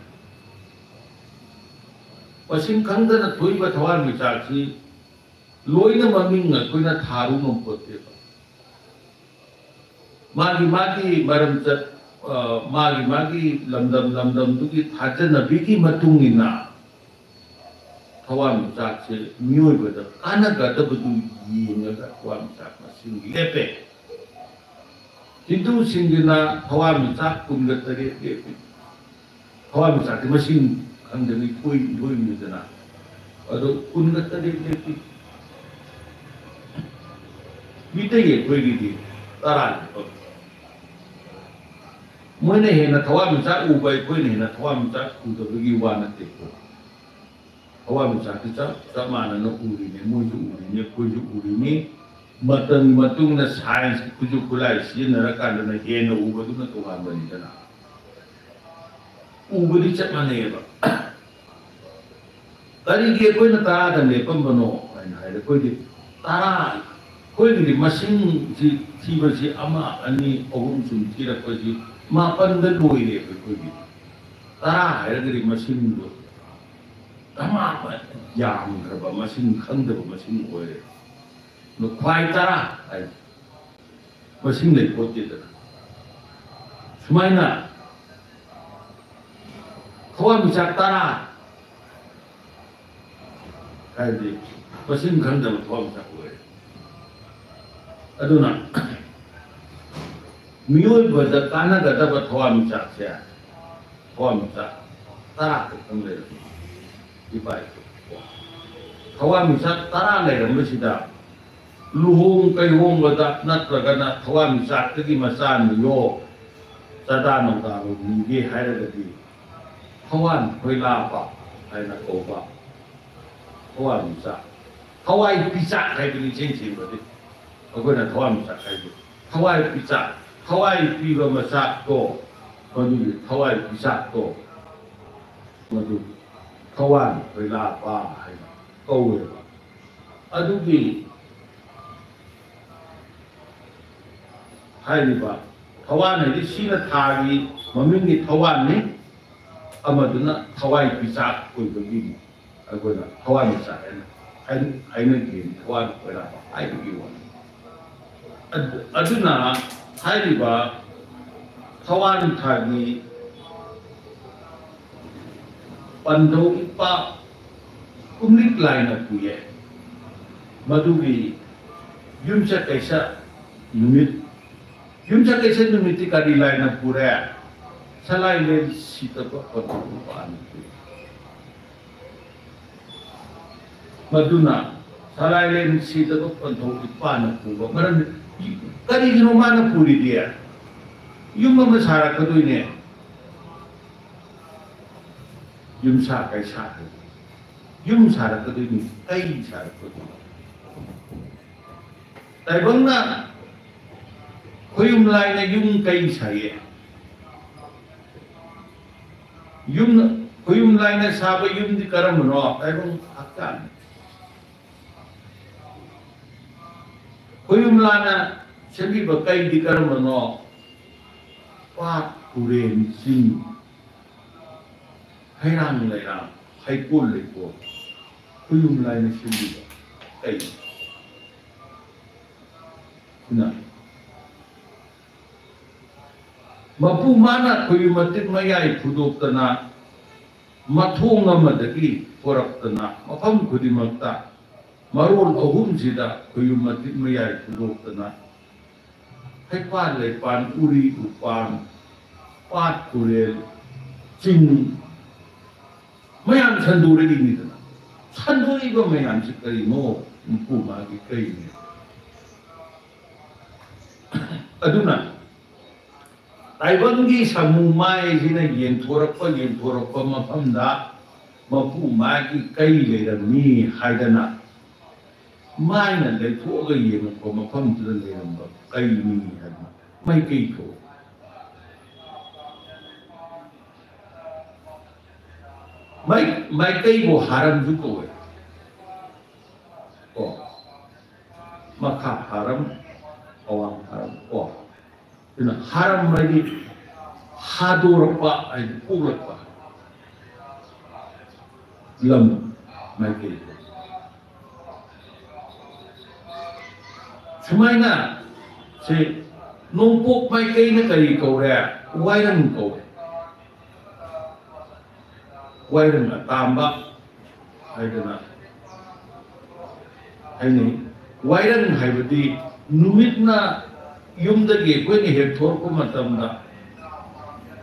ꯃꯁꯤꯡ ꯈꯪꯗꯅ ꯊꯣꯛꯏꯕ ꯊꯋꯥꯟꯃꯤꯆꯥꯛꯁꯤ ꯂꯣꯏꯅ ꯃꯃꯤꯡ ꯑꯩꯈꯣꯏꯅ ꯊꯥꯔꯨ ꯉꯝꯄꯣꯠꯇꯦꯕ꯫ ꯃꯥꯒꯤ ꯃꯥꯒꯤ ꯃꯔꯝꯆꯠ, ꯑ, ꯃꯥꯒꯤ ꯃꯥꯒꯤ ꯂꯝꯗꯝ ꯂꯝꯗꯝꯗꯨꯒꯤ ꯊꯥꯖꯅꯕꯤꯒꯤ ꯃꯇꯨꯡ ꯏꯟꯅ ꯊꯋꯥꯟꯃꯤꯆꯥꯛꯁꯦ ꯃꯤꯑꯣꯏꯕꯗ ꯀꯥꯟꯅꯒꯗꯕꯗꯨ ꯌꯦꯡꯉꯒ ꯊꯋꯥꯟꯃꯤꯆꯥꯛ ꯃꯁꯤꯡ ꯂꯦꯞꯄꯦ꯫ ꯍꯤꯟꯗꯨꯁꯤꯡꯒꯤꯅ ꯊꯋꯥꯟꯃꯤꯆꯥꯛ ꯀꯨꯟꯒ ꯇꯔꯦꯠ ꯂꯦꯞꯄꯤ꯫ ꯊꯋꯥꯟꯃꯤꯆꯥꯛꯇꯤ ꯃꯁꯤꯡ ꯈꯪꯗꯅ ꯏꯊꯣꯏ ꯏꯊꯣꯏꯕꯅꯤꯗꯅ꯫ ꯑꯗꯣ ꯀꯨꯟꯒ ꯇꯔꯦꯠ ꯂꯦꯞꯄꯤ꯫ ꯃꯤꯇꯩ ꯑꯩꯈꯣꯏꯒꯤꯗꯤ ꯇꯔꯥ ꯂꯦꯞꯄ꯫ ꯃꯣꯏꯅ ꯍꯦꯟꯅ ꯊꯋꯥꯟꯃꯤꯆꯥꯛ ꯎꯕ, ꯑꯩꯈꯣꯏꯅ ꯍꯦꯟꯅ ꯊꯋꯥꯟꯃꯤꯆꯥꯛ ꯎꯗꯕꯒꯤ ꯋꯥ ꯅꯠꯇꯦꯀꯣ꯫ ꯊꯋꯥꯟꯃꯤꯆꯥꯛꯇꯤ ꯆꯞ, ꯆꯞ ꯃꯥꯟꯅꯅ ꯎꯔꯤꯅꯦ, ꯃꯣꯏꯁꯨ ꯎꯔꯤꯅꯦ, ꯑꯩꯈꯣꯏꯁꯨ ꯎꯔꯤꯅꯤ꯫ ꯃꯇꯝꯒꯤ ꯃꯇꯨꯡ ꯏꯟꯅ ꯁꯥꯏꯟꯁꯀꯤ ꯈꯨꯠꯁꯨ ꯈꯨꯠꯂꯥꯏ ꯁꯤꯖꯤꯟꯅꯔꯀꯥꯟꯗꯅ ꯍꯦꯟꯅ ꯎꯕꯗꯨꯅ ꯇꯣꯉꯥꯟꯕꯅꯤꯗꯅ꯫ ꯎꯕꯗꯤ ꯆꯞ ꯃꯥꯟꯅꯩꯌꯦꯕ꯫ ꯀꯔꯤꯒꯤ ꯑꯩꯈꯣꯏꯅ ꯇꯔꯥꯗ ꯂꯦꯞꯄꯝꯕꯅꯣ ꯍꯥꯏꯅ ꯍꯥꯏꯔꯦ꯫ ꯑꯩꯈꯣꯏꯗꯤ ꯇꯔꯥ, ꯑꯩꯈꯣꯏꯒꯤꯗꯤ ꯃꯁꯤꯡꯁꯤ ꯊꯤꯕꯁꯤ ꯑꯃ, ꯑꯅꯤ, ꯑꯍꯨꯝ ꯁꯨꯝ ꯊꯤꯔꯛꯄꯁꯤ ꯃꯥꯄꯟꯗ ꯂꯣꯏꯔꯦꯕ ꯑꯩꯈꯣꯏꯒꯤꯗꯤ꯫ ꯇꯔꯥ ꯍꯥꯏꯔꯒꯗꯤ ꯃꯁꯤꯡꯗꯣ ꯗꯃꯥ ꯑꯃ ꯌꯥꯝꯈ꯭ꯔꯕ ꯃꯁꯤꯡ, ꯈꯪꯗꯕ ꯃꯁꯤꯡ ꯑꯣꯏꯔꯦ꯫ ꯈ꯭ꯋꯥꯏ ꯇꯔꯥ ꯍꯥꯏ, ꯃꯁꯤꯡ ꯂꯩ ꯄꯣꯠꯇꯦꯗꯅ꯫ ꯁꯨꯃꯥꯏꯅ ꯊꯋꯥꯟꯃꯤꯆꯥꯛ ꯇꯔꯥ ꯍꯥꯏꯗꯤ ꯃꯁꯤꯡ ꯈꯪꯗꯕ ꯊꯋꯥꯟꯃꯤꯆꯥꯛ ꯑꯣꯏꯔꯦ꯫ ꯑꯗꯨꯅ ꯃꯤꯑꯣꯏꯕꯗ ꯀꯥꯟꯅꯒꯗꯕ ꯊꯋꯥꯟꯃꯤꯆꯥꯛꯁꯦ, ꯊꯋꯥꯟꯃꯤꯆꯥꯛ ꯇꯔꯥ ꯈꯛꯇꯪ ꯂꯩꯔꯝꯃꯤ꯫ ꯏꯄꯥ ꯏꯄꯨ ꯊꯋꯥꯟꯃꯤꯆꯥꯛ ꯇꯔꯥ ꯂꯩꯔꯝꯕꯁꯤꯗ ꯂꯨꯍꯣꯡ ꯀꯩꯍꯣꯡꯕꯗ ꯅꯠꯇ꯭ꯔꯒꯅ ꯊꯋꯥꯟꯃꯤꯆꯥꯛꯇꯒꯤ ꯃꯆꯥ ꯅꯤꯌꯣ, ꯆꯥꯗꯥ ꯅꯧꯗꯥ ꯂꯧꯅꯤꯡꯒꯦ ꯍꯥꯏꯔꯒꯗꯤ ꯊꯋꯥꯟ ꯈꯣꯏꯂꯥꯄ ꯍꯥꯏꯅ ꯀꯧꯕ ꯊꯋꯥꯟꯃꯤꯆꯥꯛ, ꯊꯋꯥꯏ ꯄꯤꯆꯥꯛ ꯍꯥꯏꯕꯅꯤ ꯏꯁꯦꯡ ꯁꯦꯡꯕꯗꯤ꯫ ꯑꯩꯈꯣꯏꯅ ꯊꯋꯥꯟꯃꯤꯆꯥꯛ ꯍꯥꯏꯁꯦ ꯊꯋꯥꯏ ꯄꯤꯆꯥꯛ, ꯊꯋꯥꯏ ꯄꯤꯕ ꯃꯆꯥꯛꯇꯣ, ꯃꯗꯨꯒꯤ ꯊꯋꯥꯏ ꯄꯤꯆꯥꯛꯇꯣ ꯃꯗꯨ ꯊꯋꯥꯟ ꯈꯣꯏꯂꯥꯄ ꯍꯥꯏꯅ ꯀꯧꯋꯦꯕ꯫ ꯑꯗꯨꯒꯤ ꯍꯥꯏꯔꯤꯕ ꯊꯋꯥꯟ ꯍꯥꯏꯗꯤ ꯁꯤꯅ ꯊꯥꯒꯤ ꯃꯃꯤꯡꯒꯤ ꯊꯋꯥꯟꯅꯤ, ꯑꯃꯗꯨꯅ ꯊꯋꯥꯏ ꯄꯤꯆꯥꯛ ꯑꯣꯏꯕꯒꯤ ꯑꯩꯈꯣꯏꯅ ꯊꯋꯥꯟꯃꯤꯆꯥꯛ ꯍꯥꯏꯅ ꯍꯥꯏ-, ꯍꯥꯏꯅꯈꯤꯕꯅꯤ, ꯊꯋꯥꯟ ꯈꯣꯏꯂꯥꯄ ꯍꯥꯏꯕꯒꯤ ꯋꯥꯅꯤ꯫ ꯑꯗꯨ-, ꯑꯗꯨꯅ ꯍꯥꯏꯔꯤꯕ ꯊꯋꯥꯟ ꯊꯥꯒꯤ ꯄꯟꯊꯧ ꯏꯄꯥ ꯀꯨꯝꯂꯤꯛ ꯂꯥꯏꯅ ꯄꯨꯌꯦ꯫ ꯃꯗꯨꯒꯤ ꯌꯨꯝꯁ ꯀꯩꯁ ꯅꯨꯃꯤꯠ, ꯌꯨꯝꯁ ꯀꯩꯁ ꯅꯨꯃꯤꯠꯇꯤ ꯀꯔꯤ ꯂꯥꯏꯅ ꯄꯨꯔꯦ? ꯁꯂꯥꯏꯂꯦꯟ ꯁꯤꯇꯕ ꯄꯟꯊꯧ ꯏꯄꯥꯅ ꯄꯨꯏ꯫ ꯃꯗꯨꯅ ꯁꯂꯥꯏꯂꯦꯟ ꯁꯤꯗꯕ ꯄꯟꯊꯧ ꯏꯄꯥꯅ ꯄꯨꯕ ꯃꯔꯝꯗꯤ ꯀꯔꯤꯒꯤꯅꯣ ꯃꯥꯅ ꯄꯨꯔꯤꯗꯤ? ꯌꯨꯝ ꯑꯃ ꯁꯥꯔꯛꯀꯗꯣꯏꯅꯦ꯫ ꯌꯨꯝꯁꯥ ꯀꯩꯁꯥ ꯍꯥꯏꯕ꯫ ꯌꯨꯝ ꯁꯥꯔꯛꯀꯗꯣꯏꯅꯤ, ꯀꯩ ꯁꯥꯔꯛꯀꯗꯣꯏꯅꯤ꯫ ꯇꯥꯏꯕꯪꯅ ꯈꯣꯌꯨꯝ ꯂꯥꯏꯅ ꯌꯨꯝ ꯀꯩ ꯁꯥꯏꯌꯦ꯫ ꯌꯨꯝ, ꯈꯣꯌꯨꯝ ꯂꯥꯏꯅ ꯁꯥꯕ ꯌꯨꯝꯗꯤ ꯀꯔꯝꯕꯅꯣ? ꯇꯥꯏꯕꯪ ꯍꯛꯆꯥꯡ꯫ ꯈꯣꯌꯨꯝ ꯂꯥꯏꯅ ꯁꯦꯝꯕꯤꯕ ꯀꯩꯗꯤ ꯀꯔꯝꯕꯅꯣ? ꯄꯥꯠ, ꯇꯨꯔꯦꯟ, ꯆꯤꯡ, ꯍꯩꯔꯥꯡ ꯂꯩꯔꯥꯡ, ꯍꯩꯀꯣꯜ ꯂꯩꯀꯣꯜ, ꯈꯣꯌꯨꯝ ꯂꯥꯏꯅ ꯁꯦꯝꯕꯤꯕ ꯀꯩ꯫ ꯅ ꯃꯄꯨ ꯃꯥꯅ ꯈꯣꯏꯌꯨꯝ ꯃꯇꯤꯛ ꯃꯌꯥꯏ ꯐꯨꯗꯣꯛꯇꯅ, ꯃꯊꯣꯡ ꯑꯃꯗꯒꯤ ꯄꯣꯔꯛꯇꯅ, ꯃꯐꯝ ꯈꯨꯗꯤꯡꯃꯛꯇ ꯃꯔꯣꯜ ꯑꯍꯨꯝꯁꯤꯗ ꯈꯣꯏꯌꯨꯝ ꯃꯇꯤꯛ ꯃꯌꯥꯏ ꯐꯨꯗꯣꯛꯇꯅ, ꯍꯩꯄꯥꯜ ꯂꯩꯄꯥꯜ, ꯎꯔꯤ ꯎꯄꯥꯜ, ꯄꯥꯠ ꯇꯨꯔꯦꯜ, ꯆꯤꯡ ꯃꯌꯥꯝ ꯁꯟꯗꯣꯔꯛꯏꯅꯤꯗꯅ꯫ ꯁꯟꯗꯣꯔꯛꯏꯕ ꯃꯌꯥꯝꯁꯤ ꯀꯔꯤꯅꯣ? ꯃꯄꯨ ꯃꯥꯒꯤ ꯀꯩꯅꯦ꯫ ꯑꯗꯨꯅ ꯇꯥꯏꯕꯪꯒꯤ ꯁꯥꯃꯨ ꯃꯥꯏꯁꯤꯅ ꯌꯦꯟꯊꯣꯔꯛꯄ, ꯌꯦꯟꯊꯣꯔꯛꯄ ꯃꯐꯝꯗ ꯃꯄꯨ ꯃꯥꯒꯤ ꯀꯩ ꯂꯩꯔꯝꯃꯤ ꯍꯥꯏꯗꯅ, ꯃꯥꯏꯅ ꯂꯩꯊꯣꯛꯑꯒ ꯌꯦꯡꯉꯛꯄ ꯃꯐꯝꯗꯨꯗ ꯂꯩꯔꯝꯕ ꯀꯩꯅꯤ ꯍꯥꯏꯗꯅ ꯃꯥꯏꯀꯩ ꯊꯣꯛꯏ꯫ ꯃꯥꯏ-, ꯃꯥꯏꯀꯩꯕꯨ ꯍꯥꯔꯝꯁꯨ ꯀꯧꯋꯦ꯫ ꯀꯣ, ꯃꯈꯥ ꯍꯥꯔꯝ, ꯑꯋꯥꯡ ꯍꯥꯔꯝ꯫ ꯀꯣ, ꯑꯗꯨꯅ ꯍꯥꯔꯝ ꯍꯥꯏꯗꯤ ꯍꯥꯗꯣꯔꯛꯄ ꯍꯥꯏꯗꯤ ꯄꯣꯛꯂꯛꯄ ꯂꯝ, ꯃꯥꯏꯀꯩ꯫ ꯁꯨꯃꯥꯏꯅ ꯁꯤ ꯅꯣꯡꯄꯣꯛ ꯃꯥꯏꯀꯩꯅ ꯀꯔꯤ ꯀꯧꯔꯦ? ꯋꯥꯏꯔꯪ ꯀꯧꯔꯦ꯫ ꯋꯥꯏꯔꯪ ꯑꯇꯥꯝꯕ ꯍꯥꯏꯗꯅ ꯍꯥꯏꯅꯩ꯫ ꯋꯥꯏꯔꯪ ꯍꯥꯏꯕꯗꯤ ꯅꯨꯃꯤꯠꯅ ꯌꯨꯝꯗꯒꯤ ꯑꯩꯈꯣꯏꯅ ꯍꯦꯛ ꯊꯣꯔꯛꯄ ꯃꯇꯝꯗ,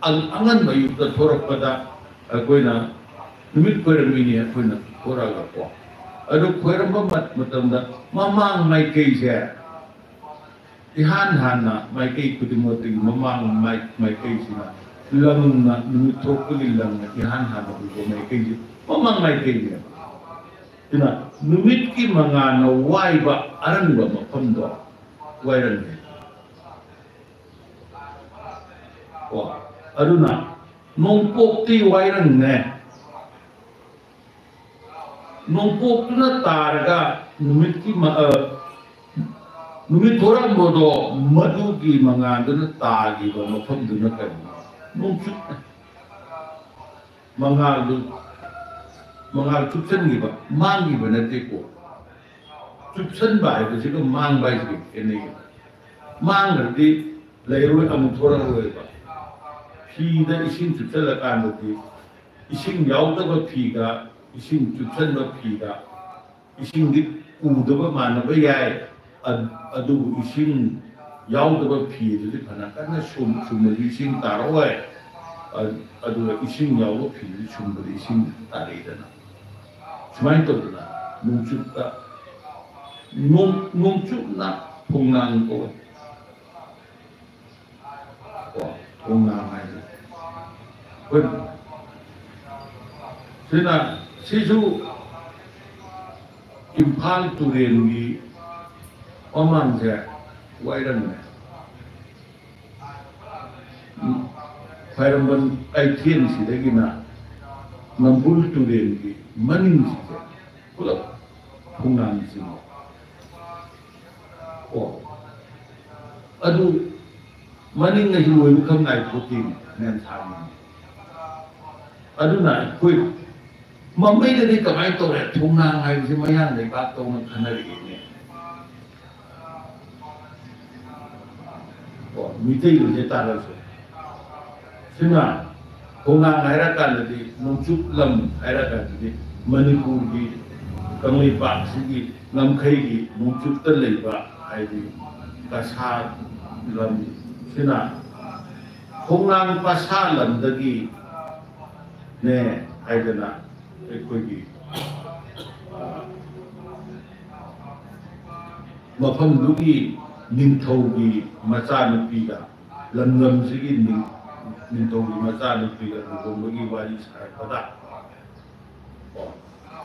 ꯑꯪ-, ꯑꯉꯟꯕ ꯑꯌꯨꯛꯇ ꯊꯣꯔꯛꯄꯗ ꯑꯩꯈꯣꯏꯅ ꯅꯨꯃꯤꯠ ꯈꯣꯏꯔꯝꯃꯤꯅꯤ ꯑꯩꯈꯣꯏꯅ ꯊꯣꯔꯛꯑꯒꯀꯣ꯫ ꯑꯗꯨ ꯈꯣꯏꯔꯝꯕ ꯃꯠ-, ꯃꯇꯝꯗ ꯃꯃꯥꯡ ꯃꯥꯏꯀꯩꯁꯦ ꯏꯍꯥꯟ ꯍꯥꯟꯅ ꯃꯥꯏꯀꯩ ꯈꯨꯗꯤꯡꯃꯛꯇꯒꯤ ꯃꯃꯥꯡ ꯃꯥꯏ-, ꯃꯥꯏꯀꯩꯁꯤꯅ ꯂꯪꯅ, ꯅꯨꯃꯤꯠ ꯊꯣꯛꯄꯒꯤ ꯂꯪꯅ ꯏꯍꯥꯟ ꯍꯥꯟꯅ ꯎꯕ ꯃꯥꯏꯀꯩꯁꯦ ꯃꯃꯥꯡ ꯃꯥꯏꯀꯩꯅꯦꯕ꯫ ꯑꯗꯨꯅ ꯅꯨꯃꯤꯠꯀꯤ ꯃꯉꯥꯜꯅ ꯋꯥꯏꯕ ꯑꯔꯪꯕ ꯃꯐꯝꯗꯣ ꯋꯥꯏꯔꯪꯅꯦ꯫ ꯀꯣ, ꯑꯗꯨꯅ ꯅꯣꯡꯄꯣꯛꯇꯤ ꯋꯥꯏꯔꯪꯅꯦ꯫ ꯅꯣꯡꯄꯣꯛꯇꯨꯅ ꯇꯥꯔꯒ ꯅꯨꯃꯤꯠꯀꯤ ꯃ-, ꯑ, ꯅꯨꯃꯤꯠ ꯊꯣꯔꯛꯄꯗꯣ ꯃꯗꯨꯒꯤ ꯃꯉꯥꯜꯗꯨꯅ ꯇꯥꯈꯤꯕ ꯃꯐꯝꯗꯨꯅ ꯀꯔꯤꯅꯣ? ꯅꯣꯡꯆꯨꯞ꯫ ꯃꯉꯥꯜꯗꯨ, ꯃꯉꯥꯜ ꯆꯨꯞꯁꯤꯟꯈꯤꯕ, ꯃꯥꯡꯈꯤꯕ ꯅꯠꯇꯦꯀꯣ꯫ ꯆꯨꯞꯁꯤꯟꯕ ꯍꯥꯏꯕꯁꯤꯒ ꯃꯥꯡꯕ ꯍꯥꯏꯁꯤꯒ ꯈꯦꯠꯅꯩ꯫ ꯃꯥꯡꯈ꯭ꯔꯗꯤ ꯂꯩꯔꯣꯏ, ꯑꯃꯨꯛ ꯊꯣꯔꯛꯑꯔꯣꯏꯕ꯫ ꯐꯤꯗ ꯏꯁꯤꯡ ꯆꯨꯞꯁꯜꯂꯀꯥꯟꯗꯗꯤ ꯏꯁꯤꯡ ꯌꯥꯎꯗꯕ ꯐꯤꯒ ꯏꯁꯤꯡ ꯆꯨꯞꯁꯟꯕ ꯐꯤꯒ ꯏꯁꯤꯡꯗꯤ ꯎꯗꯕ ꯃꯥꯟꯅꯕ ꯌꯥꯏ, ꯑ-, ꯑꯗꯨꯕꯨ ꯏꯁꯤꯡ ꯌꯥꯎꯗꯕ ꯐꯤ ꯑꯗꯨꯗꯤ ꯐꯅ ꯀꯟꯅ ꯁꯨꯝ-, ꯁꯨꯝꯃꯁꯨ ꯏꯁꯤꯡ ꯇꯥꯔꯛꯑꯣꯏ꯫ ꯑ-, ꯑꯗꯨꯒ ꯏꯁꯤꯡ ꯌꯥꯎꯕ ꯐꯤꯗꯨꯗꯤ ꯁꯨꯝꯕꯗ ꯏꯁꯤꯡ ꯇꯥꯔꯛꯏꯗꯅ꯫ ꯁꯨꯃꯥꯏꯅ ꯇꯧꯗꯅ ꯅꯣꯡꯆꯨꯞꯇ, ꯅꯣꯡ-, ꯅꯣꯡꯆꯨꯞꯅ ꯈꯣꯡꯅꯥꯡ ꯀꯧꯋꯦ꯫ ꯀꯣ, ꯈꯣꯡꯅꯥꯡ ꯍꯥꯏꯁꯦ꯫ ꯑꯩꯈꯣꯏ ꯁꯤꯅ, ꯁꯤꯁꯨ ꯏꯝꯐꯥꯜ ꯇꯨꯔꯦꯜꯒꯤ ꯃꯃꯥꯡꯁꯦ ꯋꯥꯏꯔꯝꯅꯦ꯫ ꯎꯝ, ꯈ꯭ꯋꯥꯏꯔꯝꯕꯟ ꯀꯩꯊꯦꯜꯁꯤꯗꯒꯤꯅ ꯅꯝꯕꯨꯜ ꯇꯨꯔꯦꯜꯒꯤ ꯃꯅꯤꯡꯁꯤꯁꯦ ꯄꯨꯂꯞ ꯈꯣꯡꯅꯥꯡ ꯆꯤꯡꯉꯦ꯫ ꯑꯣ, ꯑꯗꯨ ꯃꯅꯤꯡ ꯑꯁꯤ ꯂꯣꯏꯕ ꯈꯛ ꯉꯥꯏ ꯄꯣꯠꯇꯦ, ꯃꯦꯟ ꯊꯥꯅꯤ꯫ ꯑꯗꯨꯅ ꯑꯩꯈꯣꯏ ꯃꯃꯩꯗꯗꯤ ꯀꯃꯥꯏꯅ ꯇꯧꯔꯦ? ꯈꯣꯡꯅꯥꯡ ꯍꯥꯏꯕꯁꯤ ꯃꯌꯥꯡ ꯂꯩꯕꯥꯛꯇꯧꯅ ꯈꯟꯅꯔꯛꯏꯅꯦ꯫ ꯑꯣ, ꯃꯤꯇꯩ ꯂꯣꯟꯁꯦ ꯇꯥꯔꯁꯨ꯫ ꯁꯤꯅ ꯈꯣꯡꯅꯥꯡ ꯍꯥꯏꯔꯀꯥꯟꯗꯗꯤ, ꯅꯣꯡꯆꯨꯞ ꯂꯝ ꯍꯥꯏꯔꯀꯥꯟꯗꯗꯤ ꯃꯅꯤꯄꯨꯔꯒꯤ ꯀꯪꯂꯩꯄꯥꯛꯁꯤꯒꯤ ꯉꯝꯈꯩꯒꯤ ꯅꯣꯡꯆꯨꯞꯇ ꯂꯩꯕ, ꯍꯥꯏꯗꯤ ꯀꯁꯥ ꯂꯝ, ꯁꯤꯅ ꯈꯣꯡꯅꯥꯡ ꯄꯁꯥ ꯂꯝꯗꯒꯤꯅꯦ ꯍꯥꯏꯗꯅ ꯑꯩꯈꯣꯏꯒꯤ, ꯑ, ꯃꯐꯝꯗꯨꯒꯤ ꯅꯤꯡꯊꯧꯒꯤ ꯃꯆꯥꯅꯨꯄꯤꯒ, ꯂꯝꯗꯝꯁꯤꯒꯤ ꯅꯤꯡ-, ꯅꯤꯡꯊꯧꯒꯤ ꯃꯆꯥꯅꯨꯄꯤꯒ ꯂꯨꯍꯣꯡꯕꯒꯤ ꯋꯥꯔꯤ ꯁꯥꯔꯛꯄꯗ, ꯀꯣ,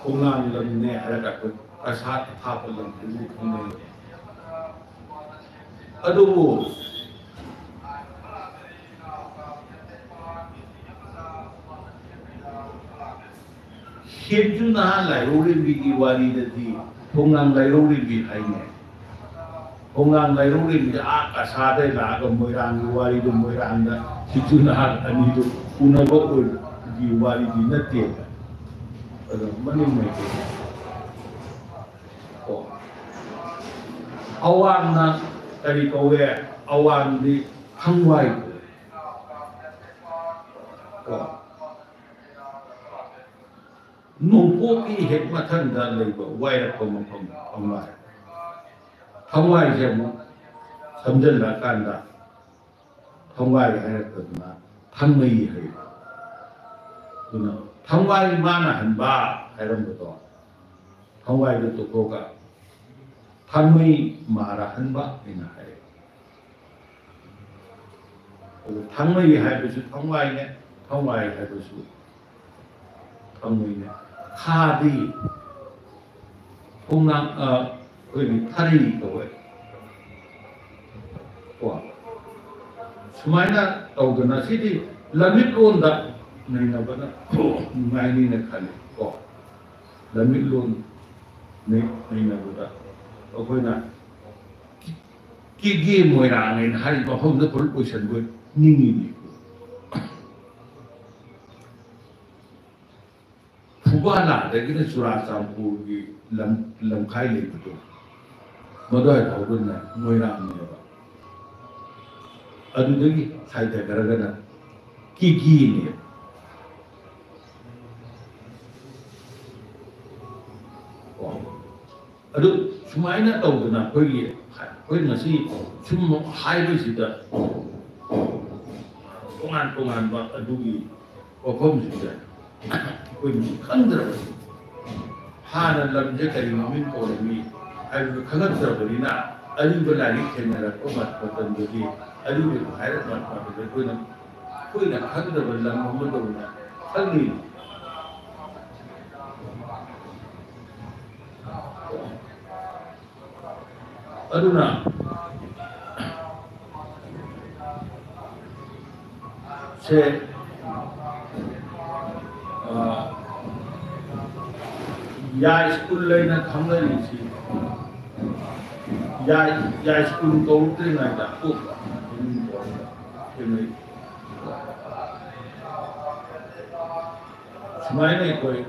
ꯈꯣꯡꯅꯥꯡ ꯂꯝꯅꯦ ꯍꯥꯏꯔꯒ ꯑꯩꯈꯣꯏ ꯀꯁꯥꯠ ꯑꯊꯥꯞꯄ ꯂꯝꯗꯨꯕꯨ ꯈꯪꯅꯩ꯫ ꯑꯗꯨꯕꯨ ꯈꯦꯝꯆꯨ ꯅꯍꯥ ꯂꯥꯏꯔꯧꯔꯦꯝꯕꯤꯒꯤ ꯋꯥꯔꯤꯗꯗꯤ ꯈꯣꯡꯅꯥꯡ ꯂꯥꯏꯔꯧꯔꯦꯝꯕꯤ ꯍꯥꯏꯅꯩ꯫ ꯈꯣꯡꯅꯥꯡ ꯂꯥꯏꯔꯧꯔꯦꯝꯕꯤꯁꯦ ꯑꯥ ꯀꯁꯥꯗꯩ ꯂꯥꯛꯑꯒ ꯃꯣꯏꯔꯥꯡꯒꯤ ꯋꯥꯔꯤꯗꯣ, ꯃꯣꯏꯔꯥꯡꯗ ꯈꯦꯝꯆꯨ ꯅꯍꯥ ꯑꯅꯤꯗꯨ ꯎꯅꯕ ꯑꯣꯏꯕꯒꯤ ꯋꯥꯔꯤꯗꯤ ꯅꯠꯇꯦꯕ꯫ ꯑꯗꯣ ꯃꯅꯤꯡ ꯃꯥꯏꯀꯩ꯫ ꯀꯣ꯫ ꯑꯋꯥꯡꯅ ꯀꯔꯤ ꯀꯧꯋꯦ? ꯑꯋꯥꯡꯗꯤ ꯊꯪꯋꯥꯏ ꯀꯧꯋꯦ꯫ ꯀꯣ? ꯅꯣꯡꯄꯣꯛꯀꯤ ꯍꯦꯛ ꯃꯊꯪꯗ ꯂꯩꯕ ꯋꯥꯏꯔꯛꯄ ꯃꯐꯝ ꯊꯪꯋꯥꯏ꯫ ꯊꯪꯋꯥꯏꯁꯦ ꯑꯃꯨꯛ ꯁꯝꯖꯜꯂꯛꯑꯀꯥꯟꯗ ꯊꯪꯋꯥꯏ ꯍꯥꯏꯔꯛꯇꯗꯅ ꯊꯪꯃꯩ ꯍꯥꯏꯔꯛꯏ꯫ ꯑꯗꯨꯅ ꯊꯪꯋꯥꯏ ꯃꯥꯅ ꯍꯟꯕ ꯍꯥꯏꯔꯝꯕꯗꯣ ꯊꯪꯋꯥꯏꯗ ꯇꯣꯛꯊꯣꯛꯑꯒ ꯊꯪꯃꯩ ꯃꯥꯔ ꯍꯟꯕ ꯍꯥꯏꯅ ꯍꯥꯏꯔꯛꯏ꯫ ꯑꯗꯨ ꯊꯪꯃꯩ ꯍꯥꯏꯕꯁꯨ ꯊꯪꯋꯥꯏꯅꯦ, ꯊꯪꯋꯥꯏ ꯍꯥꯏꯕꯁꯨ ꯊꯪꯃꯩꯅꯦ꯫ ꯈꯥꯗꯤ ꯈꯣꯡꯅꯥꯡ, ꯑ, ꯑꯩꯈꯣꯏꯒꯤ ꯊꯔꯩ ꯀꯧꯋꯦ꯫ ꯀꯣ? ꯁꯨꯃꯥꯏꯅ ꯇꯧꯗꯅ ꯁꯤꯗꯤ ꯂꯝꯃꯤꯠꯂꯣꯟꯗ ꯅꯩꯅꯕꯅ ꯅꯨꯡꯉꯥꯏꯅꯤꯅ ꯈꯜꯂꯤ꯫ ꯀꯣ? ꯂꯝꯃꯤꯠꯂꯣꯟ ꯅꯩ-, ꯅꯩꯅꯕꯗ ꯑꯩꯈꯣꯏꯅ ꯀꯦꯒꯦ ꯃꯣꯏꯔꯥꯡ ꯍꯥꯏꯅ ꯍꯥꯏꯔꯤꯕ ꯃꯐꯝꯗ ꯄꯨꯂꯞ ꯂꯣꯏꯁꯤꯟꯕ ꯅꯤꯡꯉꯤꯅꯤ꯫ ꯐꯨꯕꯥꯂꯥꯗꯒꯤꯅ ꯆꯨꯔꯥꯆꯥꯟꯄꯨꯔꯒꯤ ꯂꯝ-, ꯂꯝꯈꯥꯏ ꯂꯩꯕꯗꯣ, ꯃꯗꯨꯋꯥꯏ ꯐꯥꯎꯕꯅ ꯃꯣꯏꯔꯥꯡꯅꯦꯕ꯫ ꯑꯗꯨꯗꯒꯤ ꯍꯥꯏꯊꯈ꯭ꯔꯒꯅ ꯀꯦꯒꯦꯅꯦꯕ꯫ ꯀꯣ? ꯑꯗꯨ ꯁꯨꯃꯥꯏꯅ ꯇꯧꯗꯅ ꯑꯩꯈꯣꯏꯒꯤ, ꯑꯩꯈꯣꯏ ꯉꯁꯤ ꯁꯨꯝ ꯍꯥꯏꯕꯁꯤꯗ ꯇꯣꯉꯥꯟ ꯇꯣꯉꯥꯟꯕ ꯑꯗꯨꯒꯤ ꯋꯥꯐꯝꯁꯤꯡꯁꯦ ꯑꯩꯈꯣꯏ ꯈꯪꯗ꯭ꯔꯕꯅꯤ꯫ ꯍꯥꯟꯅ ꯂꯝꯁꯦ ꯀꯔꯤ ꯃꯃꯤꯡ ꯀꯧꯔꯝꯃꯤ ꯍꯥꯏꯕꯗꯨ ꯈꯪꯉꯛꯇ꯭ꯔꯕꯅꯤꯅ, ꯑꯔꯤꯕ ꯂꯥꯏꯔꯤꯛ ꯊꯦꯡꯅꯔꯛꯄ ꯃꯇꯝꯗꯗꯤ, ꯑꯔꯤꯕꯗꯨ ꯍꯥꯏꯔꯛꯄ ꯃꯇꯝꯗ ꯑꯩꯈꯣꯏꯅ, ꯑꯩꯈꯣꯏꯅ ꯈꯪꯗꯕ ꯂꯝ ꯑꯃꯗꯧꯅ ꯈꯜꯂꯤ꯫ ꯑꯗꯨꯅ ꯁꯦ, ꯑ, ꯌꯥꯏ ꯁ꯭ꯀꯨꯜ ꯂꯩꯅ ꯈꯪꯅꯔꯤꯁꯤ, ꯌꯥꯏ, ꯌꯥꯏ ꯁ꯭ꯀꯨꯜ ꯀꯧꯔꯛꯇ꯭ꯔꯤꯉꯩꯗ ꯑꯇꯣꯞꯄ ꯃꯃꯤꯡ ꯀꯧꯔꯒ ꯊꯦꯡꯅꯩ꯫ ꯁꯨꯃꯥꯏꯅ ꯑꯩꯈꯣꯏ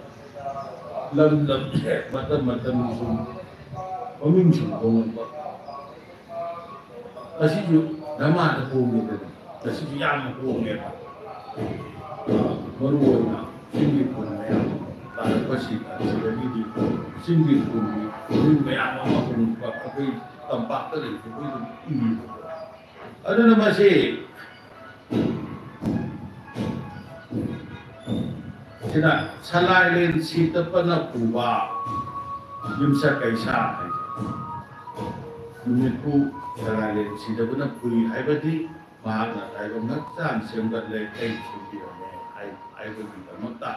ꯂꯝ ꯂꯝꯁꯦ ꯃꯇꯝ ꯃꯇꯝꯒꯤ ꯁꯨꯝ ꯃꯃꯤꯡ ꯁꯨꯝ ꯍꯣꯡꯉꯛꯄ꯫ ꯃꯁꯤꯁꯨ ꯙꯔꯃꯗ ꯍꯣꯡꯉꯦꯗꯅ, ꯃꯁꯤꯁꯨ ꯌꯥꯝꯅ ꯍꯣꯡꯉꯦꯕ꯫ ꯃꯔꯨ ꯑꯣꯏꯅ ꯆꯤꯡꯒꯤ ꯈꯨꯟ ꯃꯌꯥꯝ ꯇꯥꯔꯛꯄꯁꯤꯗ, ꯁꯤꯗꯒꯤꯗꯤ ꯆꯤꯡꯒꯤ ꯈꯨꯟꯒꯤ ꯃꯤꯑꯣꯏ ꯃꯌꯥꯝ ꯑꯃ ꯍꯣꯡꯕ ꯑꯩꯈꯣꯏ ꯇꯝꯄꯥꯛꯇ ꯂꯩꯕ ꯑꯩꯈꯣꯏ ꯑꯗꯨꯝ ꯎꯏꯌꯦꯕꯀꯣ꯫ ꯑꯗꯨꯅ ꯃꯁꯤ ꯁꯤꯅ ꯁꯂꯥꯏꯂꯦꯟ ꯁꯤꯗꯕꯅ ꯄꯨꯕ ꯌꯨꯝꯁ ꯀꯩꯁꯥ ꯍꯥꯏꯁꯦ꯫ ꯅꯨꯃꯤꯠꯄꯨ ꯁꯂꯥꯏꯂꯦꯟ ꯁꯤꯗꯕꯅ ꯄꯨꯏ ꯍꯥꯏꯕꯗꯤ ꯃꯍꯥꯛꯅ ꯇꯥꯏꯕꯪ ꯍꯛꯆꯥꯡ ꯁꯦꯝꯒꯠꯂꯦ, ꯑꯩ ꯁꯦꯝꯕꯤꯔꯝꯃꯦ ꯍꯥꯏ-, ꯍꯥꯏꯕꯒꯤꯗꯃꯛꯇ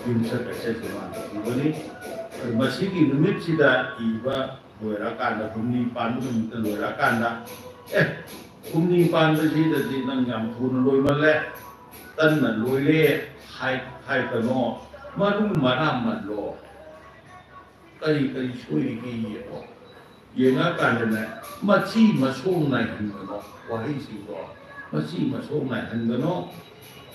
ꯌꯨꯝꯁ ꯀꯩꯁꯥ ꯁꯤꯃꯥꯟꯗ ꯄꯨꯕꯅꯤ꯫ ꯑꯗꯨ ꯃꯁꯤꯒꯤ ꯅꯨꯃꯤꯠꯁꯤꯗ ꯏꯕ ꯂꯣꯏꯔꯀꯥꯟꯗ, ꯍꯨꯝꯅꯤ ꯄꯥꯟꯕ ꯅꯨꯃꯤꯠꯇ ꯂꯣꯏꯔꯀꯥꯟꯗ, "ꯑꯦ, ꯍꯨꯝꯅꯤ ꯄꯥꯟꯕꯁꯤꯗꯗꯤ ꯅꯪ ꯌꯥꯝ ꯊꯨꯅ ꯂꯣꯏꯃꯜꯂꯦ, ꯇꯟꯅ ꯂꯣꯏꯔꯦ" ꯍꯥꯏ-, ꯍꯥꯏꯒꯅꯣ꯫ ꯃꯔꯨ ꯃꯔꯥꯡ ꯃꯜꯂꯣ꯫ ꯀꯔꯤ ꯀꯔꯤ ꯁꯣꯏꯔꯤꯒꯦ ꯌꯦꯡꯉꯣ꯫ ꯌꯦꯡꯉꯀꯥꯟꯗꯅꯦ, ꯃꯆꯤ ꯃꯁꯣꯡ ꯅꯥꯏꯍꯟꯒꯅꯣ꯫ ꯋꯥꯍꯩꯁꯤꯡꯗꯣ ꯃꯆꯤ ꯃꯁꯣꯡ ꯅꯥꯏꯍꯟꯒꯅꯣ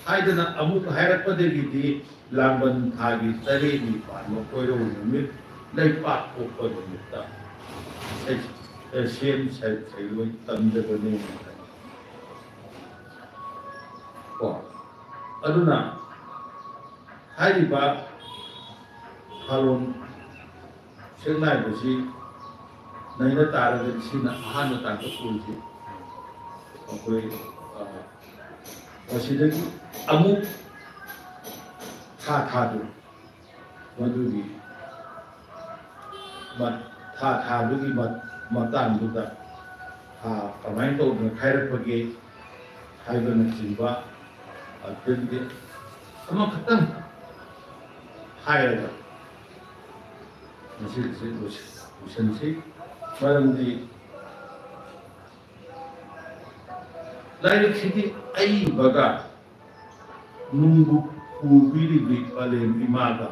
ꯍꯥꯏꯗꯅ ꯑꯃꯨꯛ ꯍꯥꯏꯔꯛꯄꯗꯒꯤꯗꯤ ꯂꯥꯡꯕꯟ ꯊꯥꯒꯤ ꯇꯔꯦꯠꯅꯤ ꯄꯥꯟꯕ ꯀꯣꯏꯔꯧ ꯅꯨꯃꯤꯠ, ꯂꯩꯄꯥꯛ ꯄꯣꯛꯄ ꯅꯨꯃꯤꯠꯇ ꯁꯩ-, ꯁꯦꯝ ꯁꯩ-, ꯁꯩꯂꯣꯏ ꯇꯝꯖꯕꯅꯦ꯫ ꯀꯣ? ꯑꯗꯨꯅ ꯍꯥꯏꯔꯤꯕ ꯊꯥꯔꯣꯟ ꯁꯦꯛꯅꯥꯏꯕꯁꯤ ꯅꯩꯅ ꯇꯥꯔꯒꯗꯤ ꯁꯤꯅ ꯑꯍꯥꯟꯕ ꯇꯥꯡꯀꯛ ꯑꯣꯏꯁꯤ꯫ ꯑꯩꯈꯣꯏ, ꯑ, ꯃꯁꯤꯗꯒꯤ ꯑꯃꯨꯛ ꯊꯥ ꯊꯥꯗꯨ ꯃꯗꯨꯒꯤ ꯃ-, ꯊꯥ ꯊꯥꯗꯨꯒꯤ ꯃ-, ꯃꯇꯥꯡꯗꯨꯗ ꯊꯥ ꯀꯃꯥꯏꯅ ꯇꯧꯗꯅ ꯈꯥꯏꯔꯛꯄꯒꯦ ꯍꯥꯏꯕꯅꯆꯤꯡꯕ, ꯑꯗꯨꯗꯒꯤꯗꯤ ꯑꯃꯈꯛꯇꯪ ꯍꯥꯏꯔꯒ ꯉꯁꯤꯒꯤꯁꯤ ꯂꯣꯏꯁꯤ-, ꯂꯣꯏꯁꯤꯟꯁꯤ꯫ ꯃꯔꯝꯗꯤ ꯂꯥꯏꯔꯤꯛꯁꯤꯗꯤ ꯑꯏꯕꯒ ꯅꯨꯡꯕꯨ ꯄꯨꯕꯤꯔꯤꯕꯤ ꯄꯂꯦꯝ ꯏꯃꯥꯒ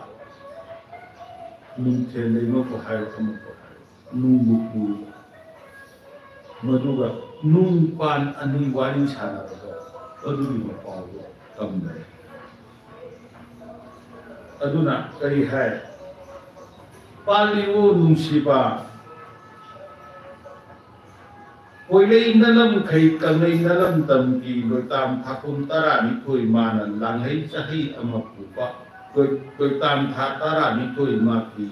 ꯅꯨꯡꯊꯦꯜ ꯂꯩꯃꯕꯨ ꯍꯥꯏꯔꯣ, ꯑꯃꯕꯨ ꯍꯥꯏꯔꯣ, ꯅꯨꯡꯕꯨ ꯄꯨꯔꯤꯕ꯫ ꯃꯗꯨꯒ ꯅꯨꯡ ꯄꯥꯟ ꯑꯅꯤ ꯋꯥꯔꯤ ꯁꯥꯟꯅꯕꯗꯣ ꯑꯗꯨꯒꯤ ꯃꯄꯥꯎꯗꯣ ꯇꯝꯕꯅꯤ꯫ ꯑꯗꯨꯅ ꯀꯔꯤ ꯍꯥꯏ? "ꯄꯥꯜꯂꯤꯑꯣ ꯅꯨꯡꯁꯤꯕ, ꯀꯣꯏꯂꯩ ꯅꯂꯝꯈꯩ ꯀꯪꯂꯩ ꯅꯂꯝꯗꯝꯒꯤ ꯂꯣꯏꯇꯥꯝ ꯊꯥꯀꯨꯝ ꯇꯔꯥꯅꯤꯊꯣꯏ ꯃꯥꯅ ꯂꯥꯡꯍꯩ ꯆꯍꯩ ꯑꯃ ꯄꯨꯕ ꯂꯣꯏ-, ꯂꯣꯏꯇꯥꯝ ꯊꯥ ꯇꯔꯥꯅꯤꯊꯣꯏ ꯃꯥꯒꯤ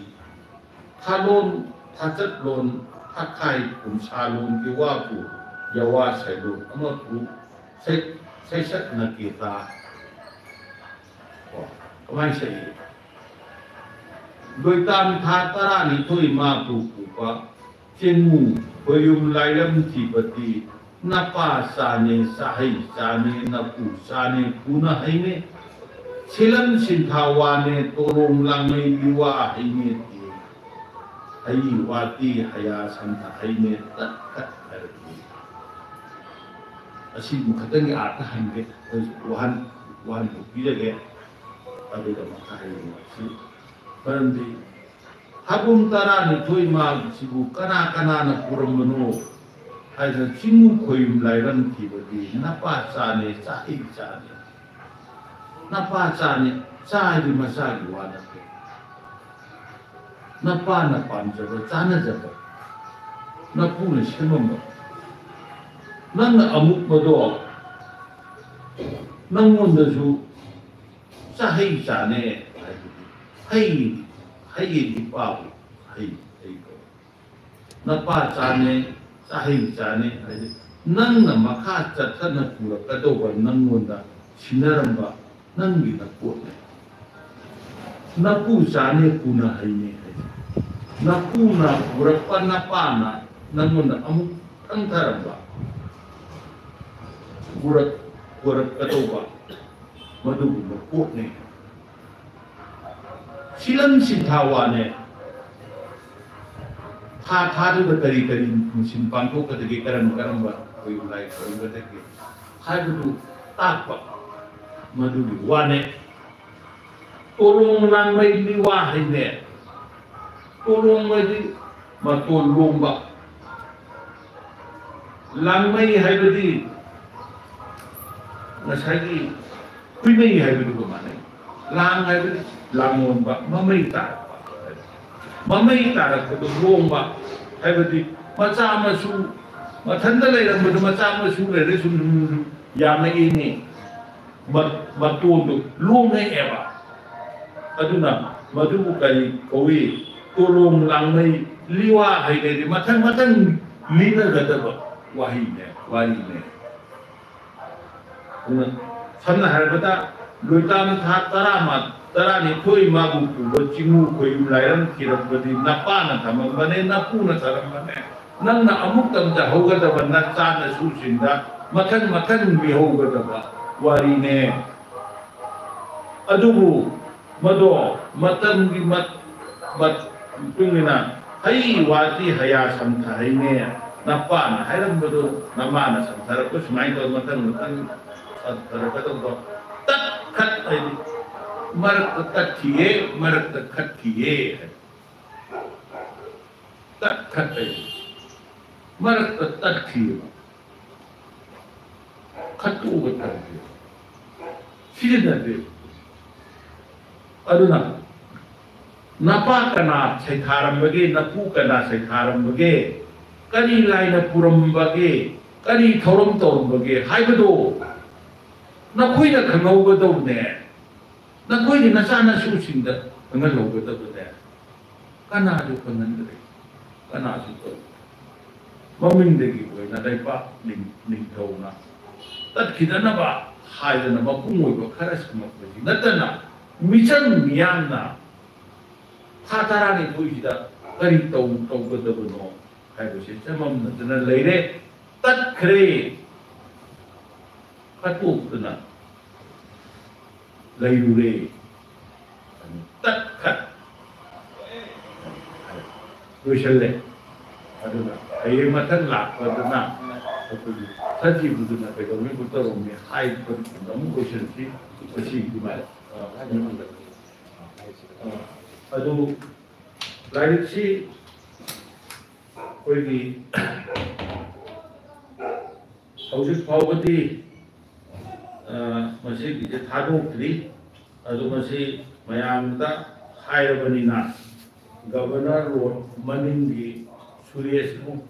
ꯊꯥꯂꯣꯟ ꯊꯥꯆꯠꯂꯣꯟ ꯊꯥꯈꯥꯏ ꯀꯨꯝꯁꯥꯂꯣꯟꯒꯤ ꯋꯥꯕꯨ ꯌꯋꯥ ꯁꯩꯂꯣꯟ ꯑꯃꯕꯨ ꯁꯩ-, ꯁꯩꯁꯛꯅꯒꯦꯗ꯫ ꯀꯣ, ꯀꯃꯥꯏꯅ ꯁꯛꯏ? ꯂꯣꯏꯇꯥꯝ ꯊꯥ ꯇꯔꯥꯅꯤꯊꯣꯏ ꯃꯥꯕꯨ ꯄꯨꯕ ꯆꯦꯡꯉꯨ ꯈꯣꯏꯌꯨꯝ ꯂꯥꯏꯔꯝ ꯊꯤꯕꯗꯤ ꯅꯄꯥ ꯆꯥꯅꯦ ꯆꯥꯍꯩ ꯆꯥꯅꯦ ꯅꯄꯨ ꯆꯥꯅꯦ ꯄꯨꯅ ꯍꯩꯅꯦ ꯁꯤꯂꯝ ꯁꯤꯟꯊꯥ ꯋꯥꯅꯦ ꯇꯣꯂꯣꯡ ꯂꯥꯡꯃꯩ ꯂꯤꯋꯥ ꯍꯩꯅꯦ ꯇꯤ ꯍꯩ ꯋꯥꯇꯤ ꯍꯌꯥ ꯁꯟꯊ ꯍꯩꯅꯦ ꯇꯠ ꯇꯠ ꯍꯥꯏꯔꯛꯏ꯫ ꯑꯁꯤꯕꯨ ꯈꯛꯇꯪꯒꯤ ꯑꯥꯔꯊ ꯍꯟꯒꯦ ꯑꯩꯈꯣꯏ ꯋꯥꯍꯟ ꯋꯥꯍꯟꯊꯣꯛ ꯄꯤꯖꯒꯦ꯫ ꯑꯗꯨꯒ ꯃꯈꯥ ꯍꯌꯦꯡ ꯑꯁꯤ ꯃꯔꯝꯗꯤ ꯍꯥꯒꯨꯝ ꯇꯔꯥꯅꯤꯊꯣꯏ ꯃꯥꯒꯤꯁꯤꯕꯨ ꯀꯅꯥ ꯀꯅꯥꯅ ꯄꯨꯔꯝꯕꯅꯣ ꯍꯥꯏꯗꯅ ꯆꯤꯡꯉꯨ ꯈꯣꯏꯌꯨꯝ ꯂꯥꯏꯔꯝ ꯊꯤꯕꯗꯤ ꯅꯄꯥ ꯆꯥꯅꯦ ꯆꯥꯍꯩ ꯆꯥꯅꯦ ꯅꯄꯥ ꯆꯥꯅꯦ ꯆꯥ ꯍꯥꯏꯗꯤ ꯃꯆꯥꯒꯤ ꯋꯥ ꯅꯠꯇꯦ꯫ ꯅꯄꯥꯅ ꯄꯥꯝꯖꯕ ꯆꯥꯅꯖꯕ ꯅꯄꯨꯅ ꯁꯦꯝꯃꯝꯕ ꯅꯪꯅ ꯑꯃꯨꯛ ꯃꯗꯣ ꯅꯪꯉꯣꯟꯗꯁꯨ ꯆꯥꯍꯩ ꯆꯥꯅꯦ ꯍꯥꯏꯕꯗꯤ ꯍꯩ ꯍꯩ ꯄꯥꯕ ꯍꯩ ꯍꯩ ꯅꯄꯥ ꯆꯥꯅꯦ ꯆꯥꯍꯩ ꯆꯥꯅꯦ ꯍꯥꯏꯗꯤ ꯅꯪꯅ ꯃꯈꯥ ꯆꯠꯊꯅ ꯄꯨꯔꯛꯀꯗꯧꯕ ꯅꯪꯉꯣꯟꯗ ꯁꯤꯟꯅꯔꯝꯕ ꯅꯪꯒꯤ ꯅꯄꯣꯠꯅꯦ꯫ ꯅꯄꯨ ꯆꯥꯅꯦ ꯄꯨꯅ ꯍꯩꯅꯦ ꯍꯥꯏꯁꯦ ꯅꯄꯨꯅ ꯄꯨꯔꯛꯄ ꯅꯄꯥꯅ ꯅꯪꯉꯣꯟꯗ ꯑꯃꯨꯛ ꯈꯪꯊꯔꯝꯕ ꯄꯨꯔꯛ ꯄꯨꯔꯛꯀꯗꯧꯕ ꯃꯗꯨꯒꯨꯝꯕ ꯄꯣꯠꯅꯦ꯫ ꯁꯤꯂꯝ ꯁꯤꯟꯊꯥ ꯋꯥꯅꯦ꯫ ꯊꯥ ꯊꯥꯗꯨꯗ ꯀꯔꯤ ꯀꯔꯤ ꯃꯤꯁꯤꯟ ꯄꯥꯡꯊꯣꯛꯀꯗꯒꯦ ꯀꯔꯝ ꯀꯔꯝꯕ ꯑꯩꯈꯣꯏ ꯂꯥꯏ ꯈꯨꯔꯨꯝꯒꯗꯒꯦ ꯍꯥꯏꯕꯗꯨ ꯇꯥꯛꯄ ꯃꯗꯨꯒꯤ ꯋꯥꯅꯦ꯫ ꯇꯣꯂꯣꯡ ꯂꯥꯡꯃꯩ ꯃꯤꯋꯥ ꯍꯩꯅꯦ꯫ ꯇꯣꯂꯣꯡ ꯍꯥꯏꯗꯤ ꯃꯇꯣꯟ ꯂꯣꯡꯕ꯫ ꯂꯥꯡꯃꯩ ꯍꯥꯏꯕꯗꯤ ꯉꯁꯥꯏꯒꯤ ꯈꯨꯏꯃꯩ ꯍꯥꯏꯕꯗꯨꯒ ꯃꯥꯟꯅꯩ꯫ ꯂꯥꯡ ꯍꯥꯏꯕꯗꯤ ꯂꯥꯡꯂꯣꯟꯕ ꯃꯃꯩ ꯇꯥꯔꯛꯄ꯫ ꯃꯃꯩ ꯇꯥꯔꯛꯄꯗꯨ ꯂꯣꯡꯕ ꯍꯥꯏꯕꯗꯤ ꯃꯆꯥ ꯃꯁꯨ ꯃꯊꯟꯇ ꯂꯩꯔꯝꯕꯗꯨ ꯃꯆꯥ ꯃꯁꯨ ꯂꯩꯔꯦ, ꯁꯨꯝ ꯁꯨꯝ ꯁꯨꯝ ꯌꯥꯝꯃꯛꯏꯅꯤ꯫ ꯃ-, ꯃꯇꯣꯟꯗꯨ ꯂꯣꯡꯉꯛꯑꯦꯕ꯫ ꯑꯗꯨꯅ ꯃꯗꯨꯕꯨ ꯀꯔꯤ ꯀꯧꯏ? ꯇꯣꯂꯣꯡ ꯂꯥꯡꯃꯩ ꯂꯤꯋꯥ ꯍꯩꯒꯗꯤ ꯃꯊꯪ ꯃꯊꯪ ꯂꯤꯅꯒꯗꯕ ꯋꯥꯍꯩꯅꯦ, ꯋꯥꯔꯤꯅꯦ꯫ ꯑꯗꯨꯅ ꯁꯝꯅ ꯍꯥꯏꯔꯕꯗ, ꯂꯣꯏꯇꯥꯝ ꯊꯥ ꯇꯔꯥꯃ-, ꯇꯔꯥꯅꯤꯊꯣꯏ ꯃꯥꯕꯨ ꯄꯨꯕ ꯆꯤꯡꯉꯨ ꯈꯣꯏꯌꯨꯝ ꯂꯥꯏꯔꯝ ꯊꯤꯔꯛꯄꯗꯤ ꯅꯄꯥꯅ ꯊꯝꯃꯝꯕꯅꯦ, ꯅꯄꯨꯅ ꯊꯝꯃꯝꯕꯅꯦ, ꯅꯪꯅ ꯑꯃꯨꯛ ꯇꯝꯖꯍꯧꯒꯗꯕ ꯅꯆꯥ ꯅꯁꯨꯁꯤꯡꯗ ꯃꯊꯪ ꯃꯊꯪ ꯂꯤꯍꯧꯒꯗꯕ ꯋꯥꯔꯤꯅꯦ꯫ ꯑꯗꯨꯕꯨ ꯃꯗꯣ ꯃꯇꯝꯒꯤ ꯃꯠ-, ꯃꯠ-, ꯃꯇꯨꯡ ꯏꯟꯅ ꯍꯩ ꯋꯥꯇꯤ ꯍꯌꯥ ꯁꯝꯊꯍꯩꯅꯦ꯫ ꯅꯄꯥꯅ ꯍꯥꯏꯔꯝꯕꯗꯣ ꯅꯃꯥꯅ ꯁꯝꯊꯔꯛꯄ ꯁꯨꯃꯥꯏꯅ ꯇꯧꯔ ꯃꯊꯪ ꯃꯊꯪ ꯁꯝꯊꯔꯛꯀꯗꯧꯕ ꯇꯠꯈꯠ ꯍꯥꯏꯗꯤ ꯃꯔꯛꯇ ꯇꯠꯈꯤꯌꯦ, ꯃꯔꯛꯇ ꯈꯠꯈꯤꯌꯦ ꯍꯥꯏ꯫ ꯇꯠꯈꯠ ꯍꯥꯏꯗꯤ ꯃꯔꯛꯇ ꯇꯠꯈꯤꯌꯦꯕ꯫ ꯈꯠꯇꯣꯛꯑꯒ ꯊꯝꯈꯤ꯫ ꯁꯤꯖꯤꯟꯅꯗꯦ꯫ ꯑꯗꯨꯅ ꯅꯄꯥ ꯀꯅꯥ ꯁꯩꯊꯥꯔꯝꯕꯒꯦ, ꯅꯄꯨ ꯀꯅꯥ ꯁꯩꯊꯥꯔꯝꯕꯒꯦ, ꯀꯔꯤ ꯂꯥꯏꯅ ꯄꯨꯔꯝꯕꯒꯦ, ꯀꯔꯤ ꯊꯧꯔꯝ ꯇꯧꯔꯝꯕꯒꯦ ꯍꯥꯏꯕꯗꯣ ꯅꯈꯣꯏꯅ ꯈꯪꯍꯧꯒꯗꯧꯕꯅꯦ꯫ ꯅꯈꯣꯏꯒꯤ ꯅꯆꯥ ꯅꯁꯨꯁꯤꯡꯗ ꯈꯪꯍꯜꯍꯧꯒꯗꯕꯅꯦ꯫ ꯀꯅꯥꯁꯨ ꯈꯪꯍꯟꯗ꯭ꯔꯦ, ꯀꯅꯥꯁꯨ ꯇꯧꯗ꯭ꯔꯦ꯫ ꯃꯃꯤꯡꯗꯒꯤ ꯑꯣꯏꯅ ꯂꯩꯄꯥꯛ ꯅꯤꯡ-, ꯅꯤꯡꯊꯧꯅ ꯇꯠꯈꯤꯗꯅꯕ ꯍꯥꯏꯗꯅ ꯃꯄꯨꯡ ꯑꯣꯏꯕ ꯈꯔ ꯁꯦꯝꯃꯛꯄꯁꯤ ꯅꯠꯇꯅ, ꯃꯤꯆꯝ ꯃꯤꯌꯥꯝꯅ ꯊꯥ ꯇꯔꯥꯅꯤꯊꯣꯏꯁꯤꯗ ꯀꯔꯤ ꯇꯧ-, ꯇꯧꯒꯗꯕꯅꯣ ꯍꯥꯏꯕꯁꯤ ꯆꯃꯝꯅꯗꯅ ꯂꯩꯔꯦ꯫ ꯇꯠꯈ꯭ꯔꯦ꯫ ꯈꯠꯇꯣꯛꯇꯨꯅ ꯂꯩꯔꯨꯔꯦ꯫ ꯇꯠꯈꯠ ꯂꯣꯏꯁꯜꯂꯦ꯫ ꯑꯗꯨꯅ ꯍꯌꯦꯡ ꯃꯊꯪ ꯂꯥꯛꯄꯗꯅ ꯑꯩꯈꯣꯏꯒꯤ ꯁꯖꯤꯕꯨꯗꯨꯅ ꯀꯩꯗꯧꯅꯤ ꯈꯣꯠꯇꯧꯔꯝꯅꯤ ꯍꯥꯏꯕꯗꯨ ꯑꯃꯨꯛ ꯂꯣꯏꯁꯤꯟꯁꯤ꯫ ꯃꯁꯤꯒꯤ ꯃꯥ-, ꯑ, ꯑꯗꯨ ꯂꯥꯏꯔꯤꯛꯁꯤ ꯑꯩꯈꯣꯏꯒꯤ ꯍꯧꯖꯤꯛ ꯐꯥꯎꯕꯗꯤ, ꯑ, ꯃꯁꯤꯒꯤꯁꯦ ꯊꯥꯗꯣꯛꯇ꯭ꯔꯤ꯫ ꯑꯗꯨ ꯃꯁꯤ ꯃꯌꯥꯝꯗ ꯍꯥꯏꯔꯕꯅꯤꯅ, ꯒꯕꯔꯅꯔ ꯔꯣꯗ ꯃꯅꯤꯡꯒꯤ ꯁꯨꯔꯦꯁꯃꯨꯛ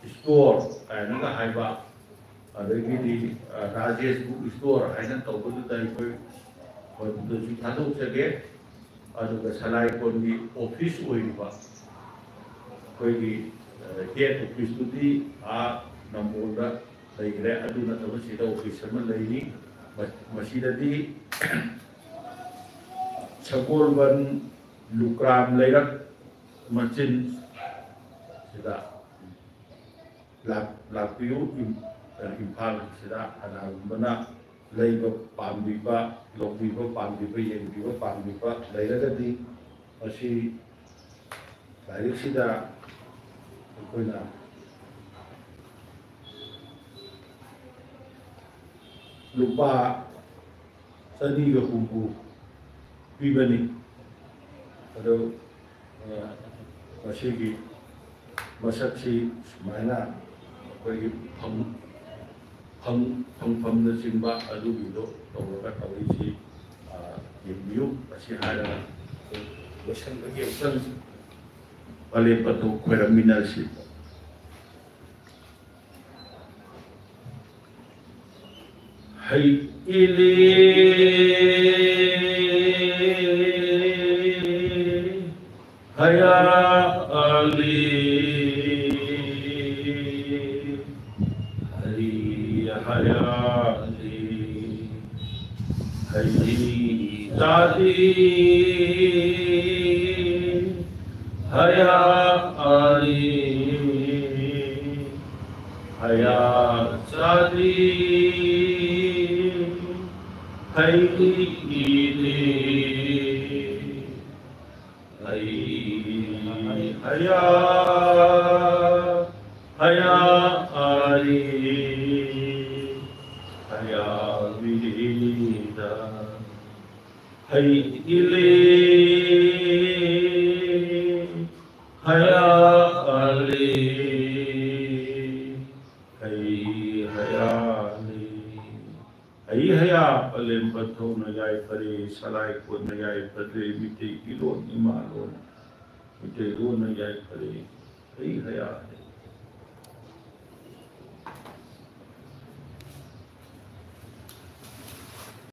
ꯏꯁꯇꯣꯔ ꯀꯥꯏꯅꯒ ꯍꯥꯏꯕ, ꯑꯗꯒꯤꯗꯤ, ꯑ, ꯔꯥꯖꯦꯁ ꯕꯨꯛ ꯏꯁꯇꯣꯔ ꯍꯥꯏꯅ ꯇꯧꯕꯗꯨꯗ ꯑꯩꯈꯣꯏ ꯃꯗꯨꯗꯁꯨ ꯊꯥꯗꯣꯛꯆꯒꯦ꯫ ꯑꯗꯨꯒ ꯁꯂꯥꯏꯀꯣꯟꯒꯤ ꯑꯣꯐꯤꯁ ꯑꯣꯏꯔꯤꯕ ꯑꯩꯈꯣꯏꯒꯤ, ꯑ, ꯍꯦꯠ ꯑꯣꯐꯤꯁꯇꯨꯗꯤ ꯑꯥ ꯅꯝꯕꯣꯜꯗ ꯂꯩꯈ꯭ꯔꯦ꯫ ꯑꯗꯨ ꯅꯠꯇꯕ ꯁꯤꯗ ꯑꯣꯐꯤꯁ ꯑꯃ ꯂꯩꯔꯤ꯫ ꯃ-, ꯃꯁꯤꯗꯗꯤ ꯁꯒꯣꯜꯕꯟ ꯂꯨꯀ꯭ꯔꯥꯝ ꯂꯩꯔꯛ ꯃꯆꯤꯟ ꯁꯤꯗ ꯂꯥꯛ-, ꯂꯥꯛꯄꯤꯌꯨ꯫ ꯏꯝ-, ꯏꯝꯐꯥꯜꯁꯤꯗ ꯀꯅꯥꯒꯨꯝꯕꯅ ꯂꯩꯕ ꯄꯥꯝꯕꯤꯕ, ꯂꯧꯕꯤꯕ ꯄꯥꯝꯕꯤꯕ, ꯌꯦꯡꯕꯤꯕ ꯄꯥꯝꯕꯤꯕ ꯂꯩꯔꯒꯗꯤ ꯃꯁꯤ ꯂꯥꯏꯔꯤꯛꯁꯤꯗ ꯑꯩꯈꯣꯏꯅ ꯂꯨꯄꯥ ꯆꯅꯤꯒ ꯍꯨꯝꯐꯨ ꯄꯤꯕꯅꯤ꯫ ꯑꯗꯨ, ꯑ, ꯃꯁꯤꯒꯤ ꯃꯁꯛꯁꯤ ꯁꯨꯃꯥꯏꯅ ꯑꯩꯈꯣꯏꯒꯤ ꯐꯪ-, ꯐꯪ-, ꯐꯪꯐꯝꯅꯆꯤꯡꯕ ꯑꯗꯨꯒꯤꯗꯣ ꯇꯧꯔꯒ ꯇꯧꯔꯤꯁꯤ, ꯑ, ꯌꯦꯡꯕꯤꯌꯨ꯫ ꯃꯁꯤ ꯍꯥꯏꯔꯒ ꯂꯣꯏꯁꯤꯟꯕꯒꯤ ꯑꯃꯨꯛꯇꯪ ꯄꯂꯦꯝ ꯄꯟꯊꯧ ꯈꯣꯏꯔꯝꯃꯤꯟꯅꯔꯁꯤ꯫ ꯍꯩ ꯏꯂꯤ ꯍꯌꯥ ꯑꯂꯤ ꯍꯔꯤ ꯍꯌꯥ ꯑꯂꯤ ꯍꯩ ꯆꯥꯗꯤ ꯍꯌꯥ ꯑꯂꯤ ꯍꯌꯥ ꯆꯥꯗꯤ ꯍꯩ ꯏꯂꯤ ꯍꯩ ꯍꯌꯥ ꯍꯌꯥ ꯑꯂꯤ ꯍꯌꯥ ꯕꯤꯗ ꯍꯩ ꯏꯂꯤ ꯍꯌꯥ ꯑꯂꯤ ꯍꯩ ꯍꯌꯥ ꯑꯂꯤ ꯍꯩ ꯍꯌꯥ ꯄꯂꯦꯝ ꯄꯟꯊꯧꯅ ꯌꯥꯏꯐꯔꯦ, ꯁꯂꯥꯏ ꯀꯣꯟꯅ ꯌꯥꯏꯐꯗ꯭ꯔꯦ, ꯃꯤꯇꯩꯒꯤ ꯂꯣꯟ ꯏꯃꯥ ꯂꯣꯟ ꯃꯤꯇꯩ ꯂꯣꯟꯅ ꯌꯥꯏꯐꯔꯦ꯫ ꯍꯩ ꯍꯌꯥ ꯍꯩ